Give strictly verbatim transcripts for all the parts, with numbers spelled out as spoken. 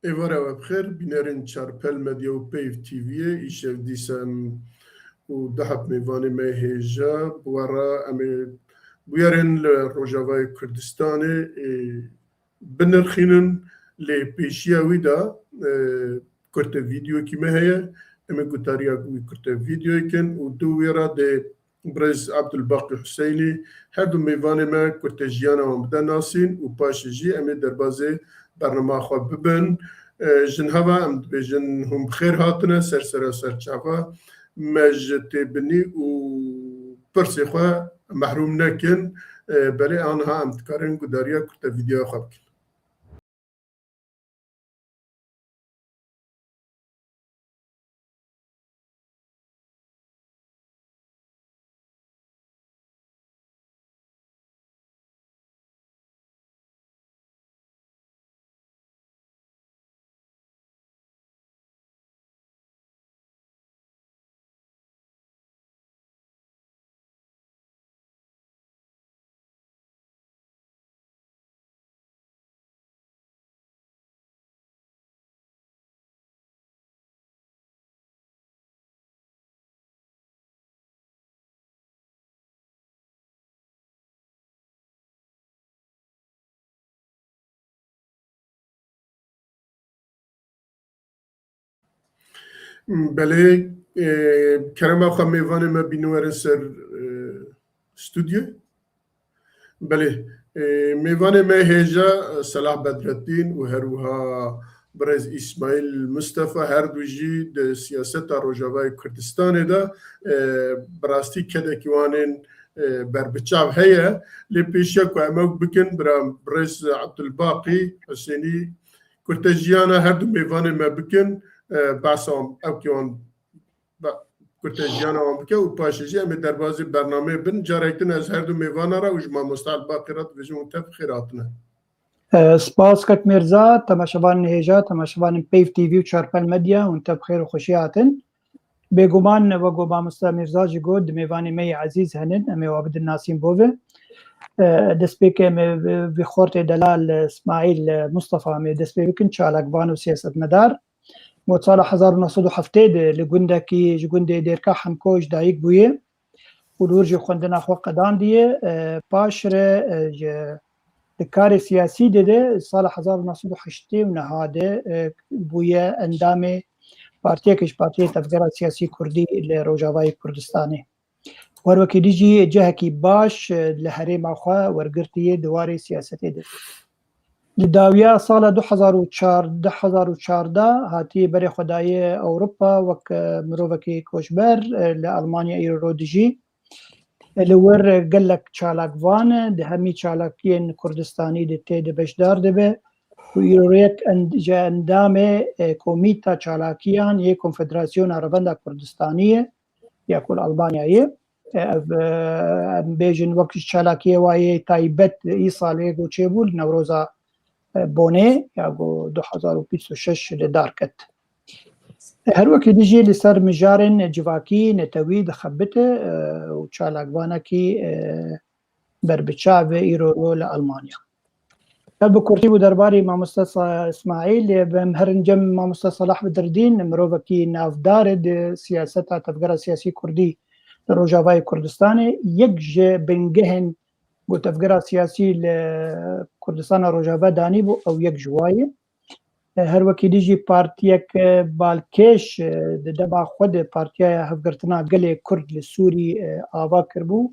Êvara we bi xêr, bînerên Çarpel Medya û Peyv T V'yê, îşev dîsa em û du heb mêvanê me hêja bi we re em ê bûyerên li Rojavayê Kurdistanê, ê, binirxînin, lê pêşiya wî de, e, kurte vîdeokî me heye. Em ê gotariya wî kurte vîdeoyê kin û di wî re dê birêz Abdulbaqî Huseynî her du mêvanê me kurte jiyana wan bide nasîn û paşê jî em ê derbazê bernama xwe bibin. E, ji niha ve em dibêjin hûn bi xêr hatine ser sera ser çava. Me ji têbinî û pirsê xwe mehrûm nekin. E, belê aniha em dikarin gudariya kurte vîdeoya xwe bikin. Belê, e, kerema xwe mêvanê me bînin werin ser, e, stûdyo. Belê, e, mêvanê me hêja, e, Selah Bedreddîn û her wiha birêz Îsmaîl Mistefa, her du jî di siyaseta Rojavayê Kurdistanê de, e, bi rastî kedekî wan ên, e, berbiçav heye. Lê pêşiya ku em ew bikin, bira birêz Abdulbaqî Husênî kurte jiyana her du mêvanê me bikin, e, behsa wan, ew kê wan be-, kurte jiyana wan bike û paşê jî em ê derbazî bernameyê bin. Carek din ez her du mêvana re û ji mamoste Elbaqî re dibêjim hûn tev xêr hatine. E, spas kek Mirza, temaşevanên hêja, temaşevanên Peyv T V û Çarpel Medya, hûn tev xêr û xweşî hatin. Bêguman wek ku mamoste Mirza jî got, di mêvanê me yê ezîz henin, em ê wa bidin nasîn bo ve. E, destpêkê em ê vî xortê delal, e, Smaîl, e, Mustafa em ê dest pê bikin, çalakvan û siyasetmedar. Got sala hezar û neh sed û heftê de li gundekî, ji gundê Dêrka Hemko ji dayik bûye û li wir jî xwendina xwe qedandiye. E, paş re, e, ji, di karê siyasî de de sala hezar û neh sed û heştê û neh de, e, bûye endamê partiyeke ji partiyê tevgera siyasî kurdî li Rojavayê Kurdistanê. Û her wekî dî jî cihekî baş, e, li herêma xwe wergirtiye di warê siyasetê de. Li dawiya sala du hezar û çar, du hezar û çardeh hatiye berê xwe daye Ewropa wek, e, mirovekî koçber, e, li Almanya îro ro dijî. E, li wir gelek çalakvan e, di hemî çalakiyên Kurdistanî de tê de beşdar dibe. Û îro yek end-, ji endamê, e, Komîta Çalakiyan yê Konfederasyona Revenda Kurdistanî ye. Ya ku li Almanyayê, e, ev, e, em bêjin wek ji çalakiyê wa yê taybet îsal yê ku çêbû li Newroza, e, Bonê ya ku du hezar û bîst û şeş li dar ket. E, her wekî dî jî li ser mijarên civakî, netewî dixebite, e, û çalakvanekî, e, berbiçav e îro ro li Almanya. Ev bi kurtî bû derbarê mamoste Sa-, Îsmaîl, em herin cem mamoste Salah Bedreddîn, mirovekî navdar e di siyaseta tevgera siyasî kurdî li Rojavayê Kurdistanê. Yek ji bingehên ku tevgera siyasî li Kurdistana Rojava danîbû, ew yek ji wa ye. E, her wekî dî jî partiyek, e, balkêş, e, di dema xwe de Partiya Hevgirtina Gelê Kurd li Sûrî, e, ava kiribû.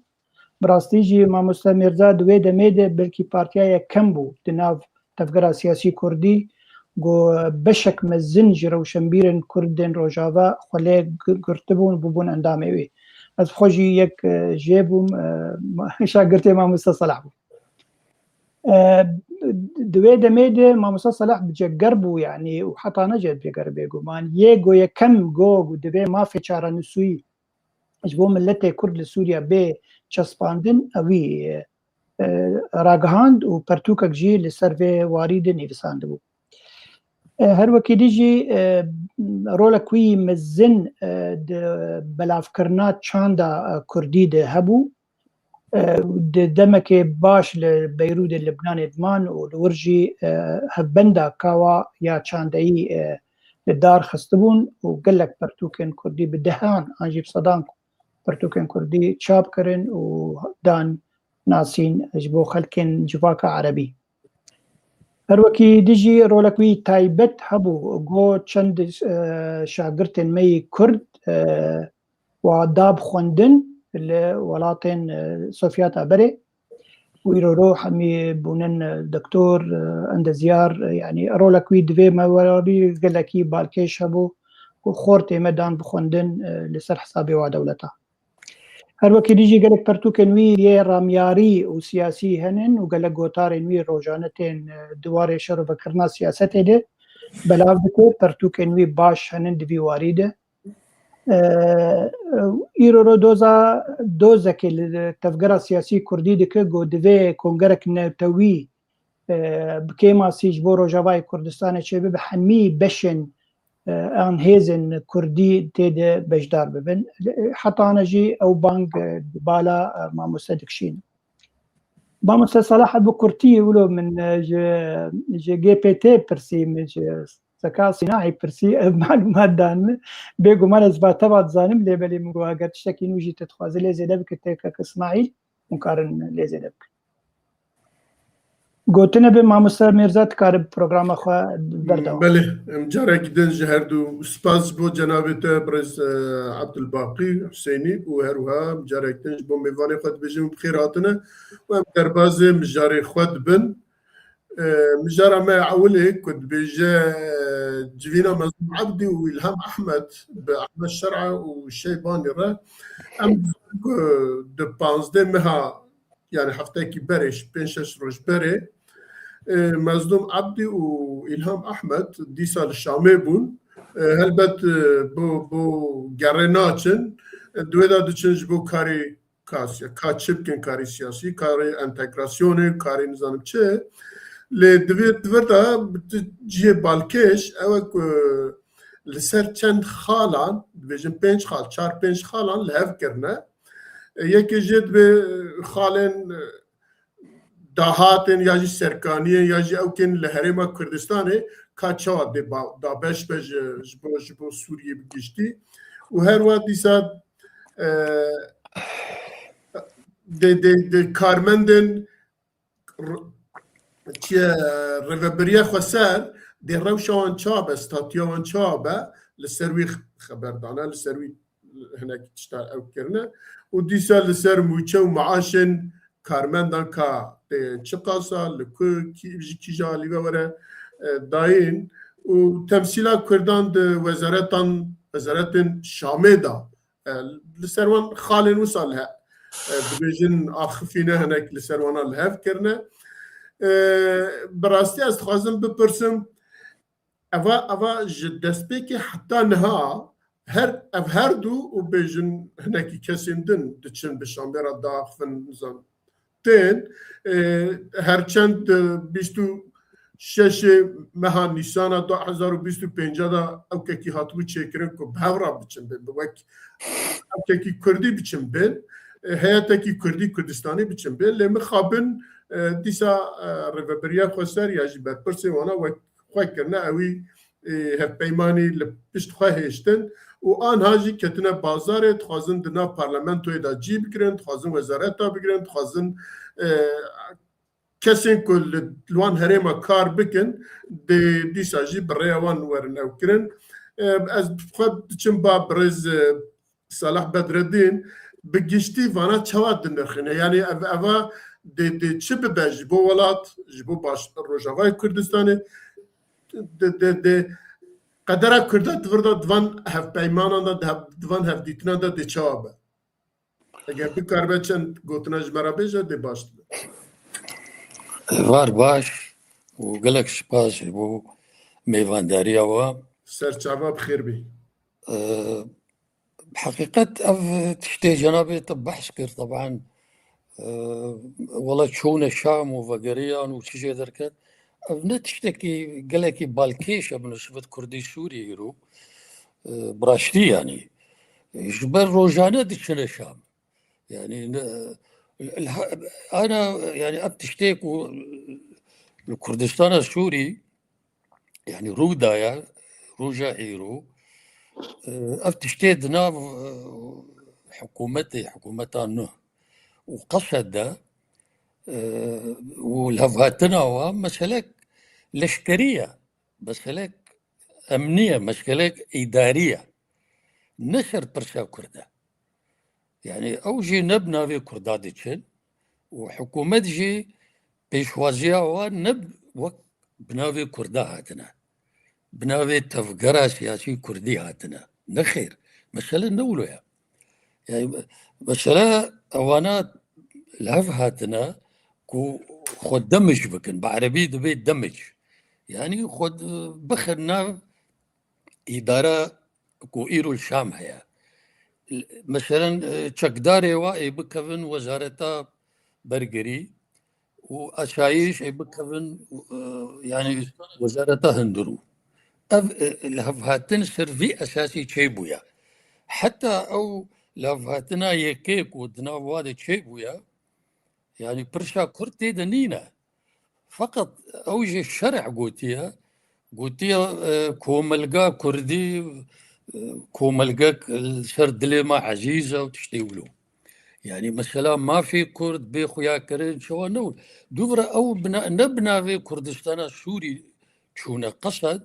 Bi rastî jî mamoste Mîrza di wê demê de belkî partiya yekem bû di nav tevgera siyasî kurdî, ku beşek mezin ji rewşenbîrên kurd ên Rojava xwe lê gi-, girtibûn, bûbûn endamê wê. Ez xwe jî yek, e, jê bûm, e, ma-, şagirtê mamoste Salah bûm. E, di wê demê de mamoste Salah bi ceger bû, yanî, û heta ne jê bi ceger bêguman. Yê go yekem go, go divê mafê çarenusî ji bo miletê Kurd li Sûriye bê çespandin, ewî, e, e, ragihand û pertûkek jî li ser vê warî de nivîsandibû. E, her wekî dî jî, e, rolek wî mezin, e, di belavkirina çanda, e, Kurdî de hebû. e, di demekê baş li Beyrûdê Libnanê diman û li wir jî, e, hevbenda kawa ya çandeyî, e, li dar xistibûn û gelek pertûkên kurdî bi dehan an jî bi sedan pertûkên kurdî çap kirin û dan nasîn ji bo xelkên civaka erebî. Her wekî dî jî rolek wî taybet hebû, go çend, e, şagirtên me yî kurd, e, wa da bi xwendin li welatên, e, Sovyeta berê. Û îro ro hemî bûnin, e, doktor, e, endezyar, e, yanî rolek wî di vê mewarî gelekî balkêş hebû ku xortê me dan bi xwendin, e, li ser hesabê wa dewleta. Her wekî dî jî gelek pertûkên wî yê ramyarî û siyasî henin û gelek gotarên wî rojane tên, e, di warê şer û vekirina siyasetê de belav dike. Pertûkên wî baş henin di vî warî de. E, îro ro doza, dozekê li tevgera siyasî kurdî dike, ku divê kongerek newtewî, e, bi kêmasî ji bo Rojavayê Kurdistanê çêbibe, hemî beşên, e, an hêzên kurdî tê de beşdar bibin. Heta ana jî ew bang, e, di bala, e, mamoste dikişînin. Mamoste Salah, bi kurtî wilo min, e, ji, ji G P T pirsî, min ji Seka Sînahî pirsî, ev malûmat dan min. Bêguman ez va te va dizanim, lê belê min got, eger tiştekî nû jî te dixwaze lê zêde bike, têkek Îsmaîl, hûn karin lê zêde bikin. Gotine bi, Mamoste Mîrza, dikare bi programa xwe berdewam. Belê, em carekî din ji her du spas ji bo cenabê te, birêz, e, Abdulbaqî Husênî û her wiha em carekî din ji bo mêvanê xwe dibêjin û bi xêr hatine û em derbazê mijarê xwe dibin. E, mijara me ya ewilê ku dibêje, e, civîna Mezlûm Ebdî û Îlham Ehmed bi Ehmed Şer'a û Şeybanî re, em dizanin ku di panzdeh meha, yani heftekî berê, pênc şeş roj berê, e, Mezlûm Ebdî û Îlham Ehmed dîsa li Şamê bûn. E, helbet, e, bo, bo gerê naçin. E, di wê de diçin ji bo karê ka, ka çi bikin, karê siyasî, karê entegrasyonê, karê nizanim çi. Lê di vê, di vir de bi tu cihê balkêş, ew e ku li ser çend xalan, dibêjin pênc xal, çar pênc xalan li hev kirine. E, yekê jê dibê xalên, e, dahatên ya jî serkaniyên ya jî ewkên li Herêma Kurdistanê ka çawa dê ba-, dabeş be ji, ji bo, ji bo Sûriyê bi giştî. Û her wiha dîsa, e, dê, dê, dê karmendên r-, çi ye, rêvebiriya xweser dê rewşa wan çawa be, statuya wan çawa be, li ser wî xeber dane, li ser wî hinek tişta ew kirine. Û dîsa li ser mûçe û maaşên karmendan ka tê çiqas e, li ku, kî, ji kîja alî ve were, e, dayîn û temsîla Kurdan di wezaretan, wezaretên Şamê de, e, li ser wan xalên wisa li he-, e, dibêjin axifîne hinek li ser wana li hev kirine. E, bi rastî ez dixwazim bipirsim, eva, eva ji destpêkê heta niha her, ev her du û bêjin hinekî kesên din diçin bi Şamê re diaxivin, nizam tên, e, her çend, e, bîst û şeş meha Nîsana du hezar û bîst û pênc de ewkekî hatibû çêkirin ku bi hev re biçin bin, bi wek ewkekî Kurdî biçin bin, e, heyetekî Kurdî Kurdistanî biçin bin. Lê mixabin, e, dîsa, e, rêvebiriya xweser ya jî berpirsê wana wek xwe kirine, ewî, e, hevpeymanî li pişt xwe hêştin û anha jî ketine bazarê, dixwazin di nav parlamentoyê de cî bigirin, dixwazin wezareta bigirin, dixwazin, e, kesên ku li, li wan herêma kar bikin, dê dîsa jî bi rêya wan werin ew kirin. E, ez bi xwe diçim ba birêz, e, Salah Bedreddîn, bi giştî vana çawa dinirxîne? Yanî ev, eva dê, dê çi bibe ji bo welat, ji bo baş Rojavayê Kurdistanê, dê, dê, dê qedera Kurda di vir de, di van hevpeymanan de, di hev-, di van hevdîtinan de dê çawa be? Eger bikaribe çend gotina ji me re bêje, dê baş dibe. Var baş û gelek spas ji bo mêvandariya we. Ser çava bi xêr bî. E, Heqîqet ev tiştê cenabê te behs kir, teban, e, wela çûne Şam û vegeriyan û çi jê derket. Ev ne tiştekî gelekî balkêş e bi nisbet Kurdî Sûriyê îro. E, bi raştî yanî. Ji ber rojane diçine Şam. Yanî ne, Ana, yani, ev tiştê ku li Kurdistana Sûrî, yani, rû daye, roja îro, e, ev tiştê di nav, e, hikûmetê, hikûmeta nû û Qesed de, e, û levhatina wa meselek leşkerî ye, meselek emnî ye, meselek îdarî ye. Ne ser pirsa Kurd e. Yani, ew jî ne bi navê Kurda diçin û hikûmet jî pêşwaziya wan ne wek bi navê Kurda hatine. Bi navê tevgera siyasî Kurdî hatine. Nexêr. Mesele ne wilo ye. Yani, me-, mesele ewana li hev hatine ku xwe demij bikin. Bi erebî dibê demij. Yani, xwe d-, bixin nav îdara ku îro li Şam heye. Meselen, e, çekdarê wa ê bikevin wezareta bergirî û asayîş ê bikevin, e, yani wezareta hundirû. Ev, e, li hev hatin ser vî esasî çêbûye. Heta ew li hev hatina yekê ku di nav wa de çêbûye, yani pirsa Kurd tê de nîne. Feqet ew jî şerh gotiye. Gotiye, e, komelga Kurdî, e, komelgek li ser dilê me ezîz e û tiştê wilo. Yani mesela mafê Kurd bê xuyakirin çawa ne wilo. Dûvre ew bina-, ne bi navê Kurdistana Sûrî çûne Qesed,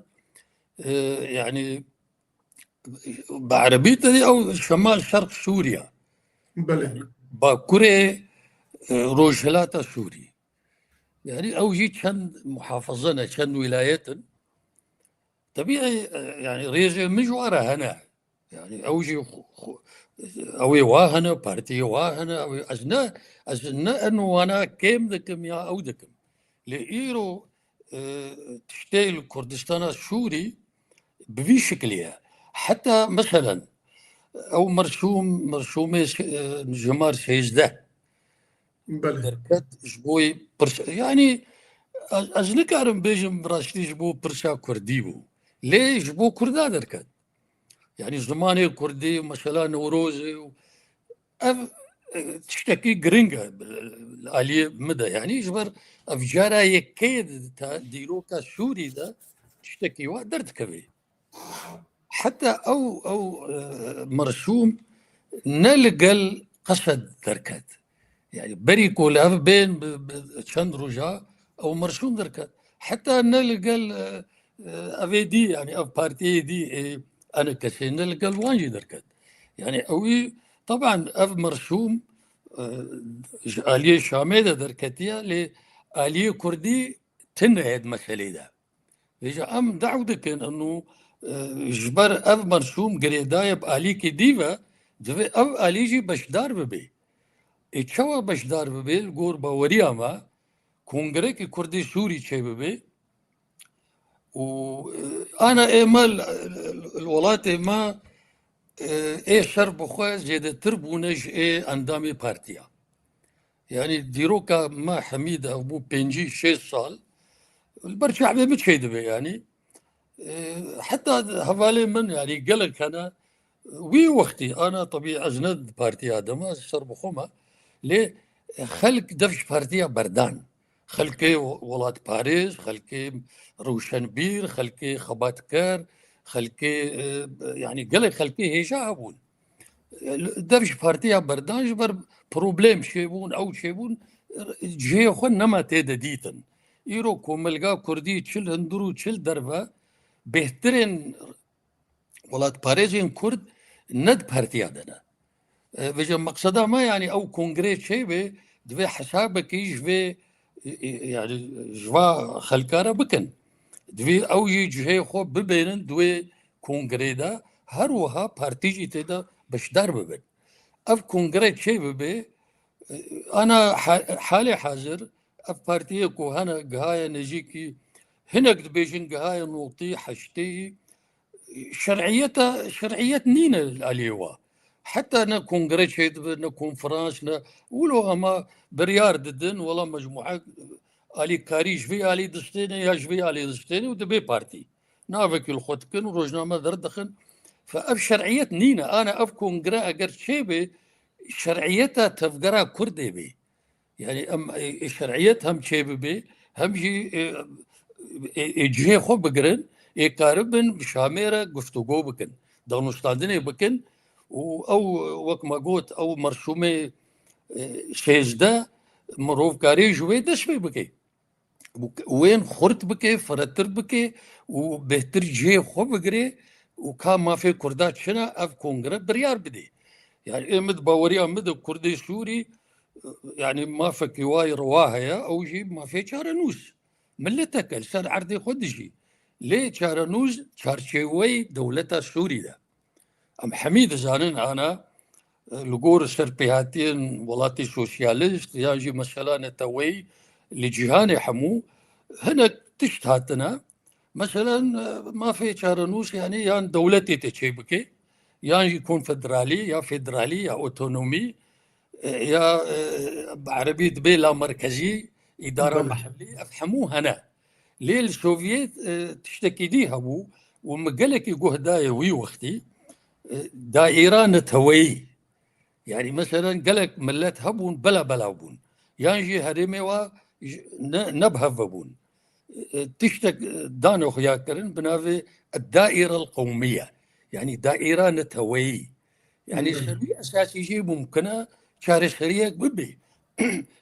e, yani bi erebî te dî ew Şemal Şerq Sûriye. Belê. Bakurê, e, Rojhilata Sûrî. Yani ew jî çend muhafaza ne, çend wîlayet in. Tebî, e, yani rêzê min ji wa re hene. Yani ew jî xu-, xu-, ew ê wa hene, partiyê wa hene, ew ê, ez ne, ez ne en wana kêm dikim ya ew dikim. Lê îro, e, tiştê li Kurdistana Sûrî bi vî şiklî ye. Heta meselen ew mersûm, mersûmê se-, e, jimar sêzdeh Belê. Derket ji bo pirsa, yani ez, ez nikarim bêjim rastî ji bo pirsa Kurdî bû. Lê ji bo Kurda derket. Yani zimanê Kurdî, mesela Newrozê û ev, e, tiştekî giring e, li aliyê min de. Yani ji ber ev cara yekê di ta-, dîroka Sûrî de tiştekî wa derdikeve. Heta ew, ew, e, mersûm ne li gel Qesed derket. Yani berî ku li hev bên bi, bi çend roja ew mersûm derket. Heta ne li gel, e, e, evê dî, yani ev partiyê dî, ê, enê kesê ne li gel wan jî derket. Yani ewî, taban ev mersûm, e, ji aliyê Şamê de derketiye, lê aliyê Kurdî tune ye di meselê de. Vêca em dew dikin inu, e, ji ber ev mersûm girêdaye bi alîkî dî ve, divê ev alî jî beşdar bibe. Ê çawa beşdar bibe? Li gor baweriya me, kongrekî Kurdî Sûrî çêbibe û, e, ana ê me li, li, li welatê me, e, ê ser bi xwe zêdetir bûne ji ê endamê partiya. Yani dîroka me Hemîd ev bû pêncî şêst sal. Li ber çavê min çêdibe yani. E, heta hevalê min yani gelek hene. Wî wextî ana tebî ez ne di partiya de me, ez ser bi xwe me. Lê xelk dev ji partiya berdan. Xelkê welatparêz, xelkê rewşenbîr, xelkê xebatker, xelkê, e, yani gelek xelkê hêja hebûn. Dev ji partiya berdan ji ber problem çêbûn, ew çêbûn, cihê xwe nema tê de dîtin. Îro komelga Kurdî çil hundir û çil derve bêhtirên welatparêzên Kurd ne di partiya de ne. E, vêca meqseda me, yani ew kongrê çêbe, divê hesabekî ji vê, e, e, yani ji va xelka re bikin. Divê ew jî cihê xwe bibênin di wê kongrê de, her wiha partî jî tê de beşdar bibin. Ev kongre çê bibe, e, ana ha-, halê hazir ev partiyê ku hene gihaye nêzîkî, hinek dibêjin gihaye notî, heştê, şer'iyeta, şer'iyet nîne li aliyê wa. Heta ne kongre çêdibe, ne konferans, ne wilo hema biryar didin, wela mecmuhe alîkarî ji vê alî distêne ya ji vê alî distêne û dibê partî. Navekî li xwe dikin û rojname derdixin. Fe ev şer'iyet nîne. Ana ev kongre eger çêbe, şer'iyeta tevgera Kurdê bê. Yani em ê, ê şer'iyet hem çê bibe, hem jî ê, ê, ê cihê xwe bigirin, ê karibin bi Şamê re guftûgo bikin, danûstandinê bikin û ew, wek me got, ew merşûmê, e, şêzdeh mirov karê ji wê dest pê bike. Û wên xurt bike, firehtir bike û bêhtir cihê xwe bigire û ka mafê Kurda çi ne, ev kongre biryar bide. Yani ê min di baweriya min de Kurdê Sûrî, yani mafekî wa yê rewa heye, ew jî mafê çarenûs. Mileteke li ser erdê xwe dijî. Lê çarenûs çarçêweyê dewleta Sûrî de. Em hemî dizanin ana, e, li gor serpêhatiyên welatê sosyalîst yan jî mesela neteweyî li cîhanê hemû hinek tişt hatine. Mesela, e, mafê çarenûs, yani yan dewletê te çêbike, yan jî konfederalî ya federalî ya otonomî, e, ya, e, bi erebî dibê lamerkezî, îdara Belê. mehellî, ev hemû hene. Lê li Sovyet, e, tiştekî dî hebû û min gelekî guh dayê wî wextî, e, daîra neteweyî. Yani meselen gelek millet hebûn, bela bela bûn. Yan jî herêmê wa ji-, ne, ne bi hev ve bûn. E, tiştek, e, dane xuya kirin bi navê Daîra el Qewmiye. Yani daîra neteweyî. Yani Hı. ser wî esasî jî mumkin e çareseriyek bibe.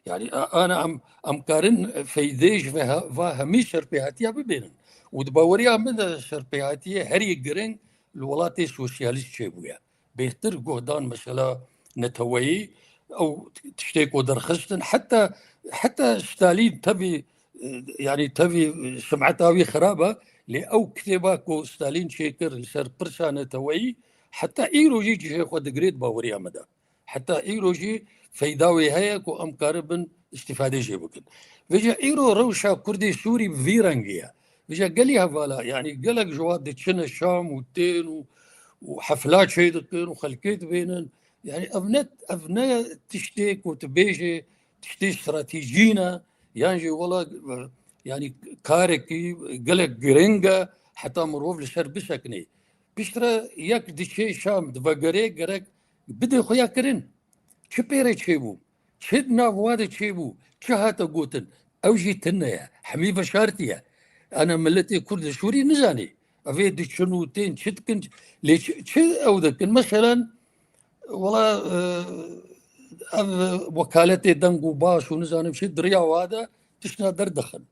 Yani a-, ana em, em karin feydê ji ve he-, va hemî serpêhatiya bibênin. Û di baweriya min de serpêhatiyê herî giring li welatê sosyalîst çêbûye. Bêhtir guhdan mesela neteweyî, ew tiştê ku derxistin, heta, heta Stalîn tevî, e, yani tevî, e, simeta wî xirab e, lê ew kitêba ku Stalîn çêkir li ser pirsa neteweyî, heta îro jî cihê xwe digirê di baweriya me de. Heta îro jî feyda wê heye ku em karibin îstîfade jê bikin. Vêca îro rewşa Kurdê Sûrî bi vî rengî ye. Vêca gelî hevala, yani gelek ji wan diçine Şam û tên û, û hefla çêdikin û xelkê dibênin. Yani ev ne, ev ne tiştê ku tu bêjê tiştê stratejî ne, yan jî wela, yani karekî gelek giring e, heta mirov li ser bisekine. Piştre yek diçê Şam, divegerê, gerek bide xuya kirin. Çi pê re çêbû? Çi di nav wa de çêbû? Çi hate gotin? Ew jî tune ye. Hemî veşartî ye. Ana miletê Kurd li Sûrî nizanî. Ev ê diçin û tên çi dikin? Lê çi, çi ew dikin? Meselen, wela, e, ev wekaletê deng û baş û nizanim çi di riya wa de tiştna derdixin.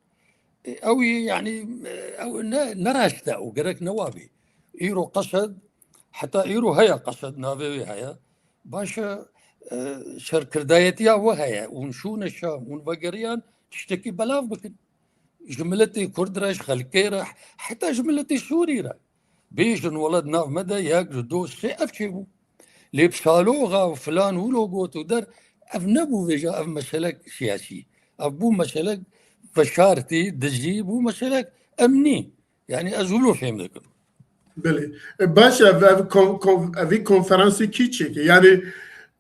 E, ew yê, yani, e, ew ne, ne rast e, û gerek ne wa bê. Îro Qesed, heta îro heye Qesed, navê wê heye. Baş e, e, serkirdayetiya we heye, hûn şûne Şam, hûn vegeriyan tiştekî belav bikin. Ji miletê Kurd re, ji xelkê re, heta ji miletê Sûrî re. Bêjin, wela di nav me de yek, ji do, sê ev çêbû. Lê bi saloxa û filan wilo got û der, ev nebû vêca, ev meselek siyasî. Ev bû meselek veşartî, dizî, bû meselek emnî. Yani ez wilo fêm dikim. Belê. E, baş e, ev, ev kon-, kon-, evî konferansê kî çêke? Yani,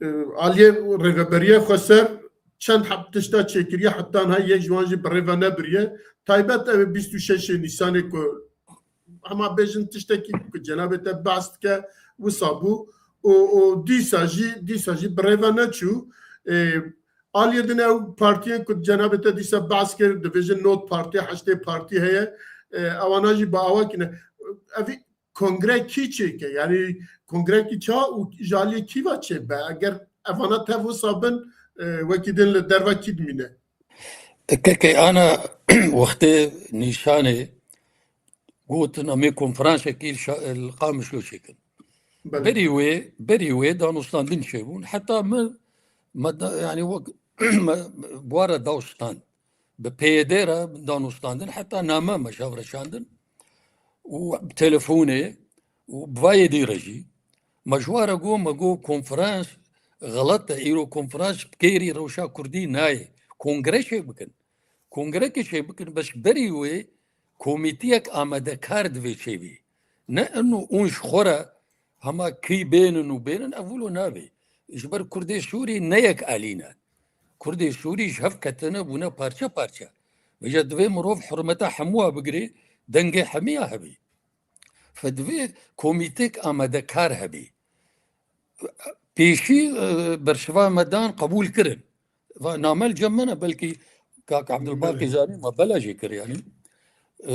e, aliyê rêveberiya xweser çend heb tişta çêkiriye, heta niha yek ji wan jî bi rê ve nebiriye. Taybet ev bîst û şeşê Nîsanê ku hema bêjin tiştekî ku cenabê te behs dike, wisa bû. Û, û dîsa jî, dîsa jî bi rê ve neçû. E, aliyê din ew partiyên ku cenabê te dîsa behs kir, dibêjin nod partî, heştê partî heye. E, ewana jî bi awa kine. Evî kongre kî çêke? Yani kongrekî ça û ji aliyê kî ve çêbe? Eger evana tev wisa bin, e, wekî din li derve kî dimîne? Kekê ana wextê Nîsanê gotin em ê konferansekî li şa-, li Qamişlo çêkin. Belê. Berî wê, berî wê danûstandin çêbûn. Heta min, me da, yani wek me, me, bi wan re dawstand. Bi P Y D re danûstandin, heta name me ji hev re şandin. Û bi telefonê û bi vayê dî re jî. Me ji wan re got, me got konferans xelet e, îro konferans bi kêrî rewşa kurdî nayê. Kongre çê bikin. Kongrekê çê bikin, bes berî wê komîtiyek amadekar divê çêbî. Ne ino ûn ji xwe re hema kî bênin û bênin, ev wilo nabê. Ji ber Kurdê Sûrî ne yek alî ne. Kurdê Sûrî ji hev ketine, bûne parçe parçe. Vêca divê mirov hurmeta hemû wa bigirê, dengê hemî ya hebî. Fe divê komîtêk amadekar hebî. Pêşî, e, bersiva me dan qebûl kirin. Va name li cem me ne, belkî kak Abdulbakî Belê. Zanî me bela jê kir, yanî. E,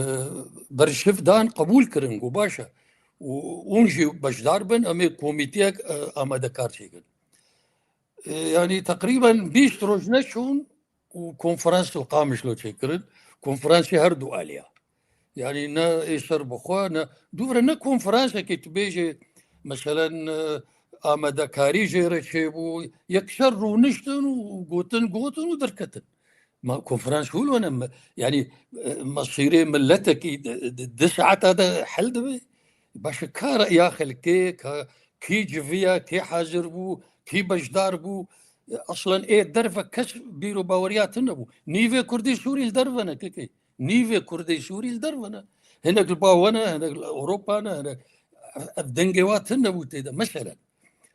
berşiv dan, qebûl kirin, got baş e. Û hûn jî beşdar bin, em ê komîteyek, e, amadekar çêkin. E, yanî teqrîben bîst roj neçûn û konferans li Qamişlo çêkirin. Konferansê her du aliya. Yanî ne ê ser bi xwe, ne, dûvre ne konferansekê tu bêjê, meselen, e, amadekarî jê re çêbû. Yekser rûniştin û gotin, gotin û derketin. Ma konferans hûl wene me, yanî, e, mesîrê miletekî di, di, di saeta de hel dibe. Baş e, ka reya xelkê, ka kî civiya, kî hazir bû, kî beşdar bû. E, aslen ê derve kes bîr û baweriya tune bû. Nîvê Kurdê Sûrî li derve ne, kekê. Nîvê Kurdê Sûrî li derve ne. Hinek li ba we ne, hinek li Ewropa ne, hinek ev dengê wa tune bû tê de. Meselen.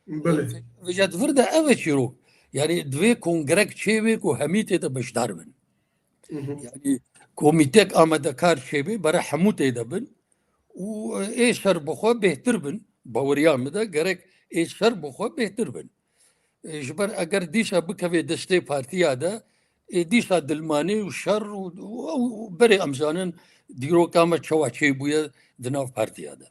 Belê. Vêca di vir de ev e çîrok. Yanî divê kongrek çêbê ku hemî tê de beşdar bin. Hı hı. Yanî komîtek amadekar çêbê, bere hemû tê de bin û ê ser bi xwe bêhtir bin. Baweriya min de gerek ê ser bi xwe bêhtir bin. E, ji ber eger dîsa bikevê destê partiya de, ê dîsa dilmanî û şer û, û, û berê em zanin dîroka me çawa çêbûye di nav partiya de.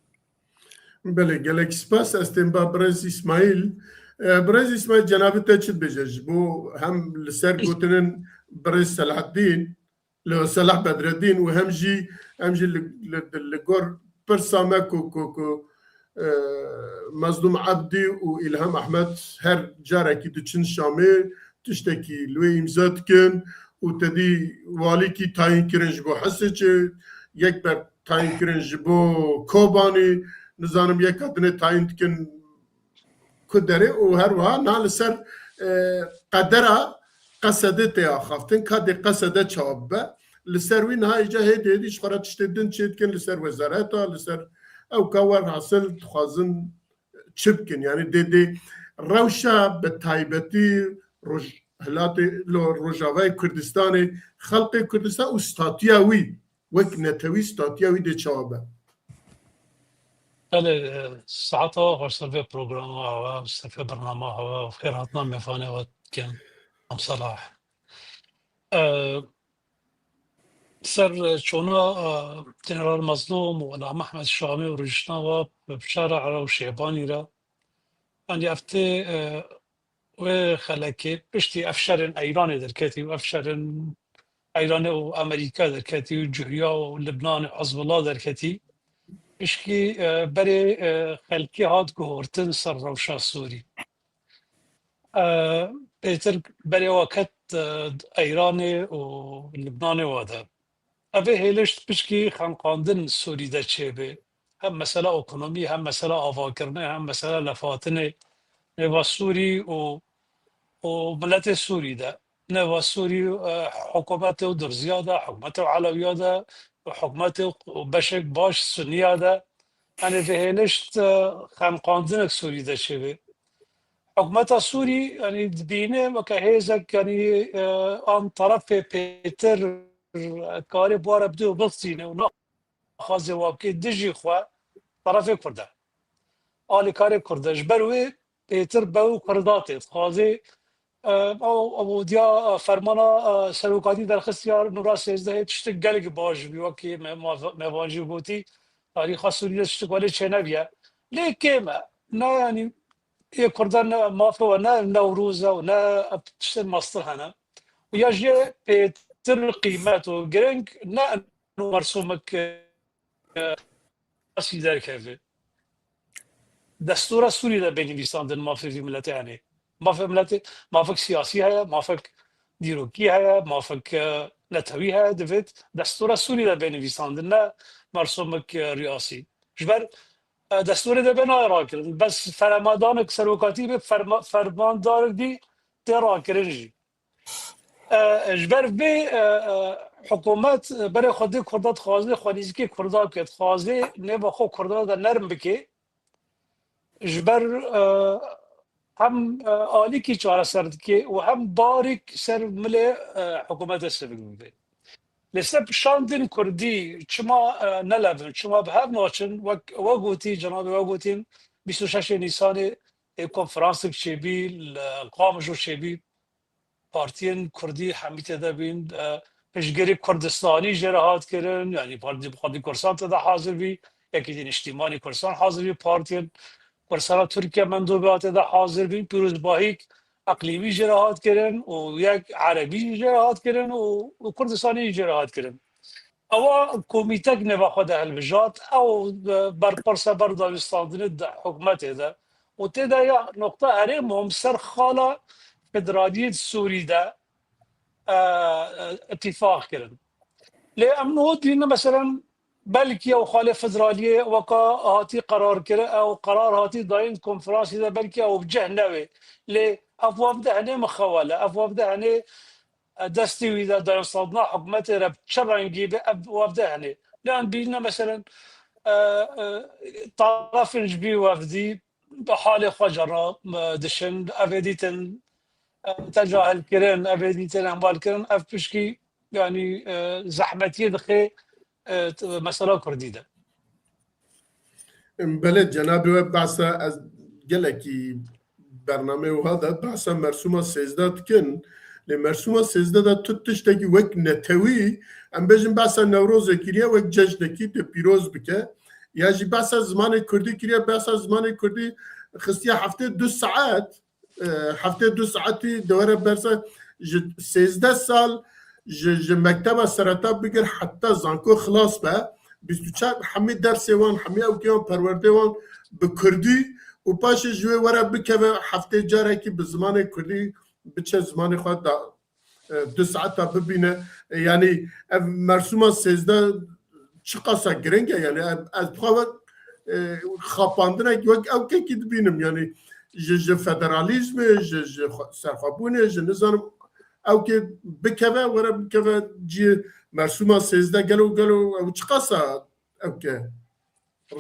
Belê, gelek spas. Ez tên ba birêz Îsmaîl. E, birêz Îsmaîl, cenabê te çi dibêje ji bo hem li ser gotinên birêz Selahaddîn, li Selah Bedreddîn û hem jî, hem jî li, li, li gor pirsa me ku, ku, ku, e, Mezlûm Ebdî û Îlham Ehmed her carekî diçin Şamê, tiştekî li wê îmza dikin û te dî walîkî tayîn kirin ji bo Hesêçê, yek ber tayîn kirin ji bo Kobanî, nizanim yeka dinê tayîn dikin ku derê û her wiha niha li ser, e, qedera Qesedê tê axaftin, ka dê Qesede çawa bibe. Li ser wî niha îca hêdî hêdî ji xwe re tiştê din çê dikin li ser wezareta, li ser ew ka werhasil dixwazin çi bikin? Yanî dê, dê rewşa bi taybetî roj-, hilatê lo Rojavayê Kurdistanê, xelqê Kurdistan û statuya wî wek netewî, statuya wî dê çawa be? Belê, e, saeta we xweş, ser vê programa hewe, ser vê bernama hewe, xêr hatina mêvanê we dikin. Em Selah. E, ser çona, e, General Mazlûm û Îlham Ehmed Şamî û rûniştina we bi şara Ere û Şêbanî re. Yanî ev tê, e, wê xelekê piştî ev şerên Eyranê derketî û ev şerên Eyranê û Amerîka derketî û Cihriya û Libnan û Hizbullah derketî. Pişkî, e, berê, e, xelkê hat guhortin ser rewşa Sûrî. E, pêtir berê wa ket, e, Eyranê û Libnanê wa de. Ev ê hêlişt pişkî xenqandin Sûrî de çêbê. Hem mesela ekonomî, hem mesela avakirinê, hem mesela lefhatinê nêva Sûrî û, û miletê Sûrî de. Nêva Sûrî, e, hikûmetê û Durziya de, hikûmetê û Elewiya de, hikûmetê û beşek baş Suniya de. Yanî vê hêlişt, e, xenqandinek Sûrî de çêbê. Hikûmeta Sûrî, yanî dibîne weke hêzek, yanî, e, an terefê pêtir karê bi we re bidê û bixizîne û naxwaze wa bike dijî xwe, terefê Kurd e. Alîkarê Kurd e. Ji ber wê pêtir be û Kurda tê. Dixwaze, e, ew, ew diya, e, fermana, e, serokatî derxistiya nûra sêzdehê tiştek gelek baş bî, wekî me, me, me van jî gotî, tarîxa Sûriyê tiştek welê çênebiye. Lê kêm e. Ne, yanî, ê Kurdan ne mafê we ne Newroz e û ne tiştên mestir hene. Û ya jê pêtir qîmet û giring ne eno mersûmek, e, siyasî derkeve. Destûra Sûrî de bê nivîsandin mafê vî miletê hene. Mafê miletê, mafek siyasî heye, mafek dîrokî heye, mafek, e, netewî heye, divêt destûra Sûrî de bê nivîsandin, ne mersûmek, e, riyasî. Ji ber, e, destûrê de bê nayê rakirin. Bes feremadanek serokatî bê, ferma-, fermandarek dî tê rakirin jî. E, ji ber vê, e, e, hikûmet, e, berê xwedê Kurda dixwaze, xwe nêzîkê Kurda bike, dixwaze nêva xwe Kurda de nerm bike. Ji ber, e, hem, e, alîkî çareser dike û hem barîk ser milê, e, hikûmetê sivik bibe. Lê seb şandin Kurdî çima, e, nelevin, çima bi hev naçin, wek we gotî, cenabê we gotîn, bîst û şeşê Nîsanê, ê, konferansek çêbî, li Qamişlo çêbî. partiyên Kurdî hemî tê de bîn, e, piştgirî Kurdistanî jê re hat kirin, yanî Partî Demokratîk Kurdistan tê de hazir bî, Yekîtî Niştîmanî Kurdistan hazir bî, partiyên Kurdistana Tirkiye mendûbe tê de hazir bîn, pîrozbahîk eqlîmî jê re hat kirin û yek erebî jê re hat kirin û, û Kurdistanî jê re hat kirin. Ewa komîtek nêva xwe de hilbijart, ew, e, berpirse ber dawîstandinê di hikûmetê de û tê de ya noqta herê muhim ser xala federaliyê di Sûrî de, e, e, îtîfaq kirin. Lê em niho dîne, meselen, belkî ew xalê federaliyê weka hatî qerar kirin, ew qerar hatî dayîn konferansê de, belkî ew bi cih newê. Lê ev wavde henê mixewel e, ev wavde henê, e, destê wî de dayînstandina hikûmetê re bi çi rengî be, ev wavde henê. Lê em bîne, meselen, e, e, tarafên ji vî wevdî bi halê xwe cera, e, dişin, ev ê dîtin, e, tecahil kirin, ev ê dîtin, hemval kirin, ev pişkî, yanî, e, zehmetiyê dixe, e, t-, mesela Kurdî de. Belê, cenabê we behsa, ez gelekî bernameyê wiha de behsa mersûma sêzdeh dikin. Lê mersûma sêzdeh de tu tiştekî wek netewî, em bêjin behsa Newrozê kiriye, wek cejnekî te pîroz bike. Ya jî behsa zimanê Kurdî kiriye, behsa zimanê Kurdî xistiye heftê du saet, e, heftê du saetî de were bersa ji sêzdeh sal ji, ji mekteba sereta bigir heta zanko xilas be, bîst û çar hemî dersê wan, hemî ewkê wan, perwerdê wan bi Kurdî û paşê ji wê were bikeve heftê carekî bi zimanê Kurdî biçe zimanê xwe da, e, du saeta bibîne. E, yanî ev mersûma sêzdeh çiqasa giring e, yanî ev, ez bi xwe wek, e, xapandinek wek ewkekî dibînim, yanî ji, ji federalîzmê, ji, ji xwe-, serxwebûnê, ji nizanim ewkê bikeve, were bikeve cihê mersûma sêzdeh, gelo, gelo ew çiqasa ewke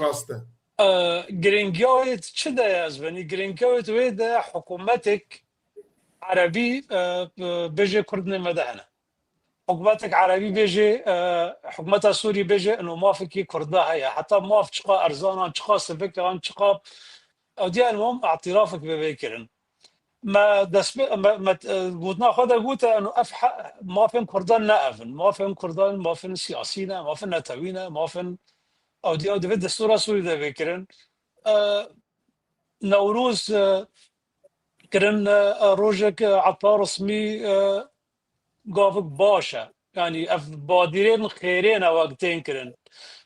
rast e? E, giringiya wê çi de ye ez benî? Giringiya wê di wê de hikûmetek erebî, e, e, bêjê Kurdinê me de hene. Hikûmetek erebî bêjê, e, hikûmeta Sûrî bêjê, ino mafekî Kurda heye. Heta maf çiqa erzan an, çiqa sivik an, çiqa, ew diya ino îtirafek bê vê kirin. Me dest pê, me, me, e, gotina xwe de gote, ino ev he-, mafên Kurdan ne ev in. Mafên Kurdan, mafên siyasî ne, mafên netewî ne, mafên, ew diya divê destûra Sûrî de vê kirin. E, Newroz, e, kirin, e, e, rojek, e, heta resmî, e, gavik baş e. Yanî ev badîrên xêrê ne wek tên kirin.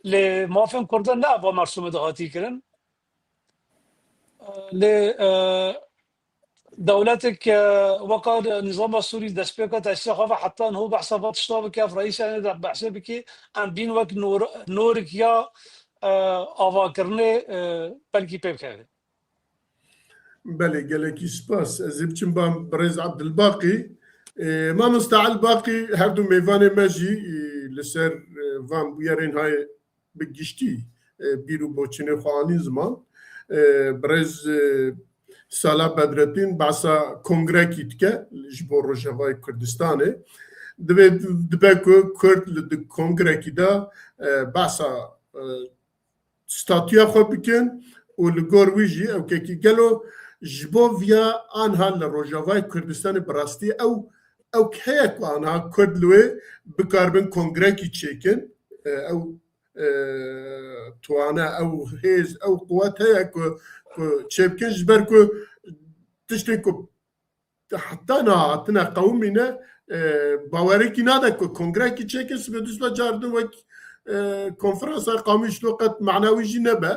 Lê mafên Kurdan ne ev mersûmê de hatî kirin. E, lê, e, dewletek, e, weka nîzama Sûrî destpêka tesîsa xwe ve heta niho behsa va tişta bike, ev reîsa ne de behsê bike, em bîn wek nor-, norek ya, e, avakirinê, e, belkî pê bikeve. Belê, gelekî spas. Ez ê biçim ba birêz Abdulbaqî. Ê, mamosta Elbaqî, her du mêvanê me jî, ê, li ser, ê, van bûyerên hayê bi giştî, ê, bîr û boçînê xwe anîn ziman. Ê, birêz, ê, Sala Bedretîn behsa kongrekî dike ji bo Rojavayê Kurdistanê. Divê, dibe ku Kurd li di kongrekî de, ê, behsa, ê, statûya xwe bikin û li gor wî jî ewkekî gelo ji bo viya anha li Rojavayê Kurdistanê bi rastî ew, ew heye ku anha Kurd li wê bikaribin kongrekî çêkin, e, ew, e, tuwane, ew hêz, ew quwet heye ku, ku çêbikin, ji ber ku tiştên ku heta niha hatine qewimîne, e, bawerekî nade ku kongrekî çêkin, sibê du sibê car din wek, e, konferansa Qamişlo qet mana wî jî nebe.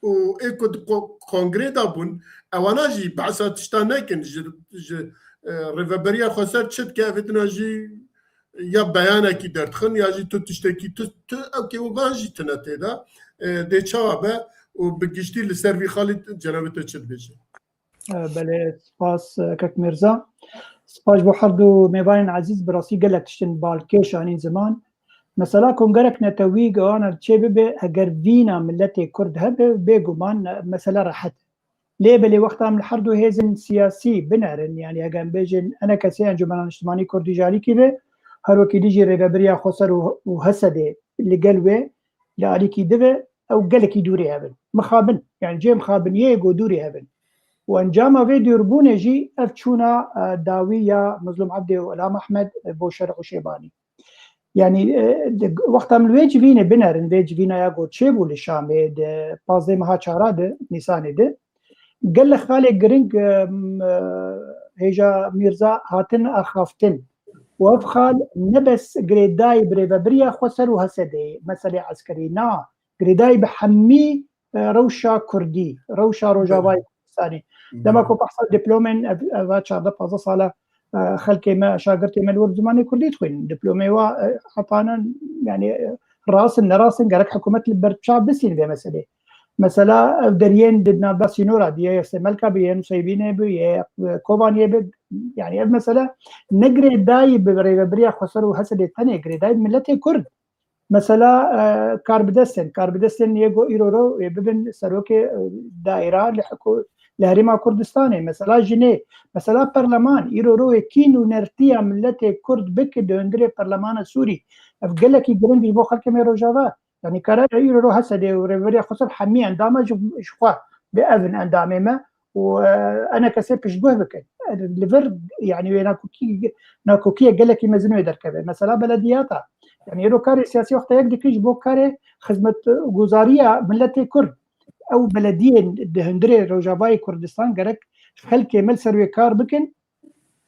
Û ê ku di ko-, kongrê de bûn, ewana jî behsa tişta nekin, ji, ji, e, Rêveberiya Xweser çi dike, ev dina jî ya beyanekî derdixin, ya jî tu tiştekî, tu, tu ewkê û van jî tine tê de. E, dê çawa be û bi giştî li ser vî xalî cenabê te çi dibêje? Belê, spas, e, kek Mirza. Spas bo her du mêvanên ezîz, bi rastî gelek tiştên balkêş anîn ziman. Mesela kongerek netewî gewana çê bibe, heger vîna miletê Kurd hebe, bêguman, e, mesele rehet. Lê belê wexta em li her du hêzên siyasî binerin, yanî heger em bêjin, enekesê Encûmena Niştimanî Kurdî ji alîkî ve, her wekî dî jî Rêveberiya Xweser û, û H S D li gel wê, li alîkî dibe, ew gelekî dûrê hev in. Mixabin, yanî cihê mixabiniyê yê ku dûrê hev in. Û encama vê dûrbûnê jî ev çûna, e, dawî ya Mizlûm Ebdê û Ilham Ehmed, e, bo Şerî Şêbanî. Yanî, e, di, wexta min wê civînê binerin, vê civîna ya ku çêbû li Şamê di pazdeh meha çara de, Nîsanê de, gelek xalê giring, e, m, e, hêja Mîrza hatin axaftin. Û ev xal ne bes girêdayî bi rêvebiriya Xweser û H S D'yê, meselê eskerî na, girêdayî bi hemî, e, rewşa Kurdî, rewşa Rojavayê Kurdistanê. Dema ku behsa diplomên ev, eva çardeh pazdeh sala, e, xelkê me, şagirtê me li wir bi zimanê Kurdî dixwînin. Diplomê wa, e, hetanan, yanî, e, rast in, ne rast in, gerek hikûmet li ber çav bistîne vê meselê. Mesela ev deriyên di navbera sînora, di yê Semelka bi, yê Nuseybînê bi, yê, e, Kobaniyê bi, yanî ev mesele ne girêdayî bi rêvebiriya Xweser û H S D'ê tenê, girêdayî bi miletê Kurd. Mesela, e, karbidestên, karbidestên yê ku îro ro, e, bibin serokê, e, daîra li hikû-, li Herêma Kurdistanê, mesela jinê, mesela perleman, îro ro yê kîn û nertiya miletê Kurd bike di hundirê perlemana Sûrî. Ev gelekî giring e ji bo xelkê me Rojava. Yanî kare îro ro H S D û Rêveberiya Xweser hemî endama ji, ji xwe bi ev in endamê me û, e, enekesê piştguh bikin. Li vir, yanî wê nakokî-, nakokiyê gelekî mezin wê derkeve. Mesela belediyata. Yanî îro karê siyasî wexta yek dikin ji bo karê xizmetguzariya miletê Kurd. Ew belediyên di hundirê Rojavayê Kurdistan gerek xelkê me li ser wê kar bikin.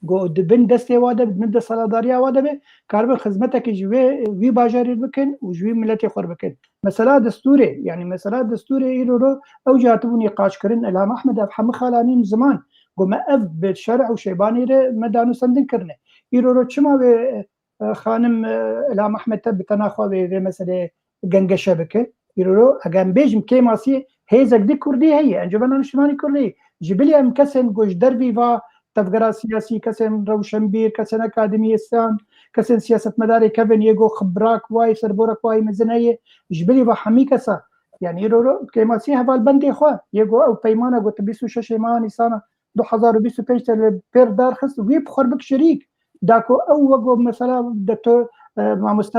Go di bin destê wa de, di bin desthilatdariya wa de be, karibin xizmetekî ji wê, wî bajarî bikin û ji wî miletê xwe bikin. Mesela destûrê, yanî mesela destûrê îro ro ew jî hatibû nîqaşkirin, Ilham Ehmed ev hemû xalanîn ziman. Go me ev bi şerî û şêbanî re me danûstendin kirine. Îro ro çima wê, e, xanim, e, Ilham Ehmed te bi tena xwe vê, vê meselê gengeşe bike? Îro ro, eger em bêjim kêmasî hêzek di Kurdî heye, Encûmena Niştimanî Kurdî, ji bilî em kesên ku ji dervî va tevgera siyasî, kesên rewşenbîr, kesên akademîstan, kesên siyasetmedarê kevin yê ku xibrak wayî, serborek wayî mezin heye, ji bilî va hemî kesa, yanî îro ro kêmasî hevalbendê xwe, yê ku ew peymana ku tu bîst û şeş ê meha Nîsana du hezar û bîst û pênc te li pêr darxist, wî bi xwe bik şirîk. Da ku ew wek mesela Doktor, e, Mamoste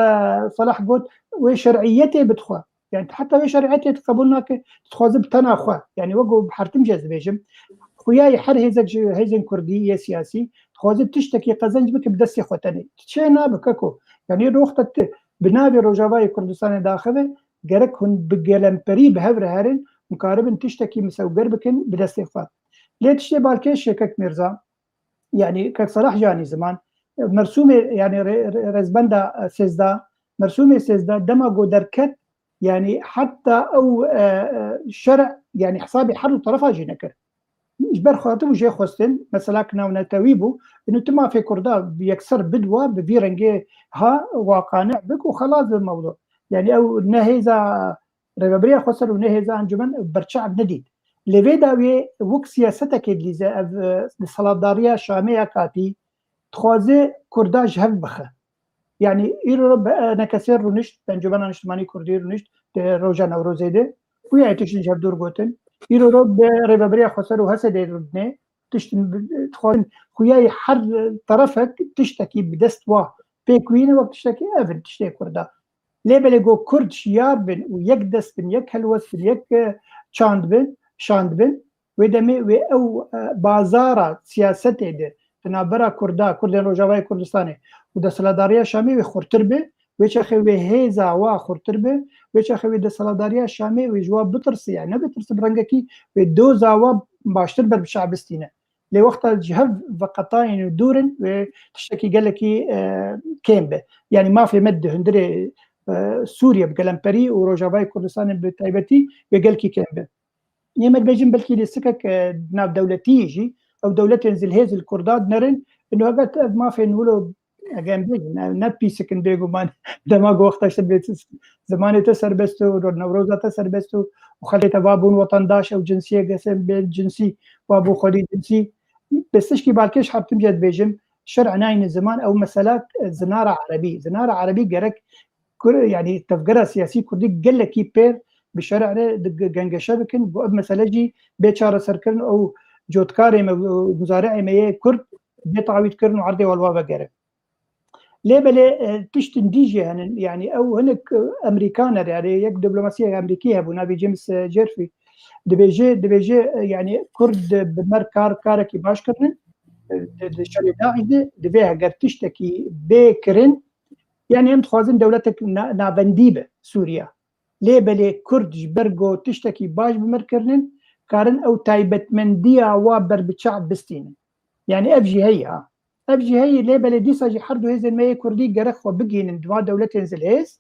Salah got, wê şer'iyetê bidixwe. Yani heta wê şer'iyetê qebûl nake, dixwaze bi tena xwe. Yani wek bi hertim jî ez dibêjim. Xuyayê her hêzek ji hêzên kurdî yê siyasî dixwaze tiştekî qezenc bike bi destê xwe tenê. Çê nabe keko. Yani roxta tu bi navê Rojavayê Kurdistanê daxive, gerek hûn bi gelemperî bi hev re herin, hûn karibin tiştekî misewger bikin bi destê xwe. Lê tiştê balkêş e kek Mîrza, yanî kek Selah jî anî ziman, mersûmê, yanî rê-, rê-, rêzbenda, e, sêzdeh, mersûmê sêzdeh dema ku derket, yanî heta ew, e, e, şer, yanî hesabê her du terefa jî nekir. Ji ber xwe hatibû jê xwestin, mesela ki navnetewî bû, inu tu mafê Kurda bi yekser bidwa, bi vî rengê ha, wa qane bik û xelas bi mewdu. Yanî ew ne hêza Rêveberiya Xweser û ne hêza encûmen berçav nedît. Lê vê dawiyê wek siyasetekê dilîze ev, e, desthilatdariya Şamê ya katî dixwaze Kurda ji hev bixe. Yanî îro bi, e, enekesê rûnişt, Encûmena Niştimanî Kurdî rûnişt di roja Newrozê de. Xuya tiştin ji hev dûr gotin. Îro ro bi Rêveberiya Xweser û H S D'ê rûdinê. Tiştin bi, dixwazin xuyayê her terefek tiştekî bi dest wa pêk wîne wek tiştekî ev in tiştê Kurda. Lê belê ku Kurd şiyar bin û yek dest bin, yek helwest bin, yek, e, çand bin, şand bin, wê demê wê ew, e, bazara siyasetê de di navbera Kurda, Kurdên Rojavayê Kurdistanê û desthilatdariya Şamê wê xurtir be, wê çaxê wê hêza wa xurtir be, wê çaxê wê desthilatdariya Şamê wê ji wa bitirse, yani ne bitirse bi rengekî wê doza wa baştir ber bi çav bistîne. Lê wexta ji hev veqetayên û dûr in, wê tiştekî gelekî, e, kêm be. Yanî mafê me di hundirê, e, Sûriye bi gelemperî û Rojavayê Kurdistanê bi taybetî wê gelkî kêm be. Yê me dibêjin belkî lîstikek, e, navdewletî jî, ew dewletên zilhêz li Kurda dinerin, ino eger ev mafên wilo Eger em bêjin, ne, ne pîsik in bêguman. Dema ku wexta işte bê, zimanê te serbest û, newroza te serbest û, û xelkê te va bûn wetandaş, ew cinsiyê kesên bê cinsî va bû xwedî cinsî. Bes tişkî balkêş hertim jê dibêjim, şer'e nayîne ziman, ew mesela, e, zinara erebî. Zinara erebî gerek kur, yani tevgera siyasî kurdî gelekî pêr bi şer'e re di ge-, gengeşe bikin. Bo ev mesele jî bê çareserkirin, ew cotkarê me, muzari'ê me yê kurd bê tawît kirin û erdê welwa vegerin. Lê belê, e, tiştin dî jî henin. Yani ew hinek, e, Emerîkaner, yani yek diplomasiyek Emerîkî hebû, navê James, e, Jeffrey. Dibêje, dibêje, e, yani Kurd bi me re kar, karekî baş kirinin. E, di, di şerê DAIŞ de divê heger tiştekî bê kirin, yani em dixwazin dewletek na-, navendî be Sûriya. Lê belê Kurd ji ber ku tiştekî baş bi me re kirinin, karin ew taybetmendiya wa berbiçav bistînin. Yani ev jî heye ha. Ev jî heye, lê belê dîsa jî her du hêzên me yê Kurdî gerek xwe bigihînin di van dewletên zilhêz,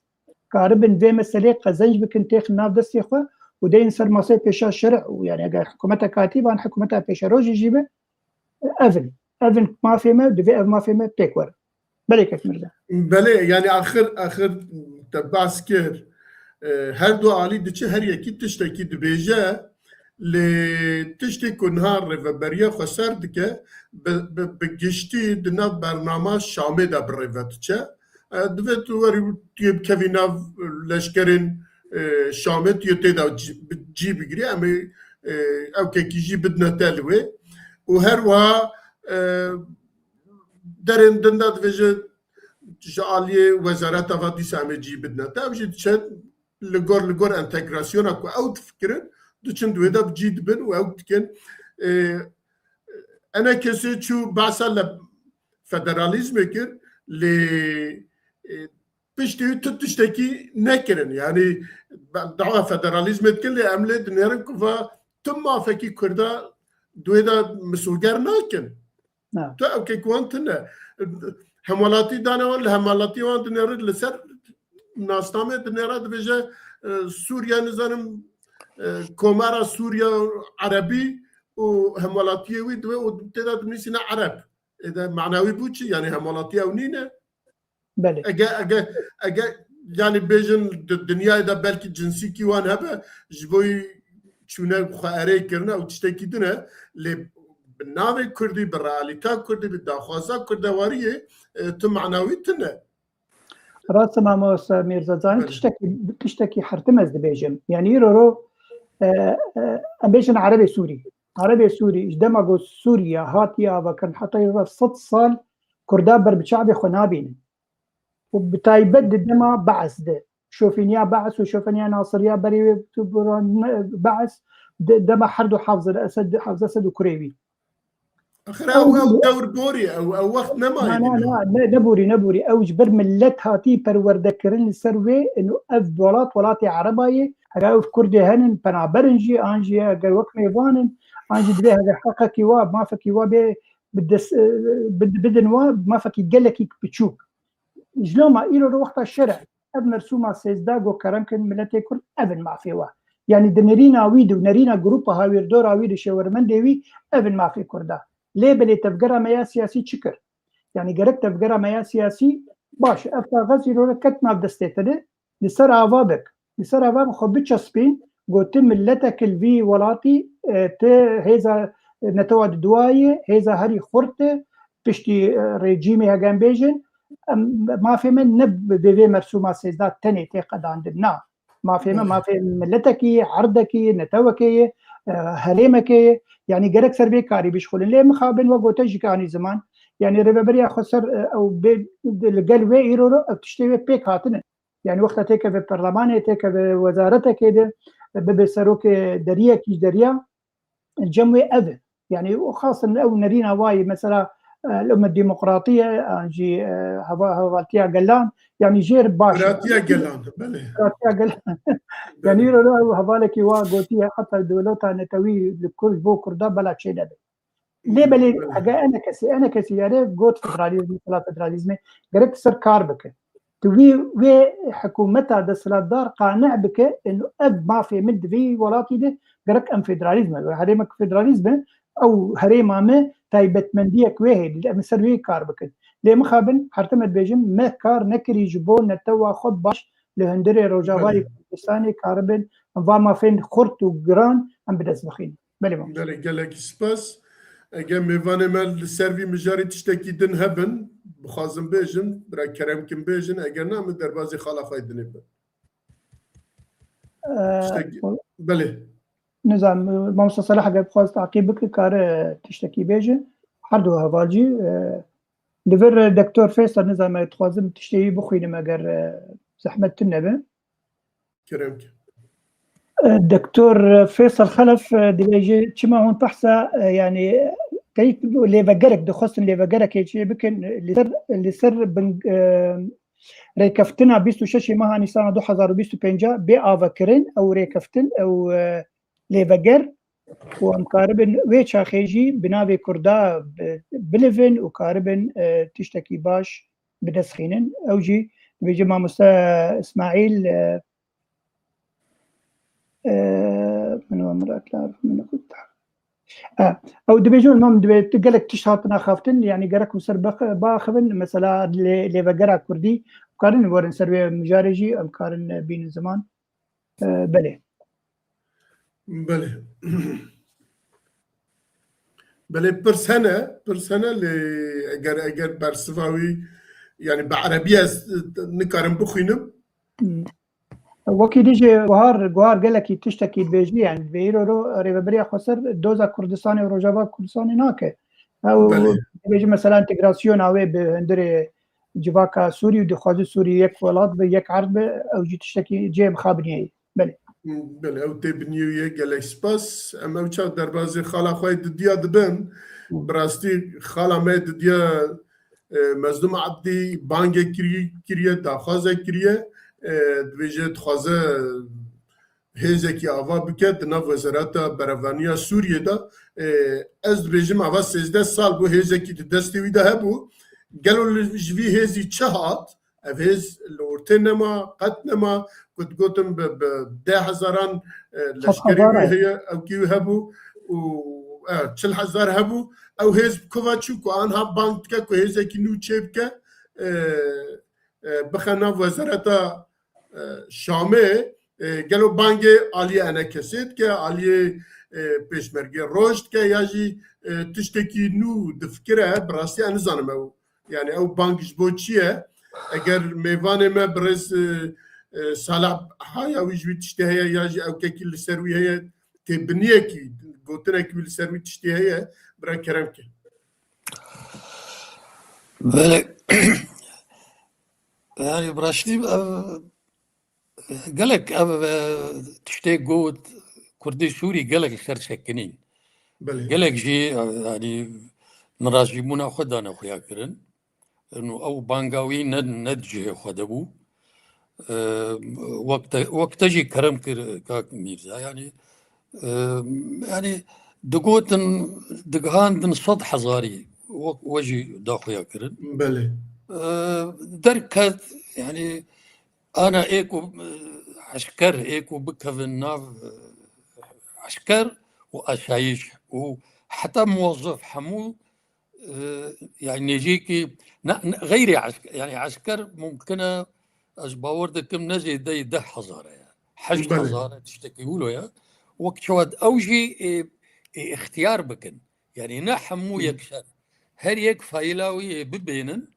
karibin vê meselê qezenc bikin, têxin nav destê xwe û deyên ser maseyê pêşa şerî û yani eger hikûmetek hatî, van hikûmeta pêşerojê jî be, ev in. Ev in mafê me, divê ev mafê me pêk werin. Belê kek Mirza. Belê, yani axir, axir te behs kir. E, her du alî diçe, her yekî tiştekî dibêje, lê tiştê ku niha rêveberiya xweser dike, bi, bi, bi giştî di nav bernama Şamê de bi rêve diçe. E, divê tu werî tu yê bikevî nav leşkerên, e, Şamê, tu yê tê de cî, bi, cî bigirî, em ê, e, ew kekî jî bidine te li wê. Û her wiha, e, derên din de dibêje ji aliyê wezareta va dîsa em ê cî bidine te. Ew jî diçe li gor, li gor entegrasyona ku ew difikirin, diçin di wê de bi cî dibin û ew dikin. E, enekesê çû behsa li federalîzmê kir, lê, e, piştî wî tu tiştekî nekirin. Yani dawa federalîzmê dikin, lê em lê dinêrin ku va tu mafekî Kurda di wê de misoger nakin. Na. Tu ew kek wan tune. Hemwelatî dane wan, li hemwelatî wan dinêrin, li ser nasnamê dinêre, dibêje, e, Sûriye, nizanim, e, Komara Sûriye Erebî û hemwelatiyê wî dibe û tê de dinivîsîne Ereb. Ê de manawî bû çi? Yani hemwelatiya ew nîne? Belê. Ege, ege, ege, yani bêjin di dinyayê de belkî cinsîkî wan hebe, ji bo çûne xwe erê kirine û tiştekî din e, lê bi navê Kurdî, bi realîta Kurdî, bi daxwaza Kurdewariyê, e, tu manawî tune. Rast e mamosta Mîrza, zanî Belê. tiştekî, tiştekî hertim ez dibêjim. Yani îro ro, e, e, em bêjin Erebê Sûrî. Erebê Sûrî, ji dema ku Sûriye hatiye avakirin, heta îro sed sal Kurda berbiçavê xwe nabînin. Û bi taybet di dema Beis de. Şofîniya Beis û şofîniya Nasiriya berê wê tu bira ne-, Beis de, dema her du Hafz el-Esed, Hafz Esed û kurê wî. Axir ew, ew dewr borî, ew, ew wext nemaye. Na, na, na, ne, neborî, neborî. Ew ji ber millet hatî perwerdekirin li ser wê, û ev welat, welatê Ereba ye. Eger ew Kurdê henin, penaber in jî, an jî eger wek mêvan in, an jî divê heger heqekî wa, mafekî wa bê, bi dest, e, bid-, bidin wa, mafekî gelekî biçûk. Ji loma îro li wexta şer e. Ev mersûma sêzdeh go kerem kin miletê Kurd, ev in mafê wa. Yani di nerîna wî de û nerîna grupa hawîrdora wî de, şêwermendê wî, ev in mafê Kurda. Lê belê tevgera me ya siyasî çi kir? Yani gerek tevgera me ya siyasî, baş e, ev kaxez îro re ket nav destê te de, li ser ava bik. Li ser ava bik, xwe biçespîn, go tu miletek li vî welatî, e, tu hêza netewa diduwayê, hêza herî xurt e, piştî, e, rejîmê hege em bêjin, em, mafê me ne bi vê mersûma sêzdeh tenê tê qedandin. Na. Mafê me, Belê. mafê miletekî ye, erdekî ye, netewekê ye, e, herêmekê ye. Yani gerek ser vê karî bişxulin. Lê mixabin we gote jî anî ziman. Yani rêveberiya xweser, e, ew bê, li gel wê îro ro ev tiştê wê pêk hatine. Yani wexta têkeve perlemanê, têkeve wezaretekê de, bibe serokê deriyekî ji deriya, cem wê ev e. Yani û xasin ew nerîna wayî, mesela, e, li me demokratî ye, an jî, e, heva-, hevaltiya gelan, yani jêr baş e. Biratiya gelan, belê. Biratiya gelan. Yani Belê. îro ew hevalekî wa gotiye, heta dewleta netewî li Kurd, bo Kurda bela çênebe. Lê belê Belê. hege enekesî, enekesî yare got federalîzm, mesela federalîzmê gerek ser kar bike. Tu wî, wê hikûmeta desthilatdar qane bike, eno ev mafê min di vî welatî de gerek em federalîzm e. Herêmek federalîzm e, ew herêma me taybetmendiyek wê heye, em ser wê kar bikin. Lê mixabin, her tim dibêjim, me kar nekirî ji bo netewa xwe baş li hundirê Rojavarê Belê. Kurdistanê karibin, em va mafên xurt û giran em bi dest bixînin. Belê mamoste. Belê, gelekî spas. Eger mêvanê me li ser vî mijarê tiştekî din hebin, bixwazin bêjin, bira kerem kin bêjin, eger na, min derbazî xala xwe yê dinê bim. Ee, Tiştekî, o- belê. Nizam, mamoste Salah eger bixwaz taqîb bike, kare tiştekî bêje. Her du heval jî, e, li vir Doktor Feysel, nizam, ez dixwazim tiştê wî bixwînim eger, e, zehmet tune be. Kerem ki. Doktor Feysel Xelef, e, dibêje, çima hûn behsa, e, yani, teyî lêvegerek, dixwestin lêvegerekê çê bikin, li ser, li ser bin, e, rêkeftina bîst û şeş meha Nîsana du hezar û bîst û pênc bê avekirin, ew rêkeftin, ew, e, lêveger, û em karibin wê çaxê jî bi navê Kurda bi-, bilivin û karibin, e, tiştekî baş bi dest xînin. Ew jî dibêje mamoste Îsmaîl, e, e, min we mirat la min xwe. E, ew dibêje, mam dibê tu gelek tişt hatin axaftin, yani gerek hûn ser bix-, biaxivin, mesela lê-, lêvegera Kurdî, karin werin ser wê mijarê jî, em karin bînin ziman. E, belê. Belê. Belê, pirs hene, pirs hene, lê eger, eger bersiva wî, yani bi erebî ez nikarim bixwînim. Hmm. Wekî dî jî guhar, guhar gelekî tiştekî dibêjî, yani dibê îro ro Rêveberiya Xweser doza Kurdistanê û Rojava Kurdistanê nake. Ew Belê. dibêjî mesela entegrasyona wê bi hundirê civaka Sûrî û dixwaze Sûrî yek welat be, yek erd be, ew jî tiştekî cihê mixabiniyê ye. Belê. Belê, ew tê biniyê wî ye, gelek spas. Em ew çax derbazê xala xwe yê didiya dibin. Hı. Bi rastî xala me yê didiya, e, Mezlûm Ebdî bangê kirî-, kiriye, daxwaze kiriye. E, dibêje dixwaze hêzekî ava bike di nav Wezareta Berevaniya Sûriyê de. E, ez dibêjim ava sêzdeh sal bû hêzekî di destê wî de hebû. Gelo li, ji vî hêzî çi hat? Ev hêz li ortê nema, qet nema, ku digotin bi, bi deh hezaran, e, leşkerî wî heye, ewkî wî hebû û, e, çil hezar hebû. Ew hêz bi kova çû ku anha bang dike ku hêzekî nû çêbike, e, e, bixe nav wezareta, e, Şamê, e, gelo bangê aliyê enekesê dike, aliyê, e, pêşmergê roj dike ya jî, e, tiştekî nû difikire, bi rastî ez nizanim ew, yani ew bang ji bo çi ye? Eger mêvanê me birêz, e, e, Salah Hayawî ji wî tiştê heye ya jî ewkekî li ser wî heye, têbiniyekî, gotinekî wî li ser wî tiştê heye, bira kerem ke. Belê. Yani, bi rastî, ev, gelek ev, e, tiştê got, Kurdê Sûrî gelek ser sekinîn. Belê. Gelek jî, e, yani, nirazîbûna xwe dane xuya kirin. Û ew banga wî ne, ne di cihê xwe de bû. E, wek te, wek te jî kerem kir, kak Mîrza. Yani, e, yani digotin, digihandin sed hezarî, wek we jî daxuya kirin. Belê. E, derket, yani, ana ê ku, e, esker, ê ku bikevin nav, e, esker û asayiş û heta muwazzef hemû, e, yani nêzîkî, ne, ne, xeyrê esker, yani esker mumkin e, ez bawer dikim ne zêdeyî deh hezar e. Heşt hezar e, tiştekî wilo ye. Wek çawa ew jî, e, e, ixtiyar bikin. Yani ne hemû yekser. Her yek fayîla wî ê bibênin,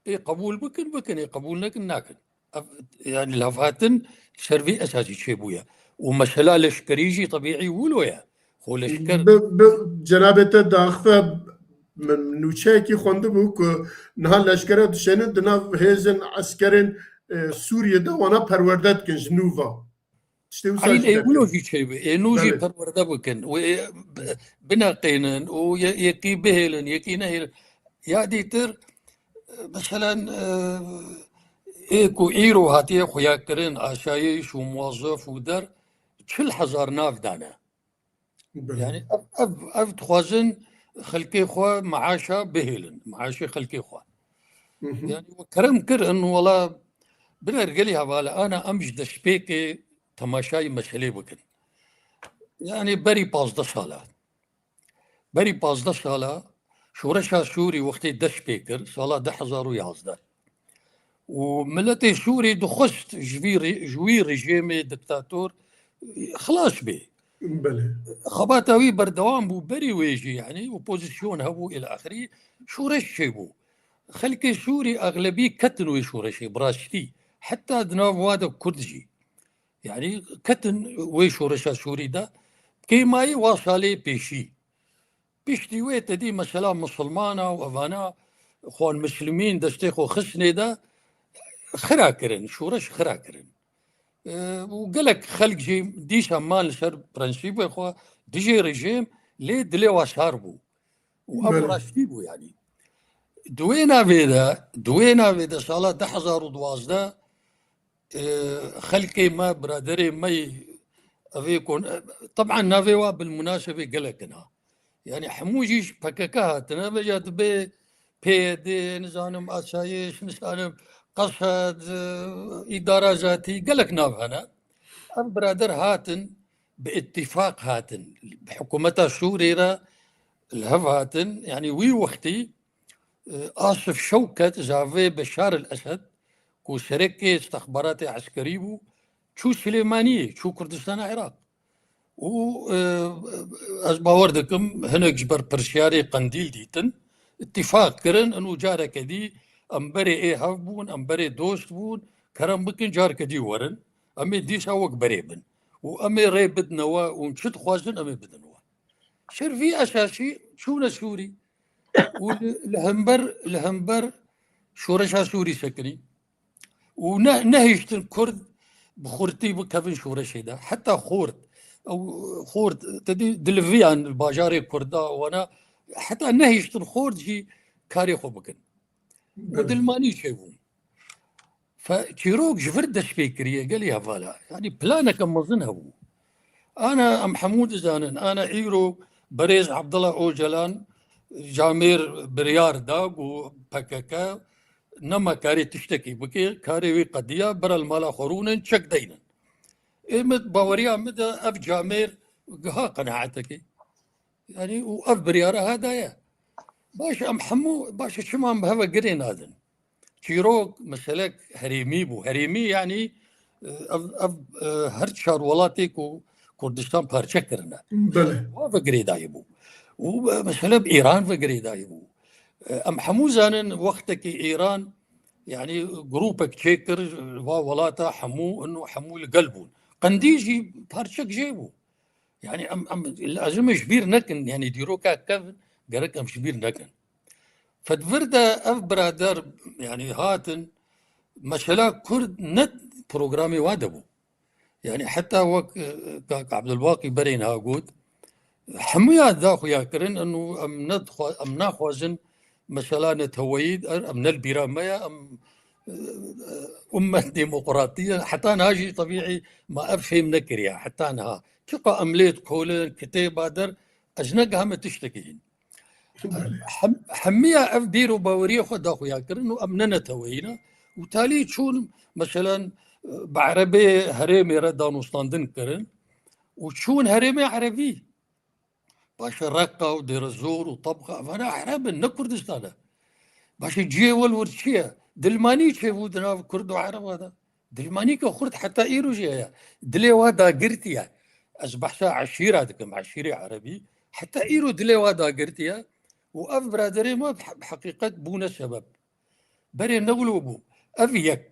ê qebûl bikin, bikin, ê qebûl nekin, nakin. Ev, yani lafhatin ser vî esasî çêbûye. Û mesela leşkerî jî tebîî wilo ye. Xwe leşker Bi, bi, cenabê te daxife, min nûçeyekî xwendibû ku niha leşkere dişênin di nav hêzên eskerên, e, Sûriyê de wana perwerde dikin ji nû ve. Tiştê wisa Eyn jî ê wilo derket. Jî çêbû. Ê nû jî Belê. Perwerde bikin. Û ê bi-, bineqênin û ye-, yekî bihêlin, yekî nehêlin. Ya dîtir, e, meselen, e, ê ku îro hatiye xuyakirin, aşayîş û muwazzef û der, çil hezar nav dane. Belê. Yani ev, ev, ev dixwazin xelkê xwe maaşa bihêlin, maaşê xelkê xwe. Hı hı. Yani we kerem kir, in wela binergelî hevala ana em ji destpêkê temaşayî meselê bikin. Yani berî pazdeh sala. Berî pazdeh sala şoreşa Sûrî wextê dest pê kir, sala du hezar û yazdeh. Û miletê Sûrî dixwest ji vî re-, ji wî rejîmê diktator xilas bê. Belê. Xebata wî berdewam bû, berî wê jî, yani, opozîsyon hebû, îl axirî şoreş çêbû. Xelkê Sûrî exlebî ketin wê şoreşê, bi rastî. Heta di nav wa de Kurd jî. Yani, ketin wê şoreşa Sûrî de, kêmayî wa salê pêşî. Piştî wê te dî mesela misilmana û evana xwan mislimîn destê xwe xistinê de xira kirin, şoreş xira kirin. E, û gelek xelk jî dîsa man li ser prensîbê xwe dijê rejîm, lê dilê wa sar bû. Û ev Belê. rastî bû, yanî. Di wê navê de, di wê navê de sala du hezar û duwazdeh, e, xelkê me, biraderê me yî, evê kon-, e, teban navê wa bilmunasebê gelek in ha. Yanî hemû jî ji P K K hatine, vêca dibê P Y D, nizanim asayiş, nizanim qesed, e, îdara zatî, gelek nav hene. Ev birader hatin, bi îtîfaq hatin. Bi hikûmeta Sûriyê re li hev hatin. Yanî wî wextî, e, Asif Şewket, zavê Beşar el Esed, ku serekê istixbaratê eskerî bû, çû Silêmaniyê, çû Kurdistana Iraq. Û, e, ez bawer dikim, hinek ji berpirsiyarê Qendîl dîtin, îtîfaq kirin, û careke dî em berê ê hev bûn, em berê dost bûn, kerem bikin, careke dî werin, em ê dîsa wek berê bin. Û em ê rê bidine we, û çi dixwazin, em ê bidin we. Ser vî esasî çûne Sûrî. Û li, li hember, li hember şoreşa Sûrî sekinî. Û ne, nehiştin Kurd bi xurtî bikevin şoreşê de. Heta xort, ew xort, te dî dilviyan bajarê Kurda wana, heta nehiştin xort jî karê xwe bikin. Û Belê. dilmanî çêbûn. Fe çîrok ji vir dest pê kiriye, gelî hevala. Yanî planeke mezin hebû. Ana em hemû dizanin, ana îro berêz Abdullah Ocalan camêr biryar da ku P K K nema karê tiştekî bike, karê wî qediya, bira li mala xwe rûnin, çek deynin. Ê min baweriya min de ev camêr giha qenaetekê. Yanî û ev biryara ha daye. Baş em hemû, baş çima em bi heve girê nadin? Çîrok meselek herêmî bû. Herêmî yanî, e, ev, ev, e, her çar welatê ku Kurdistan parçe kirine. Belê. Wa ve girêdayî bû. Û, e, mesele bi Îran ve girêdayî bû. E, em hemû zanin wextekî Îran, yanî grûpek çêkir, va welata hemû, ino hemû li gel bûn. Qendîl jî parçek jê bû. Yanî em, em lazim e ji bîr nekin, yanî dîroka kevin gerek em ji bîr nekin. Fedvir de ev birader, yanî hatin, mesela Kurd ne programê wa de bû. Yanî heta wek, e, Kak Abdulbaqî berê niha got, hemûya da xuya kirin, inu em nedixwa-, em naxwazin mesela neteweyî, em ne li bîra me ye, em, e, ummet demokratî ye. Heta niha jî tebîî me ev fêm nekiriye. Heta niha. Çiqa em lê dikolin, kitêba der, ez negihame tiştekî hîn. Belê. Hem-, hemiya ev bîr û baweriyê xwe daxuya kirin û em ne neteweyî ne. Û talî çûn, meselen, bi erebê herêmê re danûstandin kirin û çûn herêmê erebî. Başe Reqa û Dêrezor û Tabxa, evana ereb in, ne Kurdistan e. Başe cihê we li wir çi ye? Dilmanî çêbû di nav Kurd û Ereba de. Dilmanî ke xurt heta îro jî heye. Dilê wa dagirtiye. Ez behsa eşîra dikim, eşîrê erebî. Heta îro dilê wa dagirtiye. Û ev biraderê me bi he-, bi heqîqet bûne sebeb. Berê ne wilo bû. Ev yek.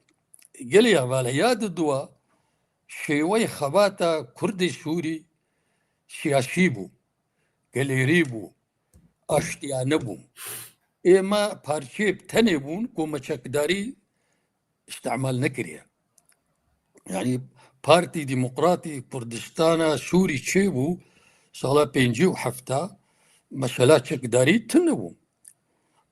Gelê hevala ya di dua şêwey xebata Kurdê Sûrî siyasî bû. Gelêrî bû. Aştiyane bû. Ê me parçeyê bi tenê bûn ku me çekdarî îstemal nekiriye. Yanî Partî Demokratî Kurdistana Sûrî çêbû sala pêncî û hefta, mesela çekdarî tune bû.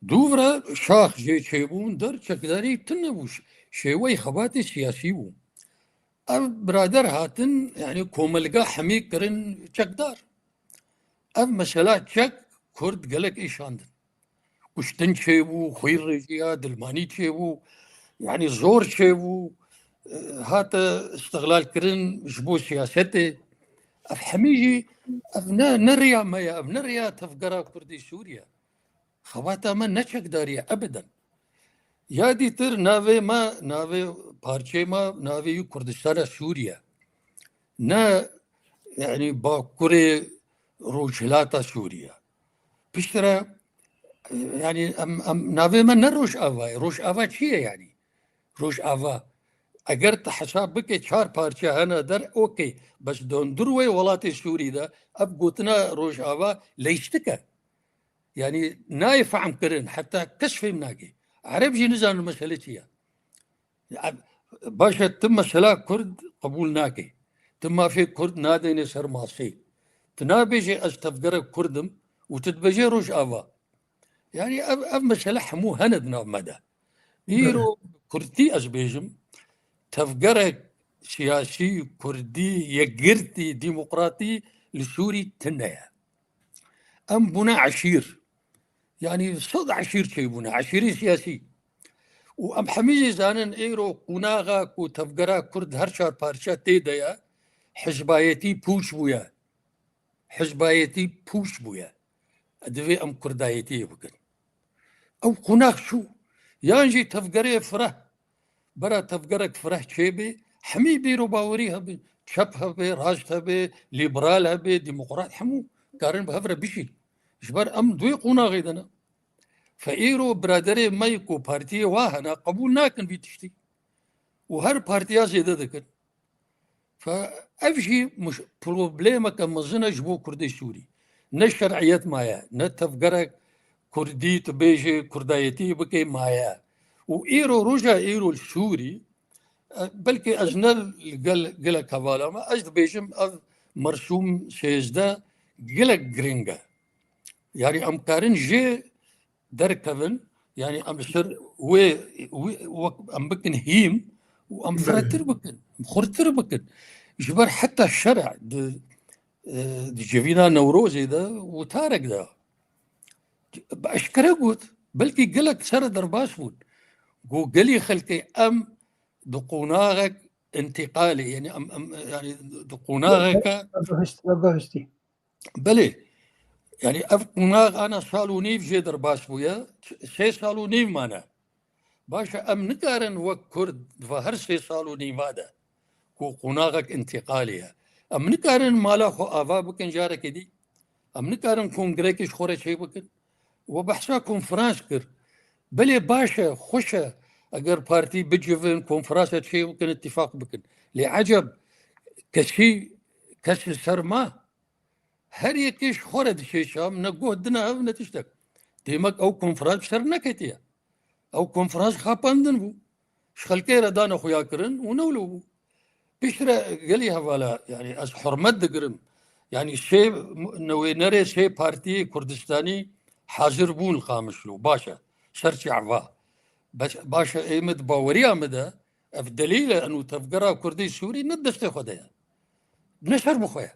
Dûv re şax jê çêbûn der çekdarî tune bû. Ş-, şêwey xebatê siyasî bû. Ev birader hatin, yanî komelga hemî kirin çekdar. Ev mesela çek Kurd gelek êşandin. Kuştin çêbû, xwîr rêjiya, dilmanî çêbû, yanî zor çêbû, e, hate îstixlal kirin ji bo siyasetê. Ev hemî jî, ev ne, ne riya me ye, ev ne riya tevgera Kurdê Sûriye. Xebata me ne çekdarî ye, ebeden. Ya dîtir navê me, navê parçeyê me, navê yî Kurdistana Sûriye. Ne, yanî Bakurê Rojhilata Sûriye. Piştre, yanî em, em, navê me ne Rojava ye. Rojava çi ye yanî? Rojava. Eger tu hesab bike çar parçe hene der, okey. Bes dondur wê welatê Sûrî de ev gotina Rojava leyştik e. Yanî nayê fehm kirin, heta kes fêm nake. Ereb jî nizanin mesele çi ye. Ev, Baş e, tu mesela Kurd qebûl nake. Tu mafê Kurd nadêne ser masê. Tu nabêje ez tevgerek Kurd im û tu dibêje Rojava. Yani ev, ev mesele hemû hene di nav me de. Îro Kurdî ez bêjim, tevgerek siyasî, Kurdî, yekgirtî, demokratî li Sûrî tune ye. Em bûne eşîr. Yani sed eşîr çêbûne, eşîrê siyasî. Û em hemî jî zanin êro qonaxa ku tevgera Kurd her çar parçe tê de ye, hizbayetî pûç bûye. Hizbayetî pûç bûye. Divê em kurdayetiyê bikin. Ew qonax çû. Yan jî tevgerê fireh. Bera tevgerek fireh çêbê, hemî bîr û bawerî hebe, çep hebe, raşt hebe, lîberal hebe, demokrat, hemû karin bi hev re bijîn. Ji ber em di wê qonaxê de ne. Fe îro biraderê me ku partiyê wa hene, qebûl nakin vî tiştî. Û her partiya zêde dikin. Fe ev jî muş-, problemeke mezin e ji bo Kurdê Sûrî. Ne şer'iyet maye, ne tevgerek Kurdî tu bêjê, kurdayetî bike maye. Û îro, roja îro li Sûrî, e, belkî ez ne li gel, gelek hevala me, ez dibêjim ev mersûm sêzdeh gelek giring e. Yani em karin jê derkevin, yani em li ser wê, wê, wek em bikin hîm û em Belê. Firehtir bikin, em xurtir bikin. Ji ber heta şer'a di, e, di civîna Newrozê de û tarek de bi eşkere got, belkî gelek ser derbas bûn. Got gelî xelkê em di qonaxek întîqalê, yani em, em, yani di qonaxeke Webihişt-, webihiştî. Belê. Yani ev qonax ana sal û nîv jê derbas bûye, sê sal û nîv mane. Baş e, em nikarin wek Kurd di va her sê sal û nîva de ku qonaxek întîqalê ye. Em nikarin mala xwe ava bikin carekê dî. Em nikarin kongrekê ji xwe re çê bikin. We behsa konferans kir. Belê baş e, xweş e, eger partî bicivin, konferansa çê bikin, îtîfaq bikin. Lê eceb kesî, kes li ser ma? Her yekê ji xwe re diçe Şam, ne guh dine hev ne tiştek. Demek ew konferans bi ser neketiye. Ew konferans xapandin bû. Ji xelkê re dane xuya kirin û ne wilo bû. Piştre gelî hevala, yani ez hurmet digirim. Yani sê newênerê sê partiyê Kurdistanî hazir bûn li Qamişlo. Baş e. Ser çava. Bes, baş e, ê min di baweriya min de ev delîl e, eno tevgera Kurdê Sûrî ne destê xwe de ye. Ne ser bi xwe ye.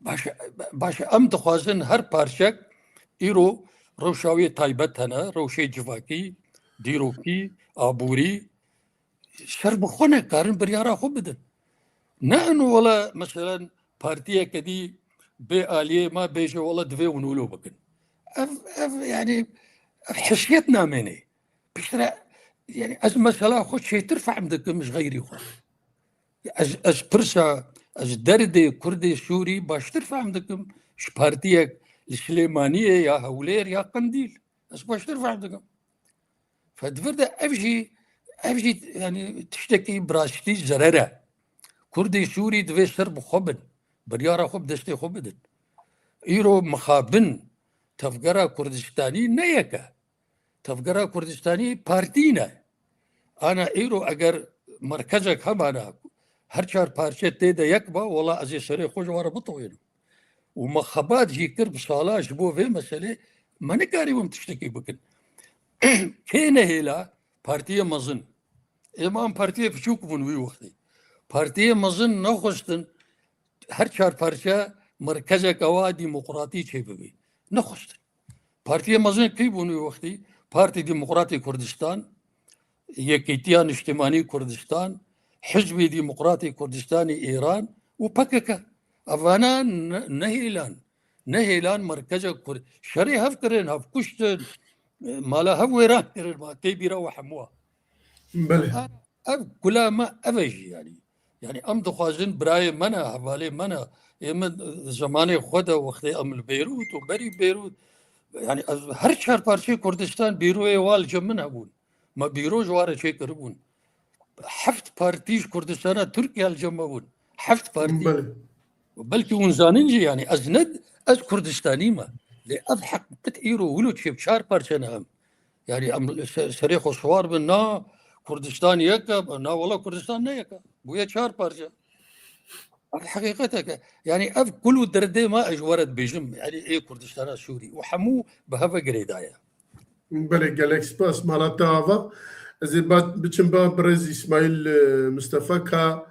Baş e, baş e, em dixwazin her parçek îro rewşa wê taybet hene, rewşê civakî, dîrokî, aborî, ser bi xwe ne, karin biryara xwe bidin. Ne eno wela, meselen, partiyeke dî bê aliyê me bêje wela divê hûn wilo bikin. Ev, ev, yani, ev hesiyet namêne. Piştre, yani, ez mesela xwe çêtir fehm dikim ji xeyrî xwe. Ez, ez pirsa, ez derdê Kurdê Sûrî baştir fehm dikim ji partiyek li Silêmaniyê ya Hewlêr ya Qendîl. Ez baştir fehm dikim. Fe di vir de ev jî, ev jî, yani, tiştekî bi rastî zerer e. Kurdê Sûrî divê ser bi xwe bin. Biryara xwe bi destê xwe bidin. Îro mixabin tevgera Kurdistanî ne yek e. Tevgera Kurdistanî partî ne. Ana îro eger merkezek hebana, her çar parçe tê de yek ba, wela ez ê serê xwe ji wan re bitewênim. Û me xebat jî kir bi sala ji bo vê meselê, me nikarîbûn tiştekî bikin. Kê nehêla? Partiyê mezin. Êma em partiyê piçûk bûn wî wextê. Partiyê mezin nexwestin her çar parçe merkezeke wa demokratî çêbibe. Nexwestin. Partiyê mezin kî bûn wî wextî? Partî Demokratî Kurdistan, Yekîtiya Niştimanî Kurdistan, Hizbê Demokratî Kurdistanî Îran û P K K. Evana ne-, nehêlan. Nehêlan merkeza Kurd. Şerê hev kirin, hev kuştin, mala hev wêran kirin, ma tê bîra we hemû. Belê. Ev kula me ev e jî yani. Yani em dixwazin birayê me ne, hevalê me ne. Ê min zemanê xwe de wextê em li Beyrût û berî Beyrût, yani ez her çar parçeyê Kurdistan bîroyê wa li cem min hebûn. Me bîro ji wa re çêkiribûn. Heft partî ji Kurdistana Tirkiye li cem me bûn. Heft partî. Belê. Belkî hûn zanin jî, yani ez ne, ez Kurdistanî me. Lê ev heqîqet îro wilo çê çar parçe ne em. Yani em se-, serê xwe siwar bin, na Kurdistan yek e, na wala Kurdistan ne yek e. Bûye çar parçe. Ev heqîqetek e. Yanî ev kul û derdê me ez ji we re dibêjim. Yanî ê Kurdistana Sûrî. Û hemû bi hev ve girêdaye. Belê, gelek spas. Mala te ava. Ez ê ba-, biçim ba birêz Îsmaîl, e, Mistefa ka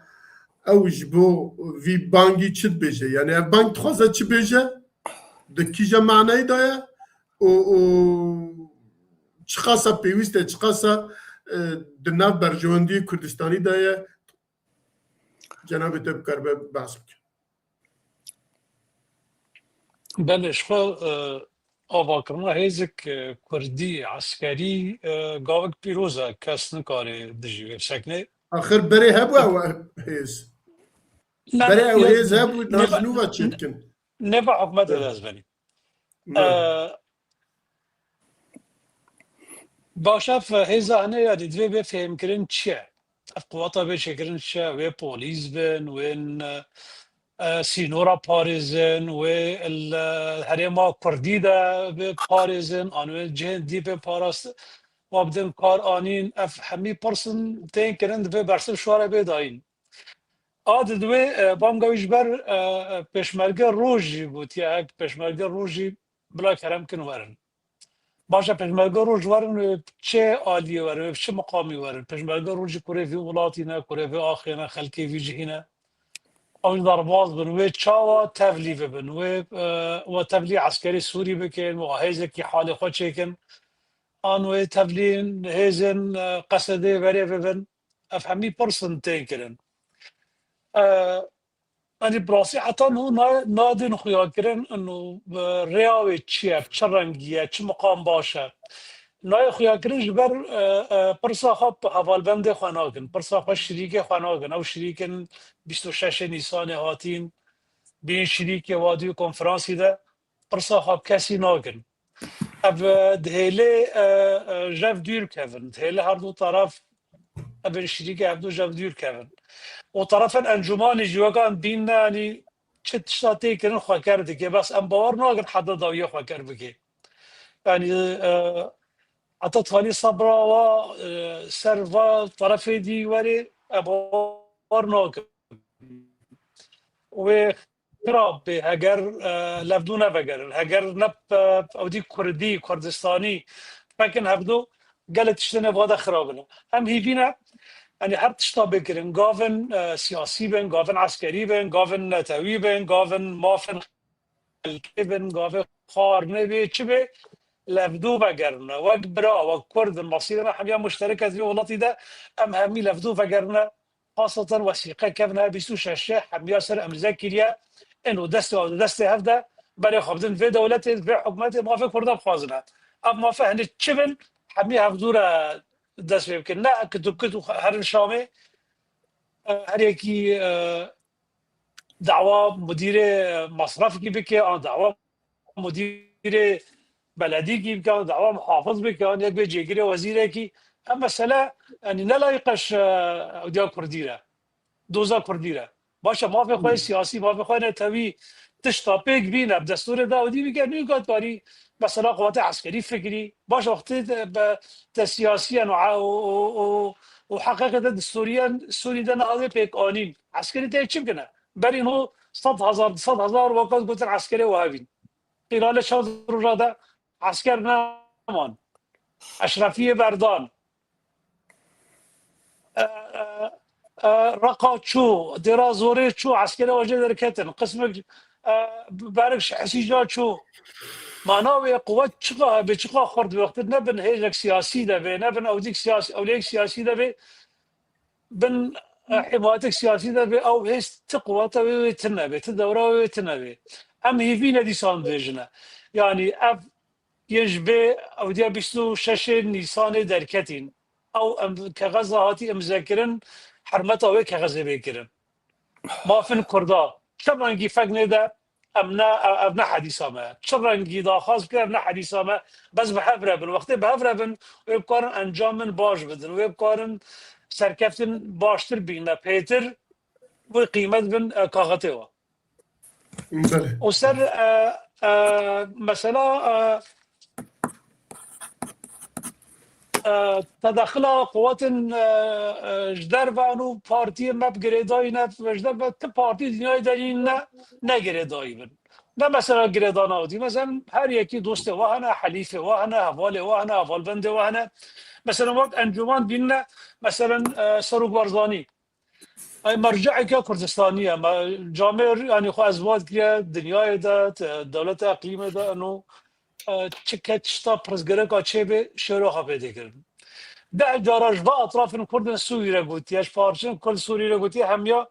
ew ji bo vî bangî çi dibêje? Yanî ev bang dixwaze çi bêje? Di kîja manayî de ye? Û, û çiqasa pêwîst e, çiqasa, e, di nav berjewendiyê Kurdistanî de ye? Cenabê te bikaribe behs bike. Belê, ji xwe, e, avakirina hêzek, e, kurdî, eskerî, e, gavek pîroz e, kes nikare dijî wê bisekine. Axir berê hebû ew hêz. Ne, Berê ew ne, hêz hebû, ne, na ji nû ve çêdikin. Ne bi hikûmetê de ez benî. Ne. E, Baş, ev hêza hene ya dî divê bê fêhmkirin çi ye? Ev quweta bê çêkirin çi ye? Wê polîs bin, wê, e, e, sînora parêzin, wê li herêma kurdî de bê parêzin, an wê cihên dî bê parast, wa bidin kar anîn, ev hemî pirsin tên kirin, divê bersiv şware bê dayîn. A di divê, e, banga wî ji ber, e, e, pêşmerge rojî gotiye, hek pêşmerge rojî bila kerem kin werin. Baş e, pêşmerge roj werin, wê çi aliyê werin, wê çi miqamî werin. Pêşmerge rojî kurê vî welatî ne, kurê vî axê ne, xelkê vî cihî ne. Ew jî derbaz bin, wê çawa tevlî bibin, wê, e, we tevlî eskerê Sûrî bikin, we hêzekî halê xwe çêkin. An wê tevlî hêzên, e, Qesedê verê bibin. Ev hemî pirsin tên kirin. E, Yanî bi rastî heta niha na-, nadên xuyakirin û, e, rêya wê çi ye, bi çi rengî ye, çi miqam baş e. Nayê xuyakirin ji ber, e, e, pirsa xwe bi hevalbendê xwe nakin, pirsa xwe şirîkê xwe nakin. Ew şirîkin bîst û şeşê Nîsanê hatîn, bîn şirîkê wa dû konferansî de pirsa xwe bi kesî nakin. Ev, e, dihêlê, e, e, jev dûr kevin. Dihêlê her du taraf, ev ên şirîkê hevdu jev dûr kevin. Û tarafên encûmanê jî weka em bîn ne, yanî çi tişta tê kirin xweker dike. Bes em bawer nakin heta dawiyê xweker bike. Yanî, e, heta tanî sebra wa, e, ser va tarafê dî werê, em bawer nakin. Wê xirab bê, heger, e, levdû nevegerin, heger ne, e, ew dî kurdî, kurdistanî fekin hevdû, gelek tiştên ê vade xirab in. Em hîvî ne, yanî her tişta bê kirin, gavin, e, siyasî bin, gavin eskerî bin, gavin netewî bin, gavin mafin xelkê bin, gavê xwarinê bê, çi bê, levdû vegerine. Wek bira, wek kurd in, mesîrê me hemiya muşterek e di vê welatî de, em hemî levdû vegerine. Xaseten wesîqe kevin her bîst û şeş hemiya ser imze kiriye. Eno destê wan di destê hev de berê xwe bidin vê dewletê, vê hikûmetê, mafê Kurdan bixwazine. Ev mafê hinê çi bin, hemî hevdû re dest pê bikin. Ne kit û kit û herin Şamê, e, her yekî, e, dawa mudîrê masrafkî bike, an dawa mudîrê beledîkî bike, an dawa muhafiz bike, an yek bê cêgirê wezîrekî. Ev mesele, yanî ne layîqe ji, e, ewdiya kurdî re, doza kurdî re. Baş e, mafê xwe yê siyasî, mafê xwe yê netewî, tişta pêk bîne, bi destûrê de ewdî bike, nûka dikarî mesela qewatê eskerî fikirî. Baş e, wextê te, be, te siyasiyen û, û, û, û, û heqeqê te di Sûriyen, Sûrî de niha wê pêk anîn. Eskerî tê çi bikine? Berî ho sed hezar, du sed hezar weka gotin eskerê we hevîn. Qîralê çend roja de esker neman. Eşrefiyê berdan. E, e, e, Reqa çû, Dêra Zorê çû, eskerê we jê derketin. Qismek, e, berek ji Hesîca çû. Mana wê quwet çiqa hebe, çiqa xurt be, wextê nebin hêzek siyasî de be, nebin ewdîk siyasî, ewleyek siyasî de be, bin, e, hîmayetek siyasî de be, ew hêz ti quweta wê wê tune be, ti dewra wê wê tune be. Em hîvî ne dîsan dibêjine. Yanî ev yên ji vê ewdiya bîst û şeşê Nîsanê derketîn. Ew em kexeza hatî imzekirin, hermeta wê kexezê bê kirin. Mafin Kurda, çi rengî fek nêde, em ne, ev ne hedîsa me ye. Çi rengî daxwaz bike, ev ne hedîsa me. Bes bi hev re bin. Wextê bi hev re bin, wê bikarin encamên baş bidin. Wê bikarin serkeftin baştir bîne, pêtir wê qîmet bin, e, kaxetê we. Belê. Û ser, e, e, mesela, e, e, tedexila quwetên, e, e, ji derve û partiyê me bi girêdayî ne, ji derve ti partî dinyayê de ne, ne girêdayî bin. Ne mesela girêdana wî. Mesela her yekî dostê we hene, helîfê we hene, hevalê we hene, hevalbendê we hene. Mesela wek encûman dîn ne, mesela, e, Serok Barzanî. Ay merceeke Kurdistanî ye. Me camêr, yanî xwe ez vat kiriye dinyayê de, te-, dewleta eqlîmê de, eno, e, çi ke tişta pirsgirêka çêbê, şêro xwe pê dikirin. Deh cara ji va etrafên Kurdên Sûrî re gotiye, ji parçeyên Kurd Sûrî re gotiye, hemiya,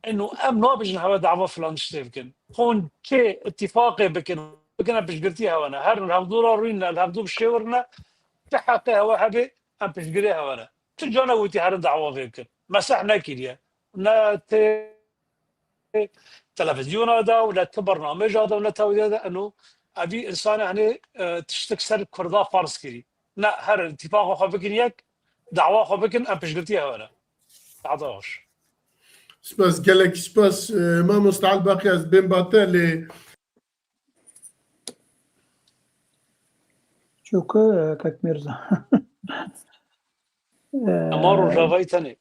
eno, em nabêjin heve dawa filan tiştê bikin. Hûn çê îtîfaqê bikin, bikin em piştgirtî hewe ne. Herin hevdû re rûyne, li hevdû bi şêwir ne, çi heqê hewe hebe, em piştgirê hewe ne. Tu cana witî herin dawa vê bikin. Meseh nekiriye. Ne tê televizyona de û ne ti bernamêja de û ne tewdê de eno evî insane henê, e, tiştik ser Kurda farz kirî. Ne herin îtîfaqa xwe bikin yek, dawa xwe bikin, em piştgirtî hewe ne. Tada xweş. Spas, gelek spas, e, mamosta Elbaqî, ez bên bate lê Çûku, e, Kek Mîrza. E, Ema Rojavayî tenê.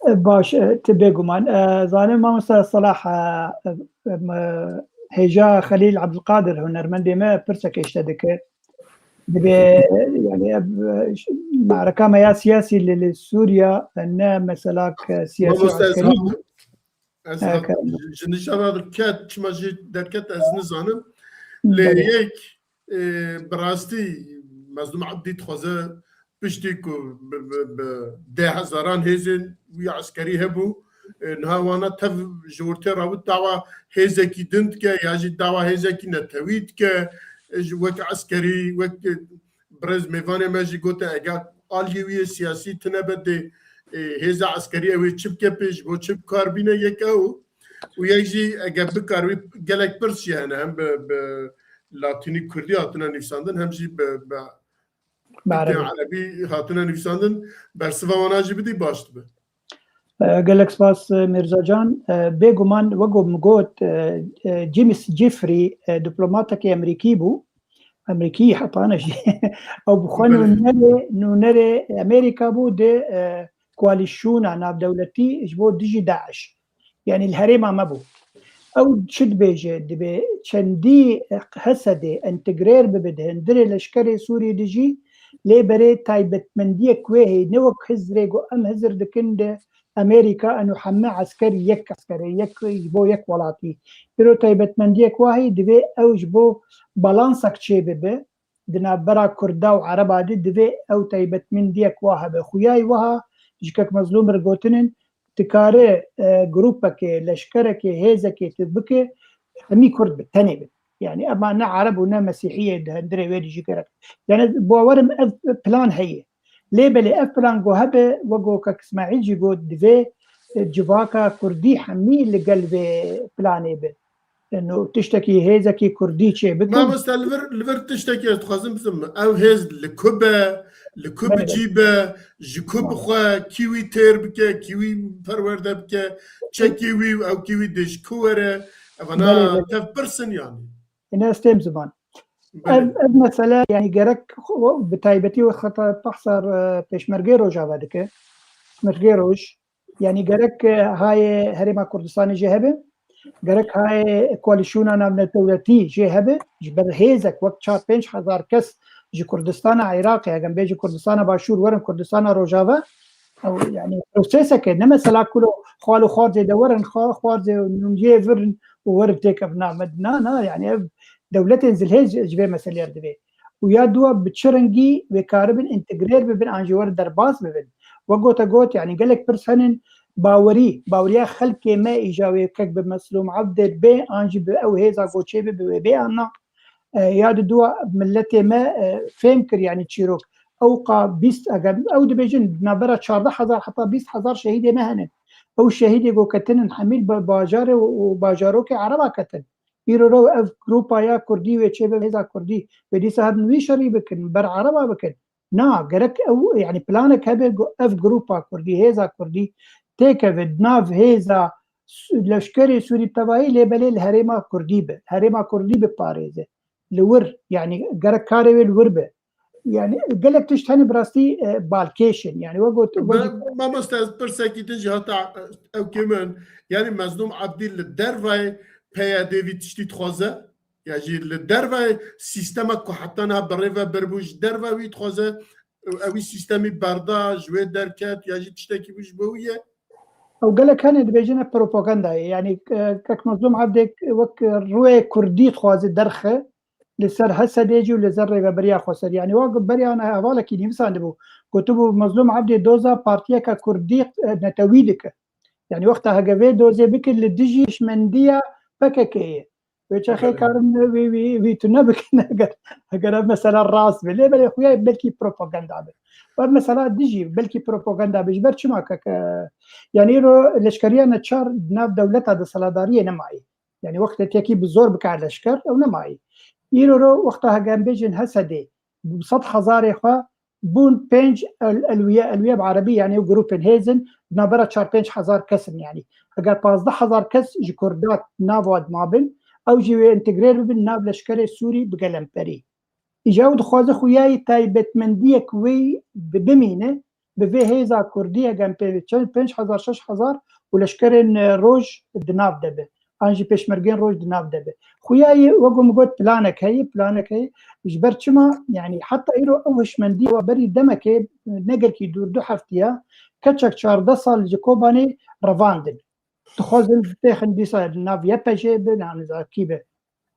E, baş, e, ti bêguman. E, zanim mamosta Salah, e, e, e, hêja Xelîl Abdulkadir, hunermendê me, pirsek hêşte dike. Dibe, yani, e, e, mareka me ya siyasî li, li Sûriya, e, ne mesela ke siyasî Mamosta, ez askeri. Hat-, Ez He, hat-, ka- ji, ji nişa ve ket, çima jî derket ez nizanim. Lê Belê. yek, e, bi rastî Mezlûm Ebdî dixwaze piştî ku bi, bi, bi deh hezaran hêzên wî eskerî hebû, e, niha wana tev ji wir tê rawit dawa hêzekî din dike ya jî dawa hêzekî netewî dike, e, ji wek eskerî, wek, e, Birêz mêvanê me jî gote, eger aliyê wî yê siyasî tune be dê, e, hêza eskerî ew ê çi bike pê, ji bo çi bi kar bîne, yek ew û yek jî eger bikar wî gelek pirs jî hene, hem bi, bi latînî kurdî hatine nivîsandin, hem jî bi, bi Bi erebî. Erebî hatine nivîsandin, bersiva wana jî bidî baş dibe. E, gelek spas, e, Mîrza Can. E, bêguman, wek ku min got, e, e, James Jeffrey, e, diplomatekî Amerîkî bû. Amerîkî heta ne jî. Ew bi xwe Belê. nûnerê, nûnerê Amerîka bû di, e, koalîsyona navdewletî ji bo dijî DAIŞ. Yanî li herêma me bû. Ew çi dibêje? Dibê çendî Hesedê entegrer bibe di hundirê leşkerê Sûrî de jî, lê berê taybetmendiyek wê heye, ne wek Hizrê ku em Hizir dikin di Amerîka, eno heme esker yek esker e, yek ji bo yek welatî. Îro taybetmendiyek wa heye, divê ew ji bo balansek çêbibe, di navbera Kurda û Ereba de divê ew taybetmendiyek wa hebe. Xuyayî wiha ji kek Mezlûm re gotinin, dikare, e, grûpekê, leşkerekê, hêzekê tu bike, hemî Kurd bi tenê bin. Yani ema ne Ereb û ne Mesîhî ye di hundirê wê de jî gerek. Yani bawerim ev plan heye. Lê belê ev plan ku hebe, wek ku kek Îsmaîl jî got, divê, e, civaka Kurdî hemî li gel vê planê be. Eno tiştekî hêzekî Kurdî çê bikin. Mamoste, li vir, li vir tiştekî ez dixwazim bizim. Ew hêz li ku be, li ku Belê, bi belê. cî be, ji ku Tamam. bi xwe, kî wî têr bike, kî wî perwerde bike, çekî wî û ew kî wî dê ji ku were. Evana Belê, belê. tev pirs in yanî. Ine ez têm ziman. Belê. Ev, ev mesele, yani gerek xwe, bi taybetî wexta behsa, e, Pêşmergê Rojava dike. Pêşmergê Roj, Yanî gerek, e, hayê Herêma Kurdistanê jê hebe, gerek hayê koalîsyona navnetewletî jê hebe, ji ber hêzek wek çar pênc hezar kes ji Kurdistana Iraqê, eger bêjî Kurdistana Başûr werin Kurdistana Rojava, ew, yanî proseseke, ne mesela kulo xwal û xwarzê de werin, xwa-, xwarzê nûniyê virin û werin têkevin. Na, me, na, na, yanî ev dewletên zilhêz ji, ji vê meselê re divê. Û ya dua bi çi rengî wê karibin întegrer bibin an jî werin derbas bibin. Wek gote got, yanî gelek pirs henin, bawerî, baweriya xelkê me îja wê kek bi Meslûm Ebdê bê an jî bi ew hêza goçê bi, bi wê bê an na. E, ya di dua milletê me, e, fêm kir, yanî çîrok. Ewqa bîst, eger ew dibêjin, navbera çardeh hezar heta bîst hezar şehîdê me henin. Ew şehîdê ku ketinin hemî li ba-, bajarê û, û bajarokê Ereba ketin. Îro re ev grûpa ya Kurdî wê çêbe hêza Kurdî. Wê dîsa herin wî şerî bikin, ber Ereba bikin. Na, gerek ew, yanî planek hebe ku ev grûpa Kurdî, hêza Kurdî têkeve di nav hêza Su-, leşkerê Sûrî bi tevahî lê belê li herêma Kurdî be. Herêma Kurdî biparêze. Li wir, yanî gerek karê wê li wir be. Yani gelek tişt hene bi rastî, e, balkêş in. Yani we got, we Me-, Mamoste, ez pirsekî din jî hata, e, ew kê min. Yani Mezlûm Ebdî li dervayê P Y D vî tiştî dixwaze? Ya jî li dervayê sîstema ku heta niha bi rê ve biribû ji derva wî dixwaze, ew, ew wî sîstemî berda, ji wê derket ya jî tiştekî bû ji bo wî ye? Ew gelek hene dibêjin ev propaganda ye. Yani, e, kek Mezlûm Ebdê wek rûyê Kurdî dixwaze derxe, li ser H S D jî û li ser rêveberiya xweser. Yani wa beriya ne hevalekî nivîsandibû. Gotibû Mezlûm Ebdê doza partiyeke Kurdî, e, netewî dike. Yani wexta hege vê dozê bikir li dijî hişmendiya P K K ye. Wê çaxê karin wî, wî, wî tune bikin eger, eger ev mesela rast be. Lê belê xuya belkî propaganda be. Ev mesela dijî belkî propaganda be. Ji ber çima kek, e, yani îro leşkeriya neçar di nav dewleta desthilatdariyê nemayê. Yani wextê tekî bi zor bikar leşker, ew nemayî. Îro ro wexta hege em bêjin H S D, bi sed hezarê xwe bûn pênc el-, elwiye, elwiye bi erebî, yani ew grûpên hêzin, di navbera çar pênc hezar kes in yani. Eger pazdeh hezar kes ji Kurda nava dimabin, ew jî wê entegrê bibin nav leşkerê Sûrî bi gelemperî. Îja ew dixwaze xuyayî taybetmendiyek wê bi-, bimîne, bi vê hêza Kurdî hege em pê çend, pênc hezar, şeş hezar û leşkerên, e, roj di nav de be. An jî pêşmergên roj di nav de be. Xuyayî, wek min got, planek heye, planek heye. Ji ber çima, yani heta îro ew hişmendî wa berî demekê, ne gelkî dûr, du heftiya, keçek çardeh sal ji Kobanê revandin. Dixwazin têxin dîsa nav Y P J bin, an nizam kî be.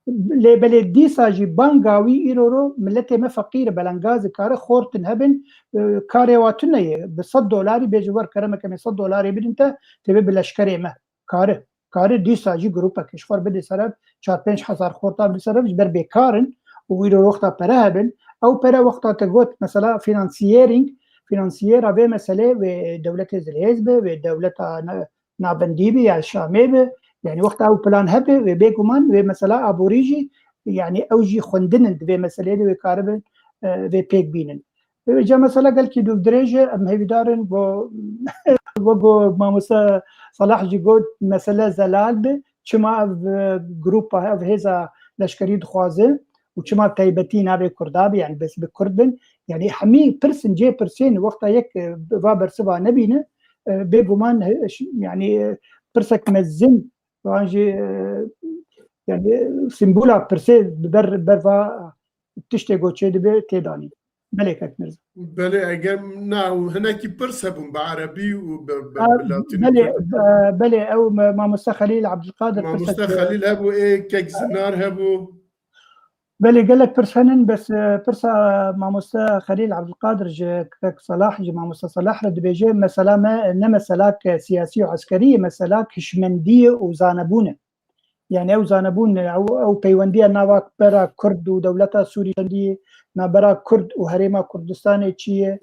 Lê belê dîsa jî banga wî îro ro miletê me feqîr e, belengaz e, kare xortin hebin, e, karê wa tune ye. Bi sed dolarî bêje wer kerem ke me sed dolarê bidin te, tê bi leşkerê me. Kare, kare dîsa jî grûpeke ji xwe bidê ser ev, çar pênc hezar xorta bidê ser ev, ji ber bêkar in û îro wexta pere hebin. Ew pere wexta te got, mesela finansiyering, finansiyera vê meselê wê dewletê zilhêz be, wê dewleta ne-, navendî be ya Şamê be. Yani wexta ew plan hebe, wê bêguman wê mesela aborî jî, yani ew jî xwendin in di vê meseleyê de wê karibin, e, vê pêk bînin. Vêca mesela gelkî dûvdirêj e, em hêvîdar in bo, wek ku mamoste Salah jî got, mesele zelal bi, çima ev, e, grûpa, ev hêza leşkerî dixwaze û çima taybetî nabê Kurda bi, yani bes bi Kurd bin. Yani hemî pirsin, cê pirsên wexta yek, e, va bersiva nebîne, e, bêguman, e, ş-, yani, e, pirsek mezin, an jî, e, yani simbola pirsê bi ber, berva tiştê ku çêdibe tê danîn. Belê kek Mirza. Belê, eger na, û hinekî pirs hebûn bi erebî û bi, bi, Ha, bi latînî belê, kurdî. E, belê, ew me-, mamoste Xelîl Abdulkadir pirsek, Mamoste Xelîl hebû, ê kek Zinar hebû. Belê, gelek pirs henin, bes, e, pirsa mamoste Xelîl Abdulkadir ji kek Salah, ji mamoste Salah re dibêje, mesela me ne meselak siyasî û eskerî ye, meselak hişmendî ye û zanebûn e. Yani ew zanebûn, ew, ew peywendiya nava bera Kurd û dewleta Sûrî çendî ye, navbera Kurd û Herêma Kurdistanê çi ye,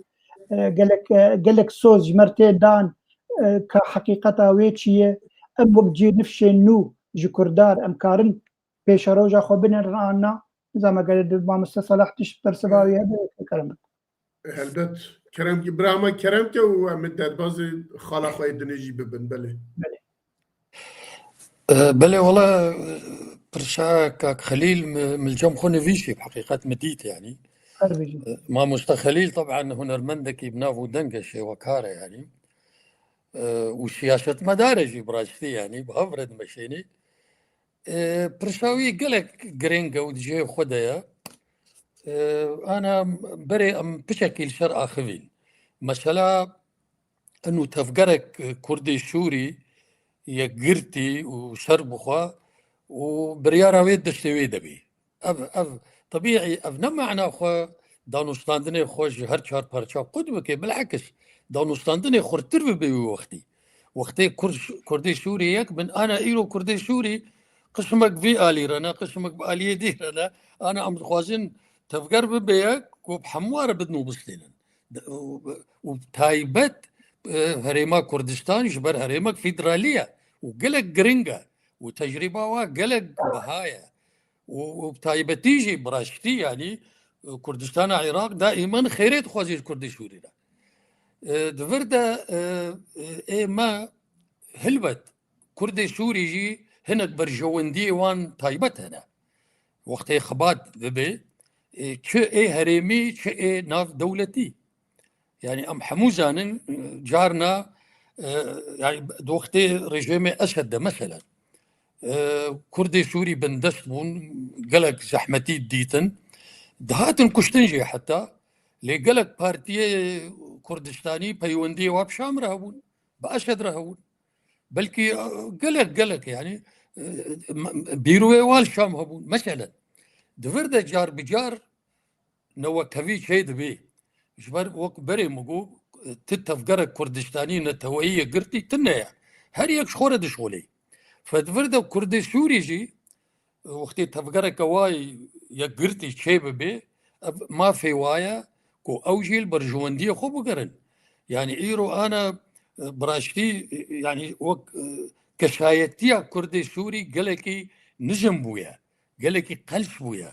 e, gelek, e, gelek soz ji me re tê dan, e, ka heqîqeta wê çi ye, em wek cî nifşên nû ji Kurdan em karin pêşeroja xwe binerin an na, nizam eger di mamoste Salah tişt bersiva wî hebe, kerem bike. Helbet. Kerem, bira me kerem ke û em ê derbazê xala xwe yê dinê jî bibin, belê. Belê. E, belê, wala, e, pirsa kak Xelîl mi, mi li cem xwe nivîsî, bi heqîqet mi dît, yanî. Her bijî. E, mamoste Xelîl, teb'en, hunermendekî bi nav û deng e, şêwekar e, yanî. E, û siyasetmedar e jî, bi rastî, yanî, bi hev re dimeşênî. E, pirsa wî gelek girîng e û di cihê xwe de ye. E, ana berê em piçekî li ser axivîn. Mesela, eno tevgerek, e, Kurdê Sûrî yekgirtî û ser bixwe û biryara wê destê wê de bî. Ev, ev, tebîî, ev ne mana xwe danûstandinê xwe ji her çar parça qut bike, bilekis danûstandinê xurtir bibe wî wextî. Wextê Kurd, Kurdê Sûrî yek bin, ana îro Kurdê Sûrî qismek vî alî re ne, qismek bi aliyê dî re ne, ana em dixwazin tevger bibe yek ku bi hemû re bidin û bistînin. De-, û, û taybet, e, Herêma Kurdistan ji ber herêmek federalî ye û gelek giring e û tecrîba wa gelek biha ye. Û, û bi taybetî jî bi raştî, yanî, e, Kurdistana Iraq daîman xêrê dixwazî ji Kurdê Sûrî re. E, di vir de, e, e, ê me hilbet Kurdê Sûrî jî hinek berjewendiyê wan taybet hene. Wextê xebat dibe, e, çi ê herêmî, çi ê nav dewletî. Yani em hemû zanin, e, carna, e, yani di wextê rejîmê Esed de mesela, e, Kurdê Sûrî bindest bûn, gelek zehmetî dîtin. Dihatin kuştin jî heta. Lê gelek partiyê Kurdistanî peywendiyê wa bi Şam re hebûn, bi Esed re hebûn. Belkî, e, gelek, gelek yani, e, m-, bîroyê wa li Şam hebûn. Meselen, di vir de car bi car newekhevî çê dibê. Ji ber wek berê min got, ti tevgerek Kurdistanî neteweyî yekgirtî tune ye. Her yek ji xwe re dişxulê. Fe di vir de Kurdê Sûrî jî, wextê tevgereke wa yekgirtî çê bibe, ev mafê wa ye ku ew jî li berjewendiyê xwe bigerin. Yani îro ana, e, bi rastî, e, yani wek, e, kesayetiya Kurdê Sûrî gelekî nizm bûye. Gelekî qels bûye.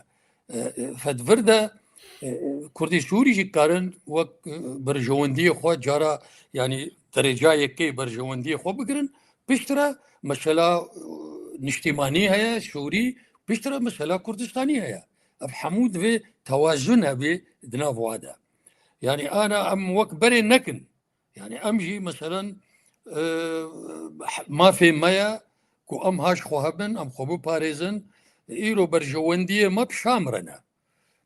E, e, fe di vir de, e, e, Kurdê Sûrî jî karin wek, e, berjewendiyê xwe cara, yani dereca yekê berjewendiyê xwe bigirin. Piştre mesela, e, niştîmanî heye, Sûrî, piştre mesela Kurdistanî heye. Ev hemû divê tewazun hebe di nav wa de. Yani ana em wek berê nekin. Yani em jî meselen, e, mafê me ye ku em ha ji xwe hebin, em xwe biparêzin. Îro berjewendiyê me bi Şam re ne.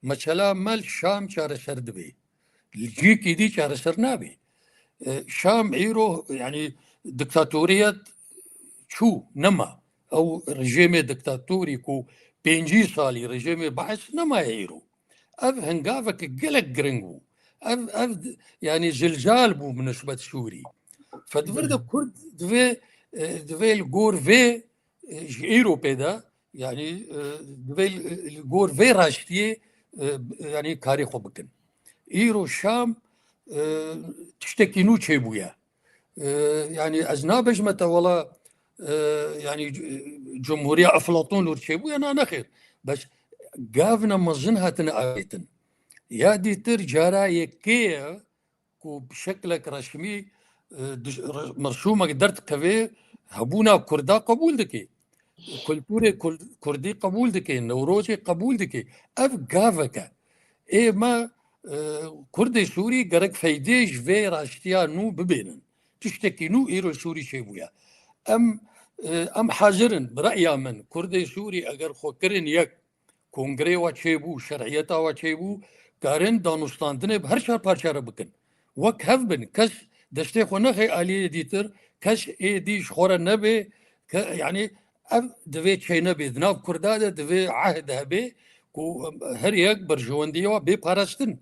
Mesela me li Şam çareser dibe. Li cîkî dî çareser nabe. E, Şam îro, yani diktatoriyet çû, nema. Ew rejîmê diktatorî ku pêncî salî rejîmê Baes nemaye îro. Ev hingaveke gelek giring bû. Ev, ev, yani zilzal bû bi nisbet Sûrî. Fe di vir de Kurd divê, e, divê li gor vê, e, ji Ewropê de, yani, e, divê li, li gor vê raştiyê, e, yani karê xwe bikin. Îro Şam, e, tiştekî nû çêbûye. E, yani ez nabêjime te wela, e, yani c-, Cumhuriya Eflatun û çêbûye, na nexêr. Bes gavna mezin hatine avêtin. Ya dîtir cara yekê ye ku bi şeklek resmî, e, diş-, re-, mersûmek derdikeve hebûna Kurda qebûl dike. Kulturê Kurd-, Kurdî qebûl dike, Newrozê qebûl dike. Ev gavek e. Ê me, e, Kurdê Sûrî gerek feydê ji vê raştiya nû bibênin. Tiştekî nû îro Sûrî çêbûye. Em, e, em hazir in, bi re'ya min, Kurdê Sûrî eger xwe kirin yek, kongrê wa çêbû, şer'iyeta wa çêbû, karin danûstandinê bi her çar parça re bikin. Wek hev bin, kes destê xwe nexe aliyê dîtir, kes ê dî ji xwe re nebe, ke, yani ev divê çênebê. Di nav Kurda de divê ehd hebe ku her yek berjewendiya wa bê parastin.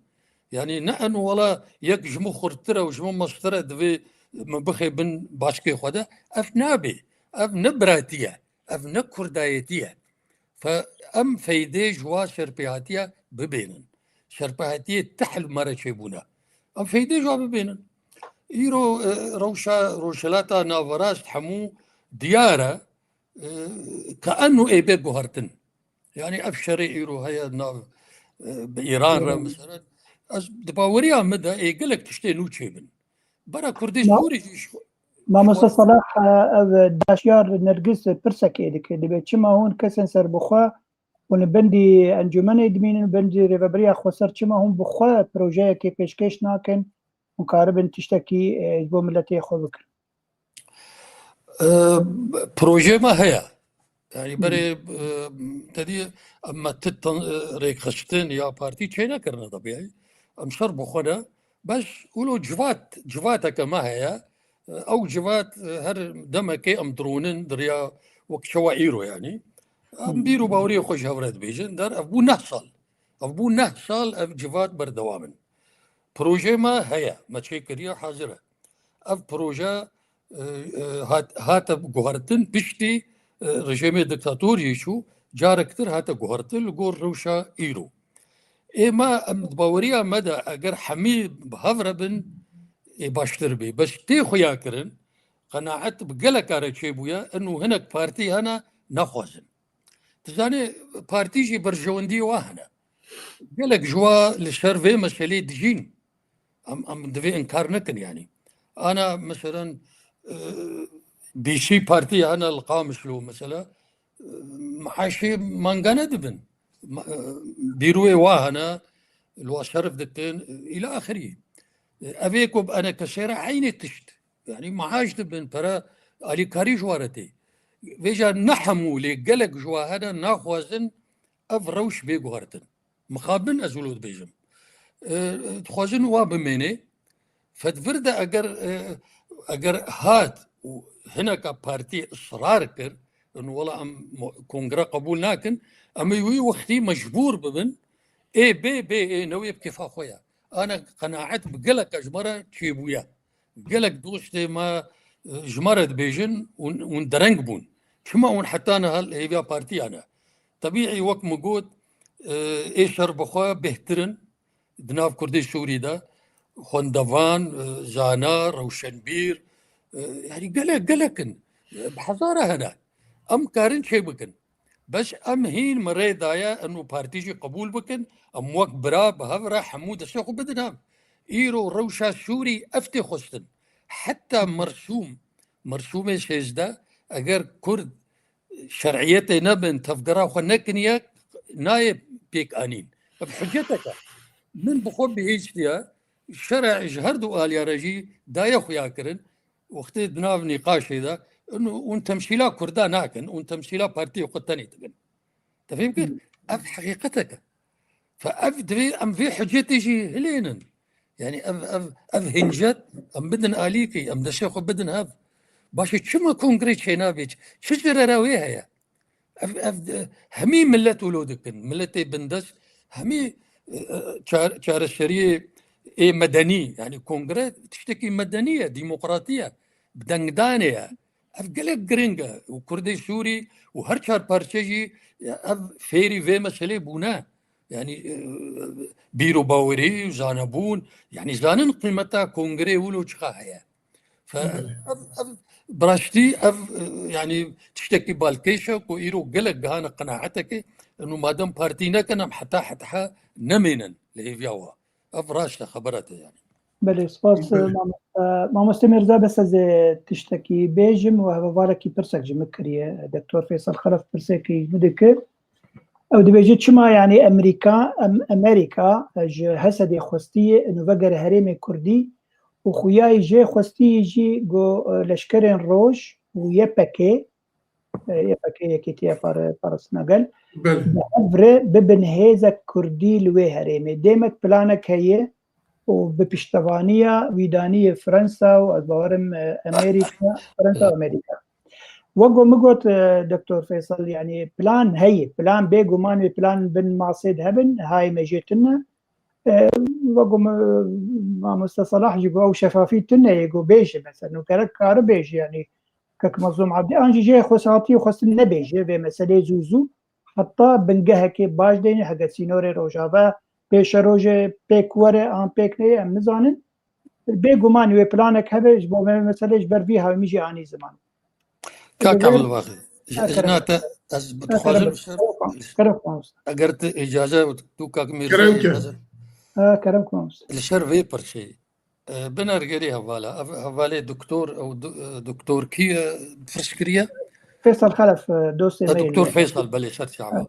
Yani ne eno wela yek ji min xurttir e û ji min mestir e divê min bixê bin başkê xwe de. Ev nabe. Ev ne biratî ye. Ev ne Kurdayetî ye. Fe em feydê ji wa şerpêhatiya bibênin. Şerpêhatiyê tih li me re çêbûne. Em feydê ji wa bibênin. Îro, e, rewşa Rojhilata Naverast hemû diyar e, e, ke eno ê bê guhertin. Yani ev şerê îro heye nav, e, bi Îran re, mesela. Ez di baweriya min de ê gelek tiştê nû çêbin. Bera Kurdê Sûrî jî ji xwe, Mamoste Salah, e, ev Daşyar Nergis pirsekê dike. Dibe çima hûn kesên serbixwe hûn li bendî encûmenê dimînin, bendî rêveberiya xweser, çima hûn bi xwe projeyekê pêşkêş nakin û karibin tiştekî, e, ji bo miletê xwe bikin? E, projeyê me heye. Yani berê, e, te dî em me ti tan-, e, rêkxistin ya partî çênekirine tabii. Em ser bi xwe ne. Bes wilo civat, civateke me heye. E, ew civat, e, her demekê em dironin, di riya wek çawa îro yani. Em bîr û baweriyê xwe ji hev re dibêjin. Der ev bû neh sal. Ev bû neh sal ev civat berdewam in. Projeyê me heye, me çêkiriye, hazir e. Ev proje, e, e, hat-, hate guhertin piştî, e, rejîmê diktator jî çû, carektir hate guhertin li gor rewşa îro. Ê me, em, di baweriya me de eger hemî bi hev re bin, ê baştir bê. Bes tê xuya kirin, qenaet bi gelek care çêbûye, eno hinek partî hene naxwazin. Tu zanî, partî jî berjewendiyê wa hene. Gelek ji wa li ser vê meselê dijîn. Em, em divê inkar nekin yani. Ana, meselen, e, bîsî partî hene li Qamişlo, mesela, e, mehaşê mangane dibin. ma-, e, bîroyê wa hene, li wa şerif dikin, îla axirî. E, ev ê ku bi enekesê re eynê tişt. Yanî maaş dibin, pere alîkarî ji wa re tê. Vêca ne hemû lê gelek ji wa hene naxwazin ev rewş bê guhertin. Mixabin ez wilo dibêjim. E, dixwazin wa bimênê. Fedvir de eger, e, eger hat û hineka partî israr kir, in wela em mo-, kongre qebûl nakin, em ê wî wextî mecbûr bibin, ê bê, bê, ê newê bi kêfa xwe ye. Ana qenaet bi gelek ji me re çêbûye. Gelek dostê me, e, ji me re dibêjin ûn, ûn dereng bûn. Çima ûn heta niha li hêviya partiya ne? Tebîî wek min got, e, ê şer bi xwe bêhtir in di nav Kurdê Sûrî de. Xwendevan, e, zana, rewşenbîr, e, yanî gelek, gelek in. E, bi hezara hene. Em karin çê bikin. Bes em hîn me rê daye, em û partî jî qebûl bikin, em wek bira bi hev re hemû destê xwe bidin hev. Îro rewşa Sûrî ev tê xwestin. Heta mersûm, mersûmê sêzdeh, eger Kurd şer'iyetê nebin, tevgera xwe nekin yek, nayê pêk anîn. Ev hiceteke. Min bi xwe bihîstiye, şer'e ji her du aliya re jî daye xuya kirin. Wextê di nav nîqaşê de, ûn, ûn temsîla Kurda nakin, ûn temsîla partiyê xwe tenê dikin. Te fêm kir? Ev heqîqetek e. Fe ev divê em vê hicetê jî hilênin. Yanî ev, ev, ev hincet em bidin alîkî, em destê xwe bidin hev. Başê çima kongrê çênabê? Çi, çi zerera wê heye? Ev, ev, hemî millet wilo dikin. Milletê bindest, hemî, e, e, çar-, çareseriyê ê medenî, yanî kongre tiştekî medenî ye, demokratî ye, bi dengdanê ye. Ev gelek giring e. Û Kurdê Sûrî û her çar parçe jî, e, ev fêrî vê meselê bûne. Yanî, e, bîr û bawerî, zanebûn, yanî zanin qîmeta kongrê wilo çiqa heye. Fe-, ev, ev, bi rastî ev, e, yanî tiştekî balkêş e ku îro gelek gihane qenaetekê, û madem partî nekin, em heta heta nemênin li hêviya wa. Ev raşt e, xebera te yanî. Belê, spas, Belê. Mamoste, Mamoste Mirza, bes ez ê tiştekî bêjim û hevarekî pirsek ji min kiriye. Doktor Feysel Xelef pirsekî ji min dikir. Ew dibêje, çima, yanî, Amerîka, em-, Amerîka, e, ji Hesedê xwestiye û vegere herêmê Kurdî û xuyayî jê xwestiye jî ku, e, leşkerên roj û Y P G, e, Y P G, Yekîtiya Pare-, Parastina Gel, Belê. bi hev re bibin hêzek Kurdî li wê herêmê. Dêmek planek heye û bi piştevaniya wî danî yê Fransa û ez bawerim, e, Amerîka, Fransa û Amerîka. Wek ku min got, e, Doktor Feysel, yanî plan heye, plan bêguman wê plan bin masê de hebin, hayê me jê tune. E, wek ku min, Mamoste Salah jî got, ew şefafî tune ye, got bêje mesela, û gerek kari bêje, yanî Kek Mazlûm Abdî, an jî jê xwesatî xwestin nebêje vê meselê zû zû, heta bingehekê baş deyne, heke sînorê Rojava pêşerojê pêk were an pêk neyê, em nizanin. Bêguman wê planek hebe ji bo me meselê ji ber vî hawî min jî anî ziman. Kak Abdulbaxî, Ha, ji kerem. na te ez Ha, dixwazim kerem. li ser, Kerem, kerem, mamoste. eger tu îcaze, tu kak Mîrza Kerem ke. îcaze. Ha, kerem, mamoste. Li ser vê pirçeyê, e, binergerî hevala, ev hevalê doktor, ew do-, e, doktor kî ye, pirs kiriye? Feysel Xelef, e, dostê E, me doktor ye. Feysel, belê, ser çava. Ha.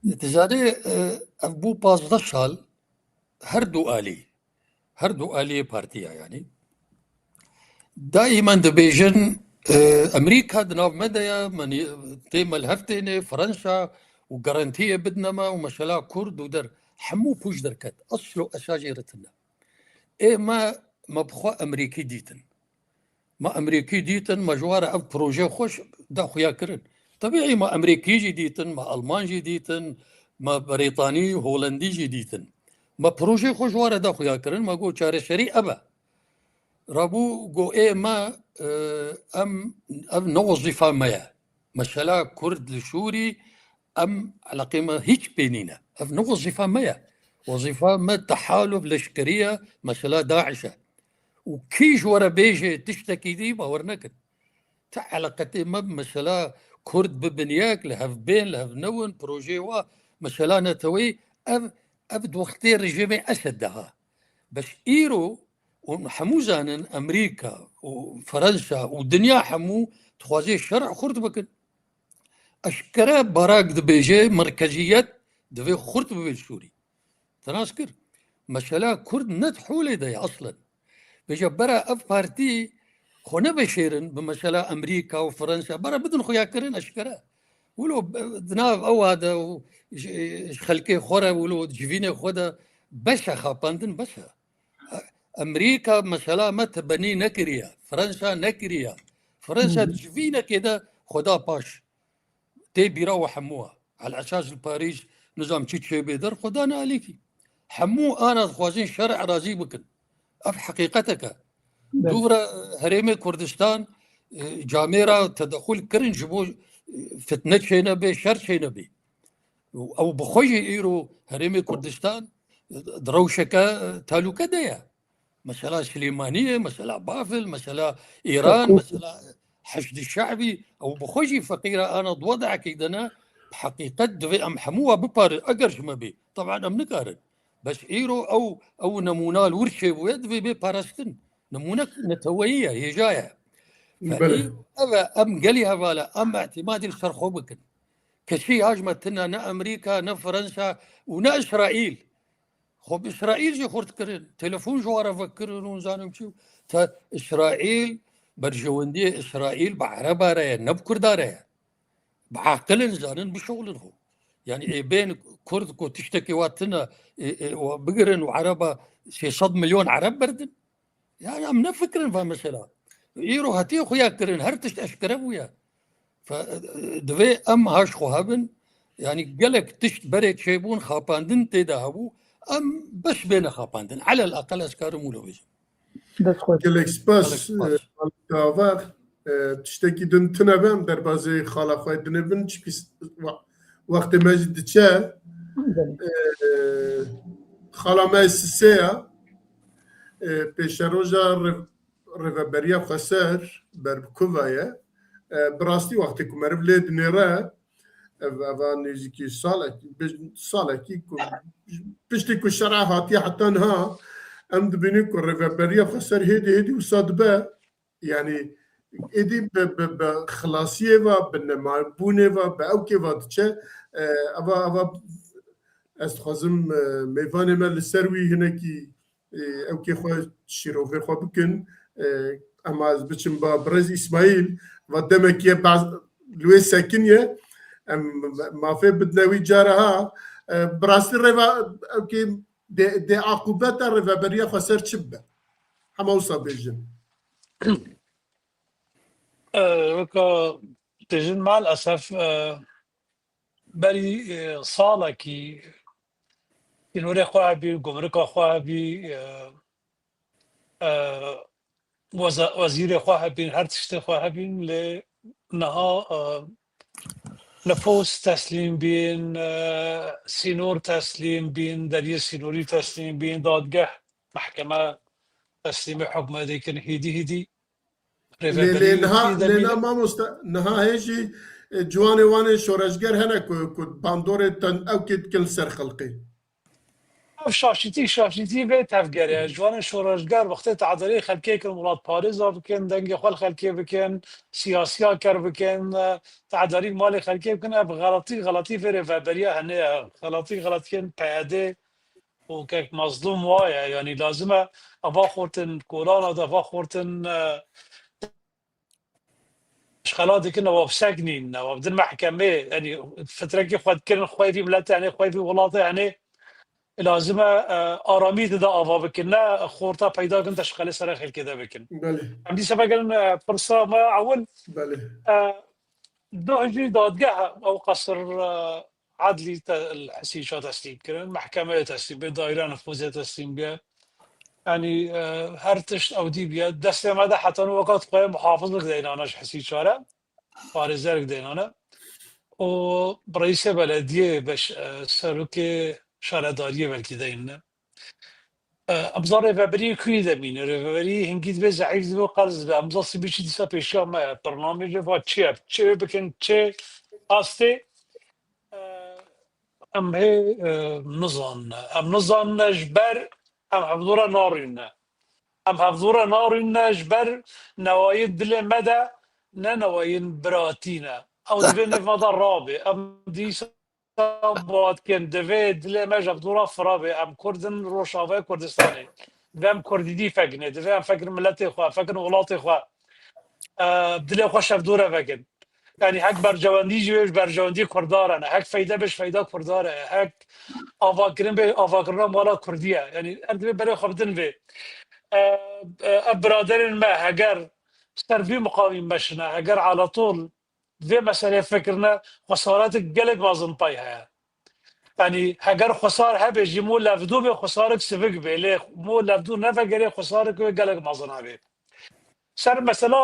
Dizanê, e, ev bû pazdeh sal, her du alî, her du aliyê partiya, yanî. Daîmen dibêjin, e, Amerîka di nav me de ye, me nî-, tê me li hev têne, Fransa û garantiyê bidine me û mesela Kurd û der, hemû pûç derket. Esl û esas jê re tune. Ê me, me bi xwe Amerîkî dîtin. Me Amerîkî dîtin, me ji wan re ev proje xwe da xuya kirin. Tebîî me Amerîkî jî dîtin, me Alman jî dîtin, me Brîtanî, Holandî jî dîtin. Me proje xwe ji wan re da xuya kirin, me got çareserî ev e. Rabû got ê me, e, em, ev ne wezîfa me ye. Mesela Kurd li Sûrî, em eleqê me hîç pê nîne. Ev ne wezîfa me ye. Wezîfa me tehaluf leşkerî ye, mesela DAIŞ e. Û kî ji we re bêje tiştekî dî, bawer nekin. Ti eleqetê me bi mesela Kurd bibin yek, li hev bên, li hev newin, projeyê wa, mesela neteweyî, ev, ev di wextê rejîmê Esed de ha. Bes îro, û hemû zanin, Amerîka û Fransa û dinya hemû dixwaze şer'ê Kurd bikin. Eşkere Barak dibêje merkeziyet Divê xurt bibe li Sûrî. Te nas kir. Mesela Kurd ne di holê de ye aslen. Vêca bera ev partî xwe neveşêrin bi mesela Amerîka û Fransa. Bera bidin xuyakirin eşkere. Wilo di nav ewa de û ji, ji xelkê xwe re wilo civînê xwe de bes e, xapandin bes e. Amerîka mesela me tebenî nekiriye. Fransa nekiriye. Fransa di civînekê de xwe da paş. Tê bîra we hemû e. Al esas li Parîs nizam çi çêbê der xwe dane alîkî. Hemû ana dixwazin şer erazî bikin. Ev heqîqetek e. Dûvra herêmê Kurdistan, e, camêra tedexul kirin ji bo, e, fitne çênebe, şer çênebe. Ew bi xwe jî îro herêmê Kurdistan, e, di rewşeke, e, talûke de ye. Mesela Silêmaniyê, mesela Bafil, mesela Îran, mesela Heşdî Şe'bî, ew bi xwe jî feqîr e, ana di wedekî de ne, bi heqîqet divê em hemû we biparin, eger ji me bê. Teban em nikarin. Bes îro ew, ew nemûna li wir çêbûye, divê bê parastin. Nemûne neteweyî ye, hêja ye. Fe Belê. Îro ev e, em gelî heval e, em îtimadî li ser xwe bikin. Kesî ya ji me tune, ne Amerîka, ne Fransa û ne Îsraîl. Xwe bi Îsraîl jî xurt kirin. Telefon ji wan re vekirin û nizanim çi. Te Îsraîl, berjewendiyê Îsraîl bi Ereba re ye, ne bi Kurda re ye. Bi aqil in, zanin bişewilin xwe. Yani ê bên Kurd ku tiştekî wa tune, ê, ê, wa bigirin û Ereba sê sed milyon Ereb berdin. Yani em nefikirin va mesela. Îro hatiye xuya kirin, her tişt eşkere bûye. Fe, divê em haş xwe hebin. Yani gelek tişt berê çêbûn, xapandin tê de hebû. Em bes bêne xapandin. Elel aqel ez karim wilo bêjim. Dest xweş. Gelek spas, Gelek spas. e, Xalî Taver. E, tiştekî din tune be, em derbazê xala xwe dinê bin, çikî s-, wa-, wextê me jî diçe. Belê. E, xala me Sisê ya. E, pêşeroja re-, Rêveberiya Xweser ber bi kuva ye. E, bi rastî wextê ku meriv lê dinêre, ev, eva nêzîkî salekî, bi-, salekî ku piştî ku şera hatiye heta niha, em dibînin ku Rêveberiya Xweser hêdî hêdî wisa dibe. Yani êdî bi, bi, bi xilasiyê ve, bi nemabûnê ve, bi ewkê ve diçe. E, eva, eva ez dixwazim, e, mêvanê me li ser wî hinekî, e, ewkê xwe şîrovê xwe bikin. E, ema ez biçim ba birêz Îsmaîl, va demekî ye baz-, li wê sekiniye. Em mafê bidine wî cara ha. E, bi rastî rêva ewkê dê, dê aqûbeta Rêveberiya Xweser çi bibe? Hema wisa bêjin. E, weka têjin maalesef, e, berî, e, salekî sînorê xwe hebî, gumrika xwe hebî, e, e, weza-, wezîrê xwe hebîn, her tiştê xwe hebîn, lê niha, e, nifûs teslîm bîn, e, sînor teslîm bîn, deriyê sînorî teslîm bîn, dadgeh, mehkeme teslîmê hukmê dikin, hîdî hîdî Lê, lê rêveberî niha, wekî lê niha demîne. Mamoste, niha hê jî, e, ciwanê wanê şoreşger hene ku, ku bandorê ten ewkê dikin li ser xelkê. Ev şaşîtî, şaşîtî vê tevgerê ye. Ciwanê şoreşger wextê tedarî xelkê kin, welatparêza bikin, dengê xwe li xelkê bikin, siyasiya ker bikin, e, tedarî malê xelkê bikin, ev xeletî, xeletî vê rêveberiya hene ye. Xeletî, xeletiyên P Y D û kek Mazlûm wa ye. Yanî lazim e ava xortin kolana de, ava xortin, e, ji xela dikin, ewa bi sek nîn, ewa bi din mehkemê, yanî fitrekî xwe dikirin, xweyvî miletê, yanî xweyvî welatê, yanî lazim e, e, aramî dida ava bikin, ne xorta peyda kin, te ji xelê sere xelkê de bikin. Belê. Em dîsa vegerin, e, pirsa me ewil, Belê. e, Doh jî dadgeh ew qesir, e, edlî te-, li Hesîça teslîm kirin, mehkemeyê teslîm bê, daîra nifûzê teslîm bê. Yanî, e, her tişt ew dî bûye. Destê me de heta niha weka dixweye muhafizlik deynane ji Hesîça re, parêzerik deynane. Û bi reîsê belediyê beş, e, serokê şaredariyê belkî deyne. E, em zan rêveberiyê kuyê de mîne. Rêveberiyê hingî dibe zeîf dibe û qels dibe. Em zan sibê çi dîsa pêşiya me ye. Pernamê jê va çi ye? Çi bikin? Çi astê? E, em hê, e, nizanine. Em nizanine ji ber em hevdû re narîne. Em hevdû re narîne ji ber newayên dilê me de ne newayên biratî ne. Ew divê nêv me de rabê. Em dîsa Ewsa badikin, divê dilê me ji hevdû re fira be. Em Kurd in Rojavayê Kurdistanê. Divê em Kurdîtî fekinê. Divê em fekin miletê xwe, fekin welatê xwe. E, dilê xwe ji hevdû re vekin. Yanî hek berjewendî jî wê ji berjewendî Kurda re ne. Hek feyde be ji feyda Kurda re. Hek avakirin be avakirina mala Kurdî ye. Yanî em divê berê xwe bidin vê. E, e, ev biraderên me heger ser vî miqamî meşine, heger alatol vê meseleyê fikirine, xwesaretik gelek mezin pay heye. Yanî heger xwesar hebe jî mo levdû bê xwesarik sivik bê, lê mo levdû nevegerê xwesarik wê gelek mezin hebe. Ser mesela,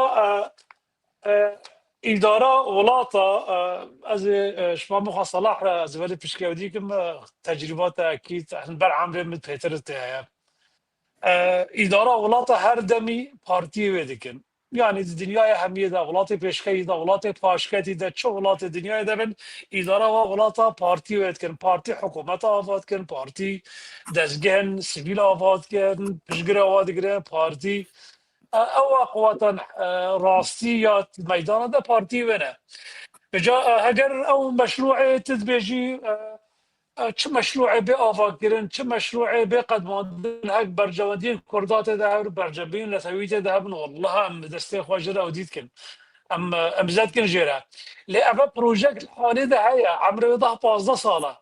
e, e, îdara welata, e, ez ê, e, ji Mamoxa Salah re ez ê belê pişkevdî kim, e, tecrîbata ekî, ber emrê min pêtir tê heye. E, îdara welata her demî partiyê wê dikin. Yanî di dinyaya hemiyê de, welatê pêşketî de, welatê paşketî de, çi welatê dinyayê de bin, îdara wa welata partî wê dikin. Partî hikûmeta ava dikin, partî dezgehên sivîl ava dikin, piştgire wa digirin, partî, e, ew a quwatan, e, rastî ya meydana de partî wê ne. Ca, e, heger ew meşrûê tu dibêjî, e, e, çi meşrûê bê avakirin, çi meşrûê bê qedmandin, hek berjewendiyên Kurda tê de hebin, berjewendiyên netewî tê de hebin, wallah em destê xwe jê re ew dî dikin. Em, e, em zed dikin jê re. Lê ev projek li halê de heye, emrê wê deh pazdeh sal e.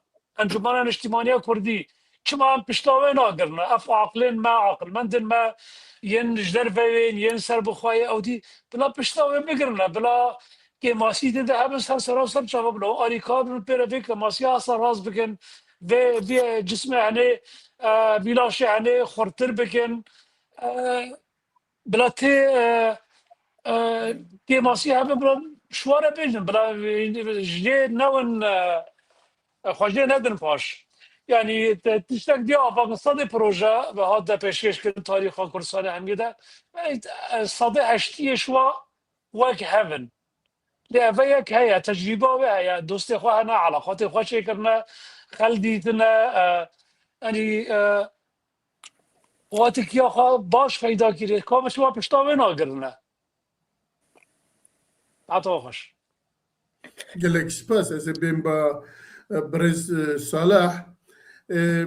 Encûmena Niştîmaniya Kurdî, çima em pişta wê nagirine? Ev aqilên me, aqilmendên me, yên ji derve yên, yên ser bi xwe yê ew dî, bila pişta wê bigirine, bila kêmasî tê de hebin ser sera ser çava bin. Ew alîkar bin pê re vê kêmasîya hesa rast bikin. Vê, vê cismê henê, e, vî laşê henê xurtir bikin. E, bila tê, e, e, kêmasî hebe bila şware bêjin. Bila, e, jê newin, e, e, xwe jê nedin paş. Yanî te-, tiştek diya avakir sedê proje ve hat de pêşkêş kirin tarîxa Kurdistanê hemiyê de. E, e, sedê heştiyê şwa wek hev in. Lê ev yek heye, tecrîba wê heye, dostê xwe hene, eleqatê xwe çêkirine, xel dîtine, e, yanî, e, watikiya xwe baş feyda kirê, ka min şima pişta wê nagirine. Heta xweş. Gelek spas, ez ê bêm ba, e, birêz, e, Salah. E,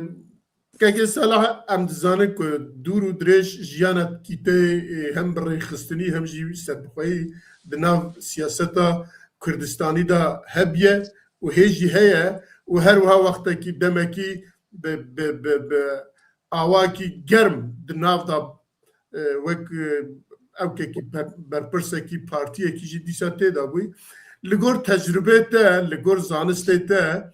Kekê Salah, em dizanin ku dûr û dirêj jiyana kîteyê, e, hem bi rêxistinî hem jî serbixweyî di nav siyaseta Kurdistanî de hebiye û hê jî heye û her wiha wextekî demekî bi, bi, bi, bi awakî germ di nav de, e, wek, e, ewkekî per-, berpirsekî partiyekî jî dîsa tê de bûy. Li gor tecrubê te, li gor zanistê te,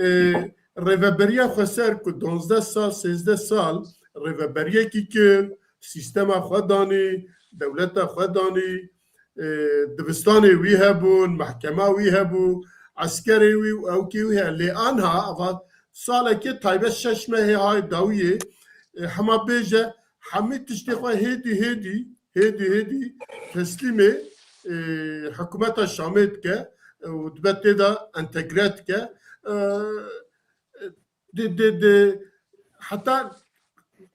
e, Rêveberiya Xweser ku duwazdeh sal, sêzdeh sal rêveberiyekî kir, sîstema xwe danî, dewleta xwe danî, e, dibistanê wî hebûn, mehkema wî hebû, eskerê wî û ewkê wî heye. Lê anha ava salekê taybet şeş mehê hay dawiyê, e, hema bêje hemî tiştê xwe hêdî hêdî, hêdî hêdî teslîmê, e, hikûmeta Şamê dike, e, û dibe tê de entegre dike. E, di, di, di, heta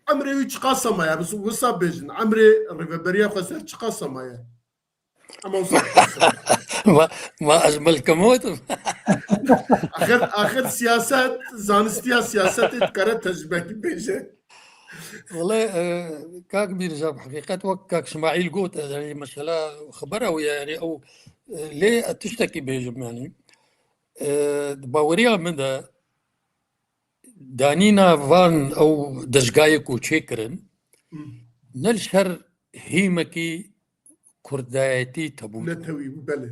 emrê wî çiqasa maye? Wisa bêjin, emrê Rêveberiya Xweser çiqasa maye? Ama wisa bêjin. Ma, ma ez milkemot im. Axir, axir siyaset, zanistiya siyasetê dikare tecrübekî bêje. Wele, e, kak Mîrza, bi heqîqet wek kak Smaîl got, e, yanî mesela xebera wî ye, yanî ew, e, lê ez tiştekî bêjim, yanî, e, di baweriya min de danîna van ew dezgayê ku çêkirin, Hmm. ne li ser hîmekî kurdayetî tebû. Netewî bû, belê.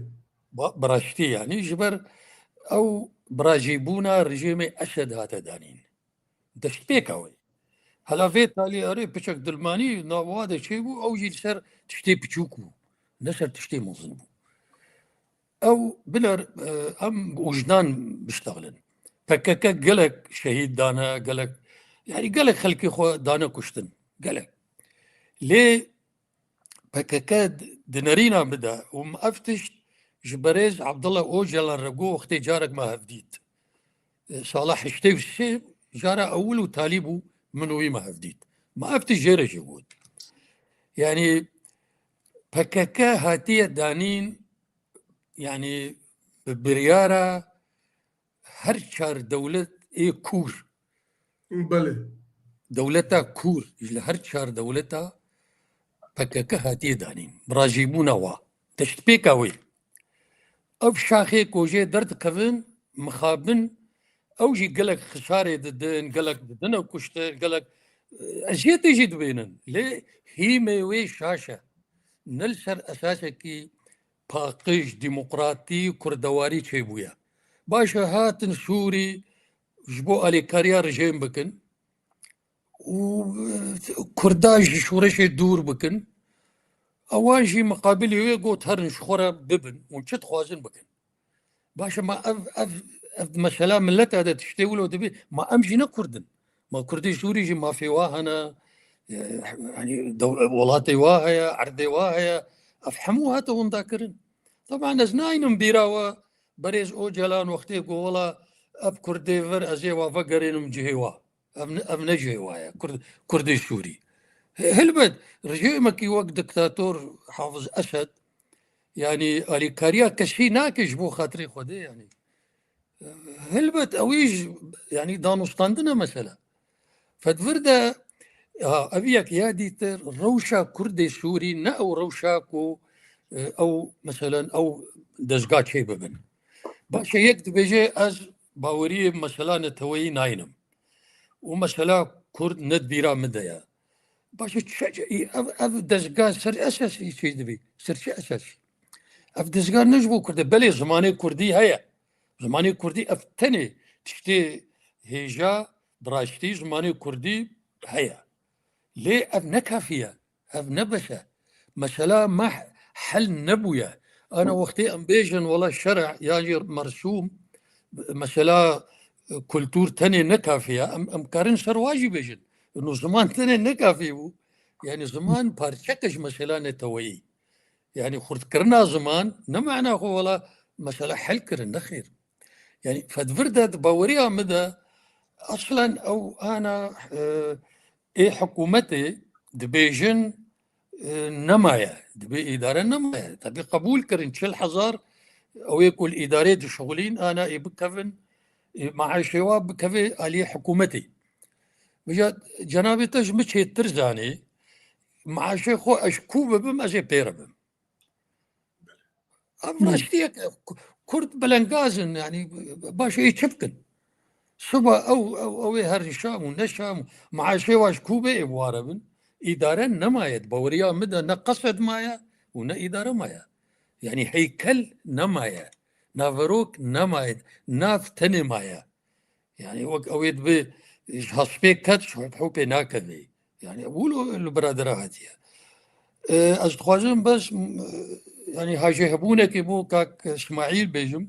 Ba-, bi raştî, yanî ji ber ew birajîbûna rejîmê Esed hate danîn. Destpêka wê. Hela vê talî erê piçek dilmanî nava de çêbû, ew jî li ser tiştê piçûk bû. Ne ser tiştê mezin bû. Ew biler, e, em bi wijdan biştexilin. P K K gelek şehîd dane, gelek, yanî gelek xelkê xwe dane kuştin. Gelek. Lê P K K di nerîna min de û min ev tişt ji berêz Abdullah Ocalan re got wextê carek me hevdît. E, sala heştê û sê cara ewil û talî bû min û wî me hevdît. Me ev tişt jê re jî got. Yanî P K K hatiye danîn, yanî bi biryara her çar dewlet ê kûr. Belê. Dewleta kûr ji li her çar dewleta P K K hatiye danîn. Bi rajîbûna wa. Deştpêka wê. Ev şaxê ku jê derdikevin, mixabin, ew jî gelek xisarê didin, gelek didine kuştir, gelek, e, eziyetê jî dibînin. Lê hîmê wê şaş e. Ne li ser esasekî paqij, demokratî, kurdewarî çêbûye. Baş e, hatin Sûrî ji bo alîkariya rejîm bikin û, e, Kurda ji şoreşê dûr bikin. Ewan jî miqabilî wê got, herin ji xwe re bibin û çi dixwazin bikin. Baş e, ma ev, ev, ev mesela mileta de tiştê wilo dibê, ma em jî ne Kurd in. Ma Kurdê Sûrî jî mafê wa hene, e, yanî dew-, welatê wa heye, erdê wa heye. Ev hemû hate winda kirin. Teban ez naynim bîra we, berêz Ocalan wextê ku wela ev Kurdê vir ez ê wa vegerînim cihê wa. Ev ne, ev ne cihê wa ye. Kurd, Kurdê Sûrî. He-, helbet, rejîmekî wek diktator Hafiz Esed, yanî alîkariya kesî nake ji bo xatirê Xwedê, yanî. Helbet, ew î ji, yanî danûstandin e mesela. Fedvir de, ha, ev yek ya dîtir, rewşa Kurdê Sûrî ne ew rewşa ku, e, ew, meselen, ew dezga çê bibin. Baş e, yek dibêje, ez baweriyê mesela neteweyî naynim. Û mesela Kurd ne di bîra min de ye. Baş e, çi, çi, ev, ev dezga ser esasî çê dibî. Ser çi esasî? Ev dezga ne ji bo Kurd e. Belê zimanê Kurdî heye. Zimanê Kurdî ev tenê tiştê hêja, bi raştî zimanê Kurdî heye. Lê ev ne kafî ye. Ev ne bes e. Mesela me hel nebûye. Ana wextê em bêjin wela şer'a yan jî mersûm, mesela, e, kultûr tenê ne kafî ye. Em, em karin ser wa jî bêjin. Ino ziman tenê ne kafî bû. Yanî ziman parçeke ji mesela neteweyî. Yanî xurtkirina ziman ne mana xwe wela mesela hel kirin, nexêr. Yanî fedvir de di baweriya min de eslen ew ana, e, ê hikûmetê dibêjin, e, nemaye, dibê îdare nemaye. Tebî qebûl kirin çil hezar ew ê ku li îdarê dişixulîn ana ê bikevin, e, maaşê wa bikeve aliyê hikûmetê. Vêca cenabê te ji min çêtir zanî, maaşê xwe ez ku bibim, ez ê pê re bim. Ev raştiyek e. Ku-, Kurd belengaz in, yanî baş ê çi bikin? Siba ew, ew, ew ê herin Şam û ne Şam û maaşê wa ji ku bê ê bi wa re bin? Îdare nemaye. Di baweriya min de ne qesed maye û ne îdare maye. Yanî heykel nemaye. Naverok nemaye. Nav tenê maye. Yanî wek ew ê dibe ji hespê ket ji hopê nakeve. Yanî wilo li biradera hatiye. E, ez dixwazim bes, m, yanî hajêhebûnekê bo kak Îsmaîl bêjim.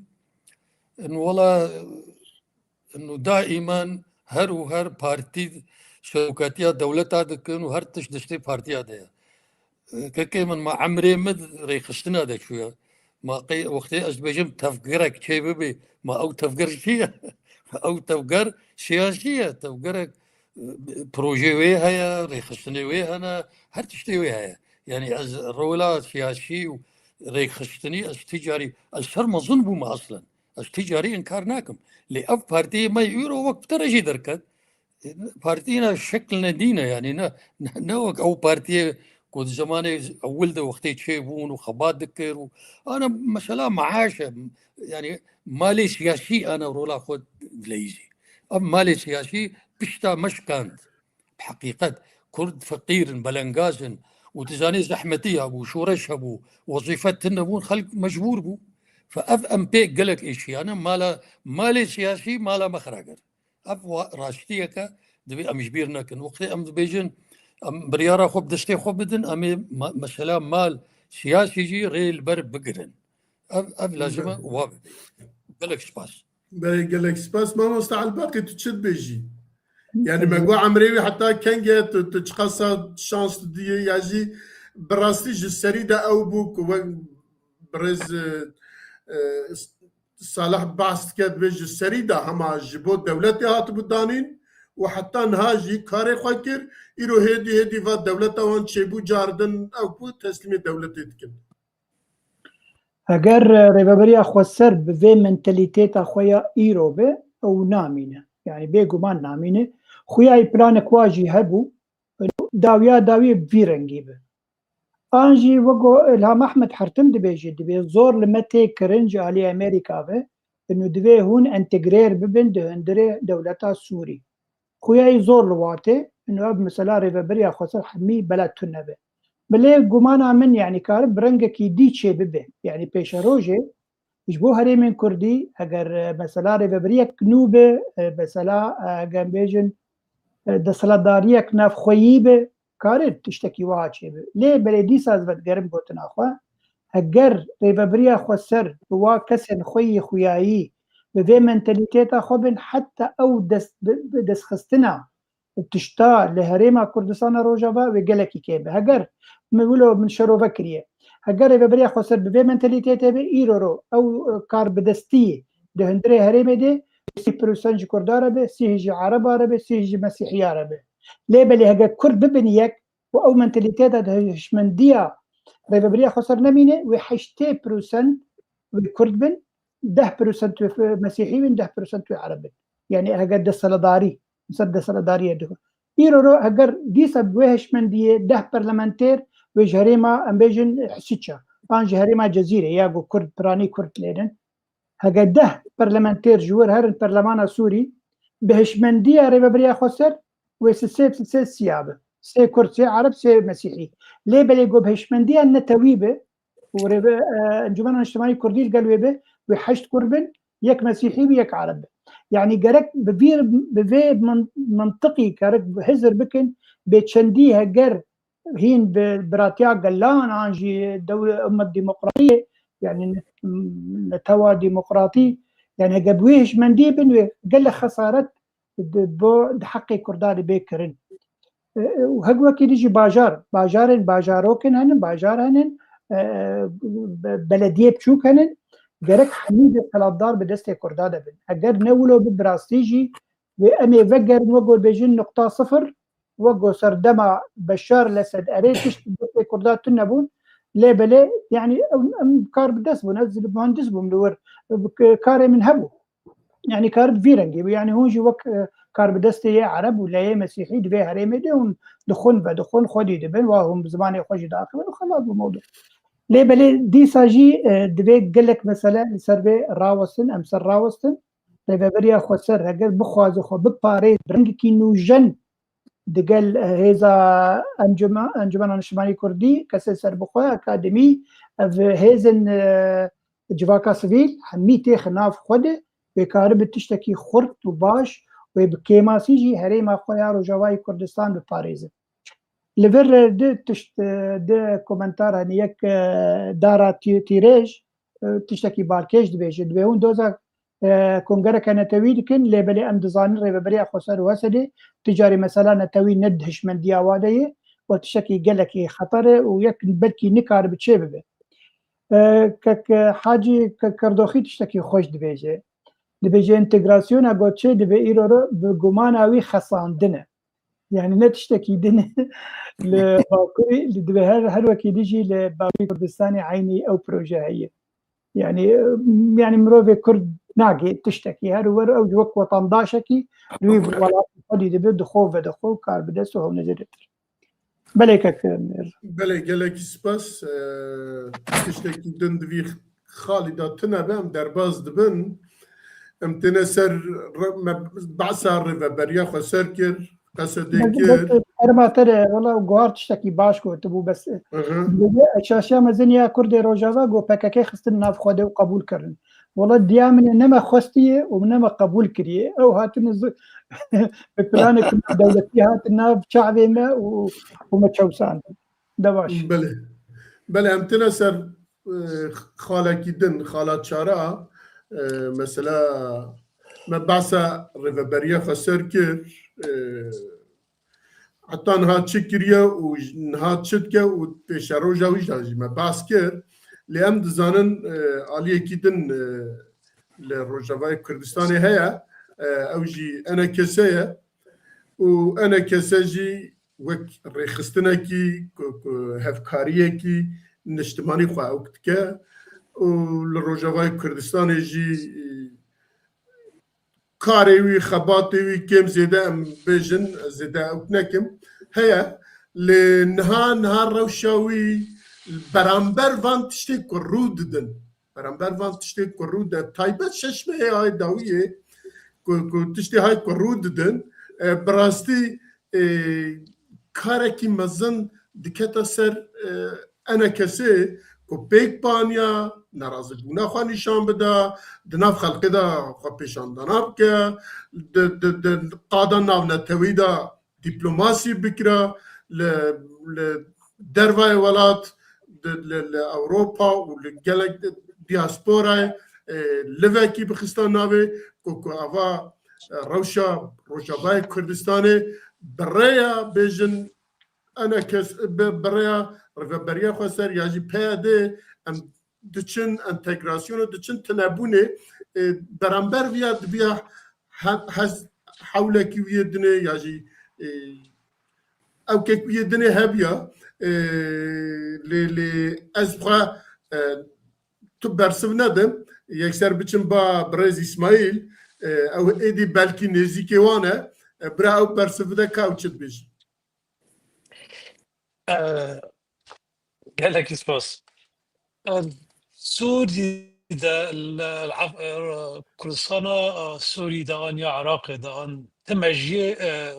In wela, in daîman her û her partî serokatiya dewleta dikin û her tişt destê partiya de ye. Kekê min, ma emrê min rêxistina de çûye. Ma qey wextê ez dibêjim tevgerek çê bibe, ma ew tevger çi ye? Ew tevger siyasî ye. Tevgerek, e, projê wê heye, rêxistinê wê hene, her tiştê wê heye. Yanî ez rola siyasî û rêxistinî ez ticarî, ez ser mezin bûm aslen. Ez ticarî inkar nakim. Lê ev partiyê me îro wek bi te re jî derket. Partîna şekline dîne, yanî ne, ne, ne wek ew partiyê ku di zemanê ewil de wextê çêbûn û xebat dikir û ana mesela maaş e, yanî malê siyasî ana rola xwe dileyîzî. Ev malê siyasî pişta me şikand. Bi heqîqet Kurd feqîr in, belengaz in û tu zanî zehmetî hebû, şoreş hebû, wezîfe tune bûn, xelk mecbûr bû. Fe ev em pê gelek êşiyane, mala, malê siyasî mala me xira kir. Ev wa-, raştiyeke divê em ji bîr nekin. Wextê em dibêjin, em biryara xwe bi destê xwe bidin, em ê ma-, mesela mal siyasî jî rê li ber bigirin. Ev, ev lazim e wa bibe. Gelek spas. Belê, gelek spas. Mamosta Elbaqî, tu çi dibêjî? Yani me got emrê wî heta keng e, tu, tu çiqasa şans tu diyê, ya jî bi rastî ji serî de ew bû ku wek birêz, e, e, Salih behs dike, dibê ji serî de hema ji bo dewletê hatibû danîn û heta niha jî karê xwe kir. Îro hêdî hêdî va dewleta wan çêbû cardin, ew ku teslîmê dewletê dikin. Eger, e, Rêveberiya Xweser bi vê mentalîteta xwe ya îro be, ew namîne. Yanî bêguman namîne. Xuyayî planek wa jî hebû, dawiya dawiyê bi vî rengî bi. An jî wek ku Ilham Ahmed her tim dibêje, dibê zor li me tê kirin ji alî Amerîka ve, û divê hûn entegrêr bibin di hundirê dewleta Sûrî. Xuyayî zor li watê, û ev mesela rêveberiya xweser hemî bela tune be. Bilê gumana min, yanî, kare bi rengekî dî çê bibe. Yanî pêşerojê ji bo herêmên Kurdî, eger, e, mesela rêveberiyek nû be, e, mesela, e, eger em bêjin, e, desthilatdariyek navxweyî be, kare tiştekî wiha çêbe. Lê belê dîsa ez vedigerim gotina xwe, eger rêveberiya xweser bi wa kesên xwe yê xuyayî, bi vê mentalîteta xwe bin, heta ew dest, bi, bi destxistina tişta li herêma Kurdistana Rojava wê gelekî kêm be. Heger min wilo min şerove kiriye. Heger rêveberiya xweser bi vê mentalîteyê tê be, îro ro ew, e, karbidestiyê di hundirê herêmê de sî prosent ji Kurda re be, sî ji Ereba re be, sî ji Mesîhiya re be. Lê belê heger Kurd bibin yek û ew mentalîteyê de hişmendiya rêveberiya xweser nemîne, wê heştê prosent wê Kurd bin, deh prosent wê Mesîhî bin, deh prosent wê Ereb bin. Yanî heger desthilatdarî, ser desthilatdariyê digo. Îro ro heger dîsa bi wê hişmendiyê deh parlamenter wê ji herêma, em bêjin, Hisiça, an ji herêma Cezîrê ya ku Kurd, piranî Kurd lênin. Heger deh parlamenter ji wir herin perlemana Sûrî, bi hişmendiya rêveberiya xweser wê sisê, sisê siya bi. Sê Kurd, sê Ereb, sê Mesîhî. Lê belê ku bi hişmendiya netewî bi, û rêve, e, Encûmena Niştimanî Kurdî li gel wê be, wê heşt Kurd bin, yek Mesîhî bi, yek Ereb bi. Yanî gerek bi vî, bi vê min-, mintiqî gerek hizir bikin, bê çendî heger hîn bi biratiya gelan an jî dewle ummet demokratiyê, yanî ne-, netewa demokratî, yanî heger bi wê hişmendî bin, wê gelek xesaret di, bo, di heqê Kurda de bê kirin. E, û hek wekî dî jî bajar, bajarên, bajarokin henin, bajar henin, e, be-, belediyê biçûk henin, gerek hemî desthilatdar bi destê Kurda de bin. Eger ne wilo bi, bi rastî jî wê em ê vegerin, wek ku bêjin, nuqta sifir, wek ku serdema Beşar li Esed erê tişt bi destê Kurda tune bûn, lê belê, yanî em, em kar bi dest bûn, ez muhendis bûm li wir, karê min hebû. Yanî kar bi vî rengî bû. Yanî hûn jî wek, e, karbidestê yê Ereb û lê yê Mesîhî di vê herêmê de hûn dixwin, vedixwin, xwedî dibin, wa hûn bi zimanê xwe jî diaxivin û xelas bû mewdû. Lê belê dîsa jî, e, divê gelek mesele li ser vê rawestin, em ser rawestin. Rêveberiya xweser heger bixwaze xwe biparêz bi rengekî nûjen digel, e, hêza encuma-, Encumena Niştimanî Kurdî, kesê serbixwe, akademî, ev hêzên, e, civaka sivîl, hemî têxe nav xwe de, wê karibe tiştekî xurt û baş, wê bi kêmasî jî herêma xwe ya Rojavayê Kurdistan biparêze. Li vir, e, du tişt, e, du komentar hene, yek, e, Dara Tî-, Tîrêj, e, tiştekî balkêş dibêje. Dibê hûn doza, e, kongereke netewî dikin, lê belê em dizanin Rêveberiya Xweser û Hesedê tu carî mesela netewî ne di hişmendiya wa de ye, we tiştekî gelekî xeter e û yek belkî nikaribe çê bibe. E, kek, e, Hacî Ke-, Kerdoxî tiştekî xweş dibêje. Dibêje entegrasyona got çê dibe îro re bi gumana wî xesandin e. Yanî ne tiştekî din e. Li Bakurî, li, divê her, her wekî dî jî li Bakurî Kurdistanê eynî ew proje heye. Yanî, yanî mirovê Kurd nagê tiştekî. Her wer ew wek wetandaşekî li wî welatî xwedî dibe, dixwe vedixwe û kar bi dest û hewne zêdetir. Belê kek Nêr. Belê, gelekî spas. Eee, tiştekî din di vî xalî de tune be, em derbas dibin. Em têne ser re-, me behsa rêveberiya xweser kir, Qesedê kir. Erma te re, wela guhar tiştekî baş gotibû, bes, Hı hı. Eşaşiya mezin ya Kurdê Rojava got P K K xistin nav xwe de û qebûl kirin. Wela diya min e, ne me xwestiye û ne me qebûl kiriye. Ew hatine zi-, bi planê ku dewletî hatin nav çavê me û, û me çewsandin. De baş. Belê. Belê, em têne ser, e, xalekî din, xala çara, e, mesela me behsa rêveberiya xweser kir, e, heta niha çi kiriye û j-, niha çi dike û pêşeroja wî jî me behs kir. Lê em dizanin, e, aliyekî din, e, li Rojavayê Kurdistanê heye, e, ew jî E N K S ye û E N K S jî wek rêxistinekî ku, ku hevkariyekî niştimanî xwe ewk dike û li Rojavayê Kurdistanê jî, e, karê wî, xebatê wî kêm zêde em bêjin, zêde ewk nekim, heye. Lê niha, niha rewşa wî beramber van tiştê ku rû didin. Beramber van tiştê ku rû de, taybet şeş mehê hay dawiyê ku, ku tiştê hay ku rû didin, e, bi rastî, e, karekî mezin dikete ser, e, enekesê ku pêk paniya nerazîbûna xwe nîşan bida, di nav xelkê de xwe pêşandana bike, di, di, di qada navnetewî de dîplomasî bikira, li, li dervayê welat, di, li, li Ewropa û li gelek diasporayê, e, livekî bixista navê ku, ku ava, e, rewşa Rojavayê Kurdistanê bi rêya bêjin enekes, bi, bi rêya Rêveberiya Xweser ya jî P Y D em diçin entegrasyon û diçin tinebûnê, e, beramber viya dibiya he-, hez hewlekî wî yê dinê ya jî, e, ewkek wî yê dinê hebiya, e, lê, lê ez xwe, e, tu bersiv nedim, yekser biçim ba birêz Îsmaîl, e, ew êdî belkî nêzîkê wan e, e, bira ew bersiv bide ka ew çi dibêjin. E, gelekî spas. E, Sûrî de, li, li Af-, e, Kurdistana, e, Sûrî de an ya Iraqê de an ti mejiyê, e,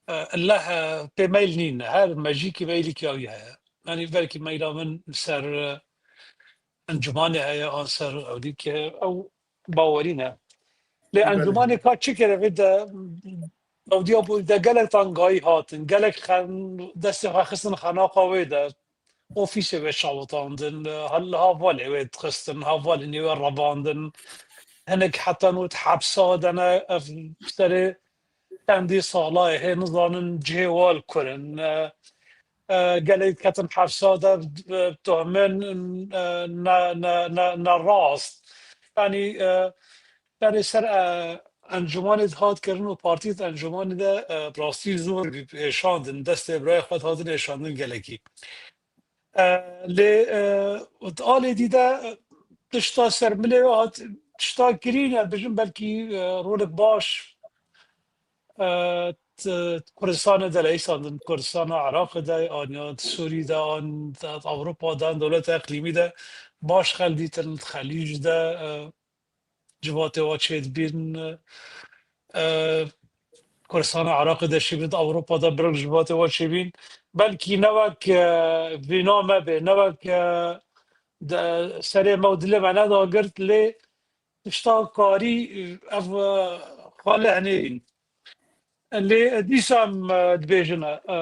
e, leh, e, pê meyl nîn. Her mejîkî meylîkî wî heye. Yanî belkî meyla min li ser, e, encûmanê heye an ser ewlîkê, ew bawerî ne. Lê encûmanê ka çi kere vê de, ewdiya bû de gelek tangayî hatin, gelek xen-, destê xwe xistin xenaqa wê de, ofîsê wê çawitandin, hal-, hevalê wê dixistin, hevalên wê revandin, hinek heta nût hepsa de ne, ev serê çendî sala ye, hê nizanin cihê wal kur in. E, e, gelek ketin hepsa de, e, tohmên, e, ne, ne, ne, ne rast. Yanî, e, serê ser, e, encûmanê dihat kirin û partî di encûmanê de, e, bi rastî zor bî êşandin, destê birayê xwe dihatin êşandin gelekî. E, lê, e, di alê dî de, e, tişta ser milê hat, tişta girîn e, bijim belkî, e, rolek baş, e, t-, Kurdistanê de leyîsandin, Kurdistana Iraqê de, an ya Sûrî de, an Ewropa de, an dewleta iqlîmî de baş xel dîtin, Xelîc de, e, civatê wa çêdibîn, e, Kurdistana Iraqê de şîbîn, Ewropa de birek civatê wa çêbîn. Belkî ne wek, e, vîna me bê, ne wek, e, de, serê me û dilê me nedagirt, lê tişta karî, e, ev, e, xwe leh neyîn. Lê dîsa em, e, dibêjin, e,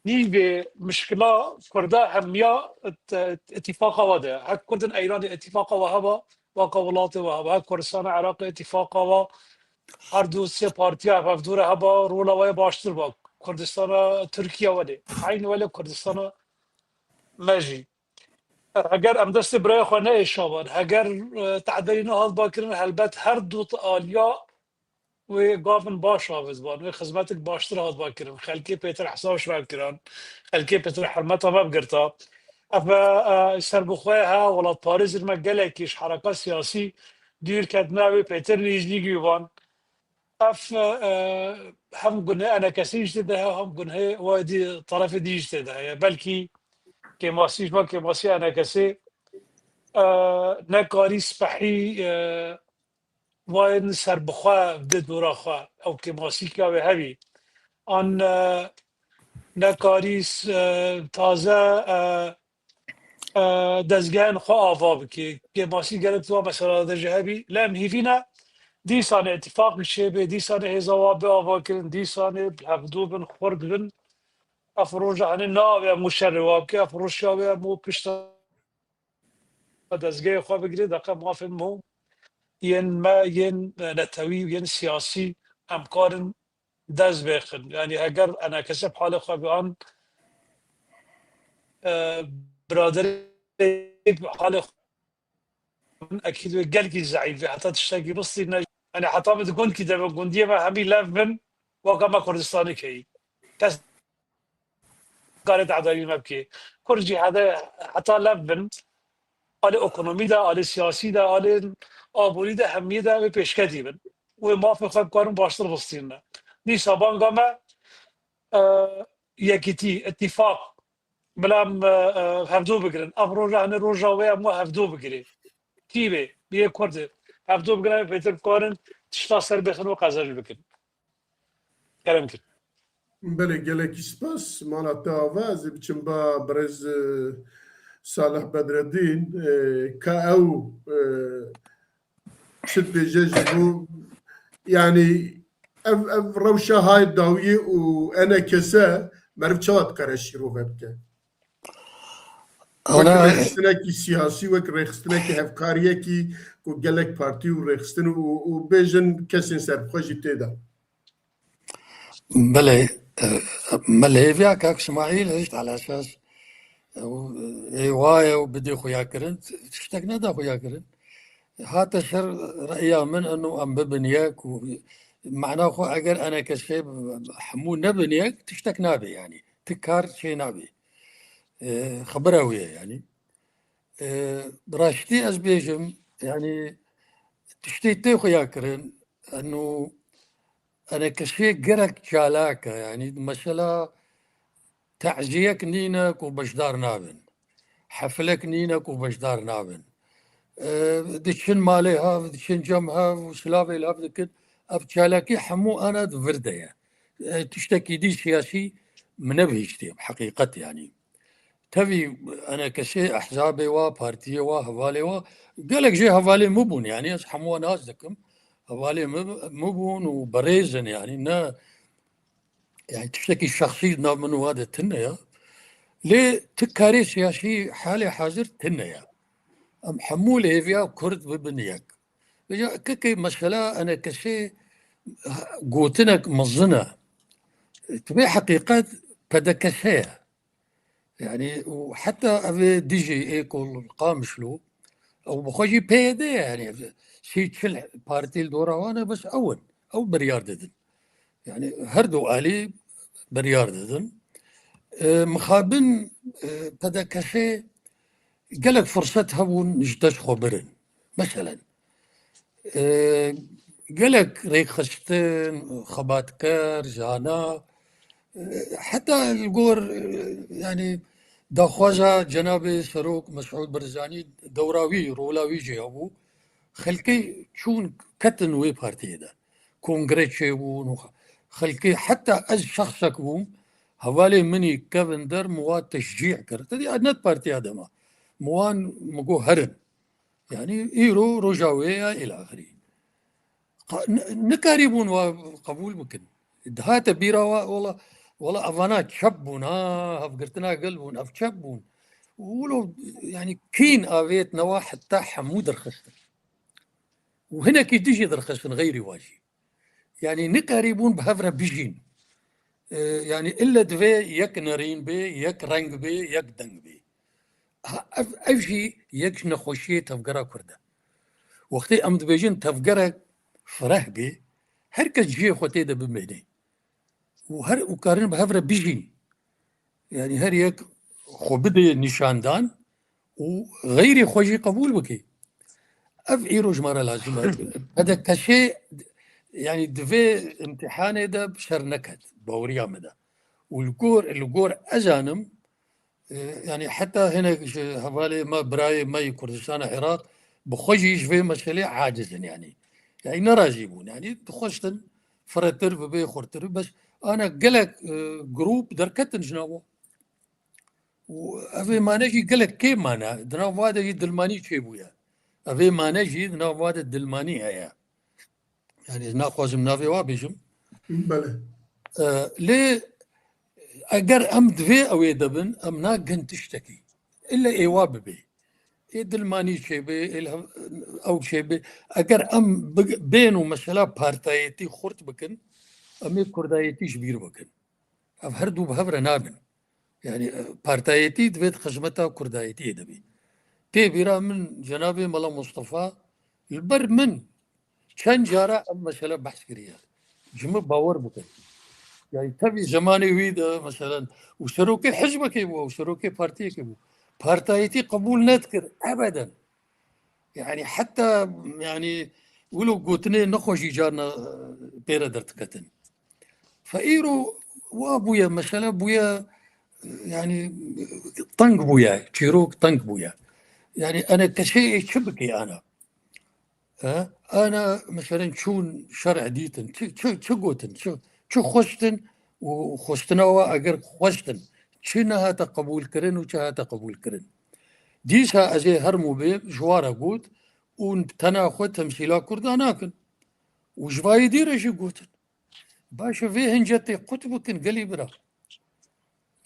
nîvê mişkila Kurda hemiya it-, it-, îtîfaqa we de. Hek Kurdin Eyranê îtîfaqa we heba, weka welatê we heba. Hek Kurdistana Iraqê îtîfaqa we, her du sê partiya hevdûre heba, rola we yê baştir ba. Kurdistana Tirkiye welê. Eyn welê Kurdistana me jî. Heger em destê birayê xwe neêşaban, heger, e, tehdêrî nehatba kirin, helbet her du aliya wê gavin baş avêt ban, wê xizmetik baştir hatba kirin, xelkê pêtir hesab ji me bikiran, xelkê pêtir hurmeta me bigirta. Ev, e, e, serbixwe he, welatparêzên me gelekî ji hereka siyasî dûr ketine, wê pêtir nêzîk wî ban. Ev, e, hem gunehê enekesê jî tê de heye, hem gunehê wê dî, terefê dî jî tê de heye. Belkî kêmasî ji bo kêmasî enekesê, e, nekarî spehî, e, wayên serbixwe di dora xwe, ew kêmasî ka wê hebî. An, e, nekarî s-, e, taze, e, e, dezgehên xwe ava bike. Kêmasî gerek tu wa mesela de jî hebî. Lê em hîvî ne dîsanê îtîfaq çêbe, dîsanê hêza wa bê avakirin, dîsanê bi hevdû bin, xurt bin. Ev roja henê navê em û şerê wa bike, ev roja wê em û pişta dezgehê xwe bigire, deqe mafên mû yên me, yên netewî, yên siyasî em karin dest bêxin. Yanî heger enekese bi halê xwe bian, e, biraderê bi halê xwe bin, ekîd wê gelkî zeîf be. Heta tiştekî bistîne. Yanî heta min di gundkî de be, gundiyê me hemî lev bin, weka me Kurdistanê keyî. Kes kare tehdayî me bike. Kurd jî hede, heta lev bin, alê ekonomî de, alê siyasî de, alê aborî de hemiyê de ew ê pêşketî bin. Wê mafê xwe bikarin baştir bistînin. Dîsa banga me, e, yekîtî, îtîfaq, bila em, e, e, hevdo bigirin. Ev roja hene roja wê em we hevdo bigirê. Kî bê, bi yê Kurdê. Hevdo bigirin, em ê bêtir bikarin tişta ser bêxin û qezenc bikin. Kerem kir. Belê, gelekî spas. Mala te ava, ez ê biçim ba birêz, e, Salih Bedreddîn, e, ka ew, e, çi dibêje ji bo, yanî ev, ev rewşa hay dawiyê û enekese meriv çawa dikare şîrove bike? Wek Ana rêxistinekî siyasî, wek rêxistinekî hevkariyekî ku gelek partî û rêxistin û, û bêjin kesên serbixwe jî tê de. Belê, e, me li hêviya kak Smaîl hişt ala esas, e, û, e, ê waye û bidê xuya kirin, tiştek neda xuya kirin. Hate ser reya min eno em bibin yek û mana xwe eger enekesê hemû nebin yek, tiştek nabe yanî. Ti kar çê nabe. E, xebera wê ye yanî. E, bi raştî ez bêjim, yanî tiştê tê xuya kirin, eno enekesê gerek çalak e, yanî mesela taziyek nîne ku beşdar nabin. Heflek nîne ku beşdar nabin. E, diçin malê hev, diçin cem hev û silavê li hev dikin. Ev çalakî hemû ana di vir de ye. E, tiştekî dî siyasî min nebihîştiye, heqîqet yanî. Tevî enekesê ehzabê wa, partiyê wa, hevalê wa, gelek jê hevalê min bûn, yanî ez hemû nas dikim. Hevalê min, min bûn û berêz in, yanî ne, yanî tiştekî şexsî di nav min û wa de tune ye. Lê ti karê siyasî halê hazir tune ye. Em hemû li hêviya Kurd bibin yek. Vêca kekê mesela enekesê gotinek mezin e. Tibê heqîqet P D K S ye. Yanî û heta ev ê dijî ê ku li Qamişlo, ew bi xwe jî P Y D ye, yanî sî çil partî li dora wan e, bes ew in. Ew biryar didin. Yanî her du alî biryar didin. E, mixabin, e, P D K S gelek firset hebûn ji dest xwe birin. Meselen, e, gelek rêkxistin, xebatker, zana, e, heta li gor, e, yanî daxwaza Cenabê Serok Mesûd Barzanî dewra wî, rola wî jî hebû. Xelkê çûn ketin wê partiyê de. Kongre çêbûn û xelkê, heta ez şexsek bûm, hevalê min î kevin der, min wa teşcî kir. Te dî ne partiya dema. Min wan, min got herin. Yanî îro roja wê ya îlaxirî. Qa-, n-, nikarîbûn wa qebûl bikin. Dihate bîra wa, wela, wela evana çep bûn, ha, hevgirtina gel bûn, ev çep bûn. Wilo, yanî kîn avêt newa heta hemû derxistin. Û hinekî dijî derxistin, xeyrî wa jî. Yanî nikarîbûn bi hev re bijîn. E, yanî ille divê yek nerîn bê, yek reng bê, yek deng bê. Ha, ev, ev jî yek ji nexweşiyê tevgera Kurd e. Wextê em dibêjin tevgerek fireh bê, her kes cihê xwe tê de bimêne. Û her, û karin bi hev re bijîn. Yanî her yek xwe bidê nîşandan û xeyrê xwe jî qebûl bike. Ev îro ji me re lazim e. P D K S, yanî divê îmtîhanê de bi ser neket, baweriya me de. Û li gor, li gor ez zanim, e, yanî heta hinek ji hevalê me, birayê me yê Kurdistana Iraq, bi xwe jî ji vê meselê aciz in, yanî. Yanî nerazî bûn, yanî dixwestin firehtir bibe, xurtir, bes ana gelek, e, grûp derketin ji nav wan. Û ev ê mane jî gelek kêm mane. Di nav wa de jî dilmanî çêbûye. Ev ê mane jî di nav wa de dilmanî heye. Yanî ez naxwazim navê wa bêjim. Belê. E, lê eger em di vê ew ê de bin, em nagin tiştekî. Îlle ê wa bibe. Ê dilmanî çêbe, ê li hev-, ew çêbe. Eger em bi-, bên û mesela partayetî xurt bikin, em ê kurdayetî ji bîr bikin. Ev her du bi hev re nabin. Yanî, e, partayetî divê di xizmeta kurdayetiyê de bî. Tê bîra min cenabê Mela Mustafa, li ber min çend cara ev mesele behs kiriye. Ji min bawer bikin. Yanî tevî zemanê wî de, meselen, û serokê hizbekê bû, û serokê partiyekê bû. Partayetî qebûl nedikir, ebeden. Yani heta yani wilo gotinê nexweş jî carna, e, pê re derdiketin. Fe îro wa bûye, mesele bûye, e, yani teng bûye, çîrok teng bûye. Yani ene kesê çi bikê ana? E, ana meselen çûn şer'e dîtin, çi, çi, çi gotin, çi, çi xwestin û xwestina wa eger xwestin, çi nehate qebûlkirin û çi hate qebûlkirin. Dîsa ez ê hermû bêm, ji wa re got, û tena xwe temsîla Kurda nakin. Û ji vayê dî re jî gotin. Baş e, vê hincetê qut bikin, gelî bira.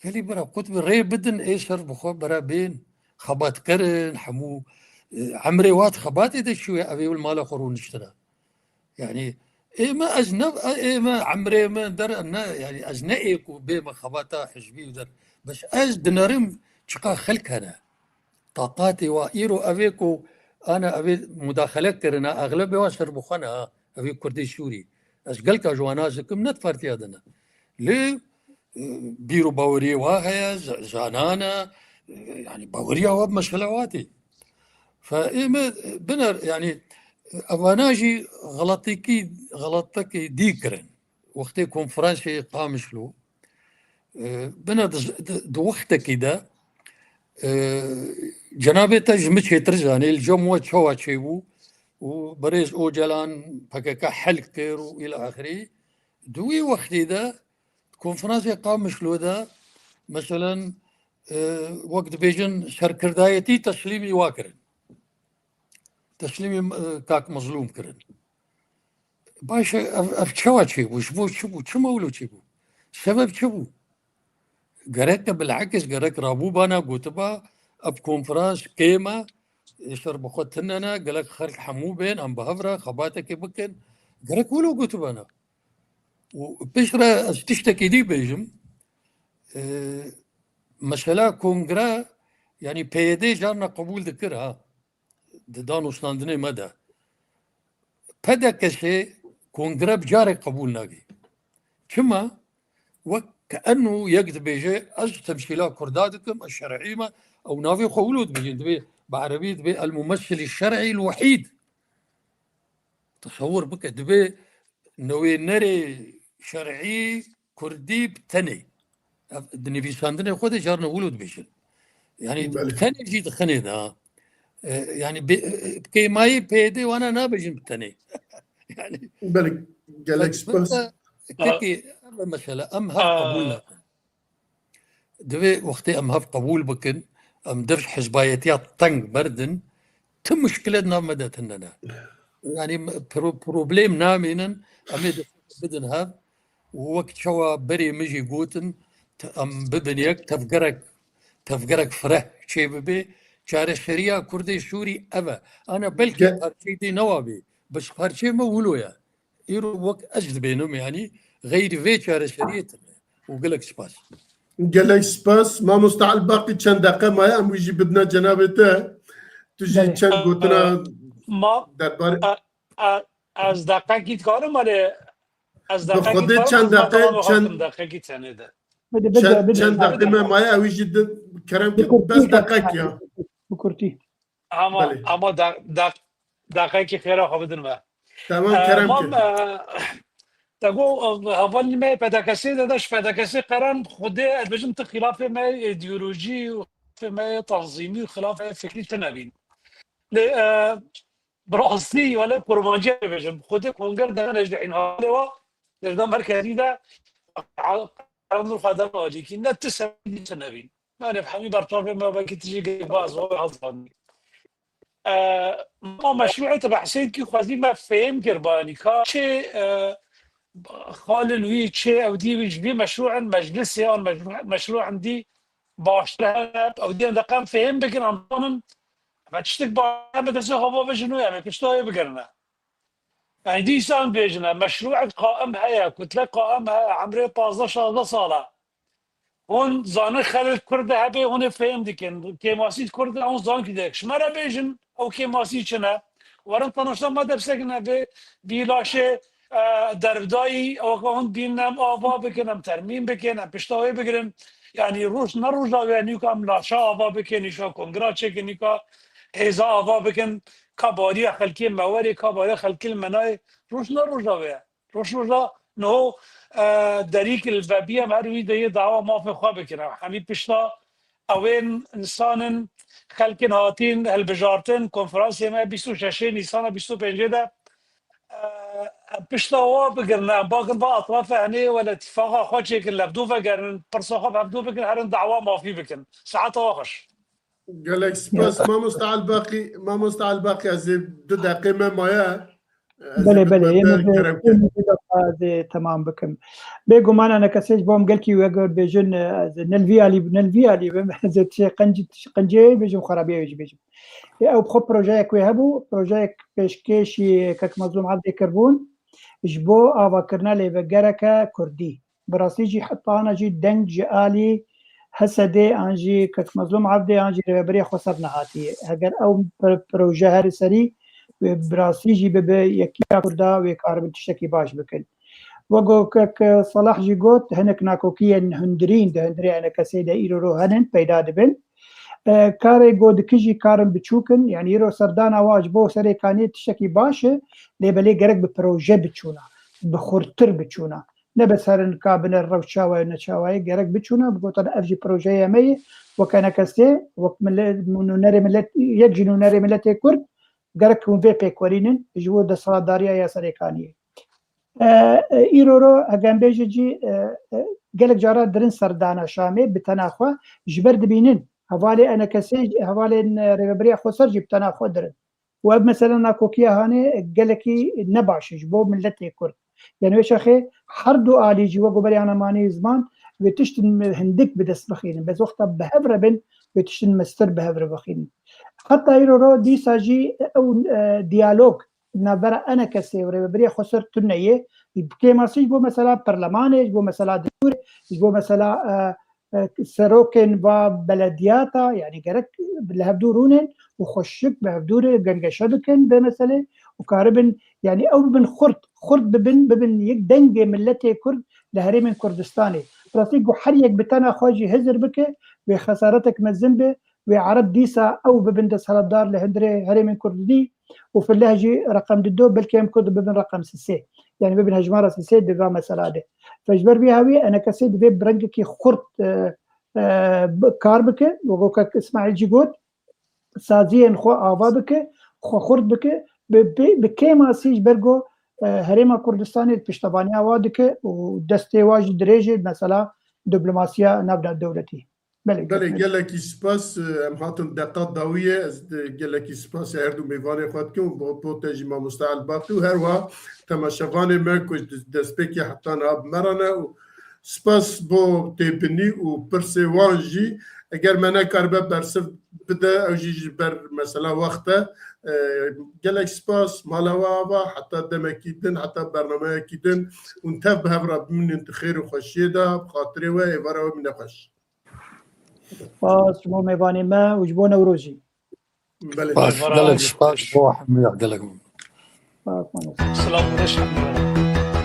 Gelî bira, qut bi rê bidin, ê ser bi xwe bira bên. Xebatkerin, hemû, e, emrê wat xebatê de çûye, ev ê li mala xwe rûniştine. Yani, ê me ez ne, ê me emrê me der ne, yani ez ne ê ku bê me xebata hizbî der. Bes ez dinerim çiqa xelk hene. Taqatê wa îro ev ê ku ana ev ê mudaxele kirine, exlebê wa ser bi xwe ne ha, ev ê Kurdê Sûrî. Ez gelka ji wan nas dikim, ne di partiya de ne. Lê, e, bîr û baweriyê wa heye, z-, zanan e, e, yani baweriya wa bi mesela wa tê. Fe ê me, e, biner, yani, e, evana jî xelatîkî, xelatekî dî kirin. Wextê konferansê Qamişlo, e, bine di, di, di wextekî de, e, cenabê te ji min çêtir zanê, li cem we çawa çêbû û birêz Ocalan P K K helk kir û îl axirî. Di wî wextî de, konferansê Qamişlo de, meselen, e, wek dibêjin serkirdayetî teslîmî wa kirin. Teslîmî, e, kak Mezlûm kirin. Baş e, ev, ev çawa çêbû? Ji bo çi bû? Çima wilo çêbû? Sebeb çi bû? Gerek te bilekis, gerek rabûbana gotiba, ev konferans kêm e, ê ser bi xwe tune ne, gelek xelk hemû bên, em bi hev re xebatekê bikin. Gerek wilo gotibana. Û piştre ez tiştekî dî bêjim, e, mesela kongre, yani P Y D carna qebûl dikir ha, di danûstandinê me de. P D K S kongre bi carê qebûl nake. Çima? Wek ke enû yek dibêje, ez temsîla Kurda dikim, ez şer'î me, ew navê xwe wilo dibêjin, dibê bi erebî dibê el mumessilî şer'î el wehîd. Tesewir bike, dibê newênerê şer'î Kurdî bi tenê. Ev di nivîsandinê xwe de carna wilo dibêjin. Yani bi Belê. tenê jî dixinê de ha. E, yani bê-, e, kêmayî P Y D wana nabêjin bi tenê. Yani Belê, gelek spas. Kekê, ev e mesele, em hev Aa. qebûl nakin. Divê wextê em hev qebûl bikin, em dev ji hizbayetiya teng berdin, ti muşkile di nav me de tune ne. Yani me pro-, problem namînin, em ê dest bidin hev. Û wek çawa berê min jî gotin, te-, em bibin yek, tevgerek, tevgerek fireh çêbibe. Çareşeriya Kurdê Sûrî ev e. Ana belkî Ge- parçeyê dê newa bê. Bes parçeyê me wilo ye. Îro wek ez dibênim, yanî xeyrî vê çareseriyê tune. Û gelek spas. Gelek spas. Mamosta Elbaqî çend deqe maye, em wî jî bidine cenabê te. Tu jî Belê. çend gotina Ma, derbarê a, a, ez deqekî dikarim, erê, ez Bi deqekî Xwedê dikarim, çend ez deqe, deqe çend, hatim, deqekî tenê de. Bide, bide, çend, bide. çend deqe me maye, ew jî di, kerem Bi ki kurtî bes deqek ya. Bi kurtî. Ama, Belê. ama da, da, deqekî xêra xwe bidin me. Tamam, Ee, kerem mam, ki. ee, te go, ee, hevalî me P D K S de, de ji P D K S qeran Xwedê, ez bêjim, ti xilafê me îdeolojî û xilafê me tanzîmî û xilafê fikrî tine bîn. Lê, ee, bi rastî, wele kurmancî bêjim, Xwedê konger de ne ji dehîn halê wa, ji da merkezî de, a, qeran xwe de alîkî, ne ti sebebî tine bîn. Yani hemî berçavê me belkî tu jî gelek baz we hezanî. E, ma meşruê te behsê dikî, xwezî me fêm kir banî ka çê, e, xalin wî çê ew dî wî ji vî meşruên meclisê an meşru-, meşruên dî baştir hene, ew dî em deqem fêm bikin, em zanin me tiştik ba-, me destê xwe bavêjin û em ê pişta wê bigirine. Yani dîsan bêjine, meşruek qaim heye, kutlek qaim heye, emrê pazdeh şazdeh sal e. Hûn zanin xelk Kurd de hebe, hûn ê fêm dikin. Kêmasî Kurd de hûn zankî de. Ji me re bêjin, ew kêmasî çi ne? Werin tanişta me de bisekine vê, vî laşê, e, derbdayî, ew ka hûn bînin em ava bikin, em termîm bikin, em pişta wê bigirin. Yani roj, ne roja wê nîka em laşa ava bikin, nîka kongra çêkin, nîka hêza ava bikin. ka bariya xelkê me werê, ka bariya xelkê li me nayê, roj ne roja wê ye. Roj roja niho, e, derîk li vebiya em her wî de yê dawa mafê xwe bikin. Em hemî pişta ewên însan in, xelkin hatîn hilbijartin, konferansê me bîst û şeşê Nîsana bîst û pêncê de, e, em pişta wa bigirin, em bakin va etrafa henê wele tîfaqa xwe çêkin, li hevdû vegerin, pirsa xwe bi hevdû bikin, herin dawa mafî bikin. Saeta we xweş. Gelek spas, mamosta Elbaqî, mamosta Elbaqî, ez ê du deqê me maye. Ez ê Belê, bi belê, te ême de kerem ême kim. de ez ê temam bikim. Bêguman, ene kesê ji bo em gelkî wê gur bêjin, ez ê ne li vî alî, ne li vî alî bim, ez ê tişê qenc-, tişê qencê bêjim, xerabiyê wê jî bêjim. Ê, ew bi xwe projeyek wê hebû, projeyek pêşkêşî kek Mezlûm Evdê kirbûn, ji bo avakirina lêvegereke kurdî. Bi rastî jî heta ana jî deng ji alî H S D'ê an jî kek Mezlûm Evdê an jî Rêveberiya Xweser nehatiye. Heger ew pro-, proje here serî wê bi rastî jî bibe yekiya Kurda wê karibin tiştekî baş bikin. Wek ku kek Salah jî got, hinek nakokiyên hundirîn di hundirê enekesê de îro ro henin peyda dibin. E, karê ku dikijî karin biçûk in, yanî îro serdana wa ji bo Serêkaniyê tiştekî baş e, lê belê gerek bi proje biçûna, bi xurttir biçûna. Ne bes herin ka bine rewşa we ne çawa ye, gerek biçûna, bi gotin ev jî projeyê me ye, wek enekesê, wek millet, nûnerê millet, yek ji nûnerê milletê Kurd, gerek hûn vê pêk werînin, ji bo desthilatdariya ya Serêkaniyê. E, e, îro ro, hege em bêje cî, e, e, gelek cara dirin serdana Şamê, bi tena xwe, ji ber dibînin, hevalê enekesê, hevalên, e, Rêveberiya Xweser jî bi tena xwe dirin. Û ev mesela nakokiya hanê gelekî ne baş e ji bo milletê Kurd. Yani wê çaxê her du alî jî wek beriya nemanî ziman wê tiştin hindik bi dest bixînin. Bes wexta bi hev re bin wê tiştin mestir bi hev re bixînin. Heta îro ro dîsa jî ew, e, diyalog navbera enekesê û Rêveberiya Xweser tune ye. Bi kêmasî ji bo mesela perlemanê, ji bo mesela destûrê, ji bo mesela, e, e, serokên va belediyata, yani gerek li hevdû rûnin û xweşik bi hevdû re gengeşe bikin vê meselê û karibin, yani ew bibin xurt, xurt bibin, bibin yek dengê milletê Kurd li herêmên Kurdistanê. Rastî ku her yek bi tena xwe jî hizir bike, wê xesaretek mezin be, wê Ereb dîsa ew bibin desthilatdar li hundirê herêmên Kurdî û fileh jî reqem dido, belkî em Kurd bibin reqem sisê. Yani bibin hejmara sisê di va mesela de. Fe ji ber vê hawî enekesê divê bi rengekî xurt, e, e, bi-, kar bike. Wek kek Îsmaîl jî got, saziyên xwe ava bike, xwe xurt bike, bi, bi, bi kêmasî ji ber ku, e, Herêma Kurdistanê li piştevaniya wa dike û destê wa jî dirêj e, mesela diplomasiya navnedewletî. Belê, Belê, gelekî spas. Em hatin deqa dawiyê. Ez de gelekî spasê her du mêvanê xwe dikim û bo, bo te jî mamosta Elbaqî û her wiha temaşevanê me ku ji destpêkê heta niha bi me re ne û spas bo têbinî û pirsê wan jî. Eger me nekaribe bersiv bide, ew jî ji ber mesela wext e. E, gelek spas, mala we ava, heta demekî din, heta bernameyekî din. Hûn tev bi hev re bimînin di xêr û xweşiyê de, bi xatirê we, êvara we bimîne xweş. Spas ji bo mêvanê me û ji bo Newrozî. Belê. Spas, gelek spas bo hemiya, gelek. Spas, mamoste. Silav û rêz hemiya.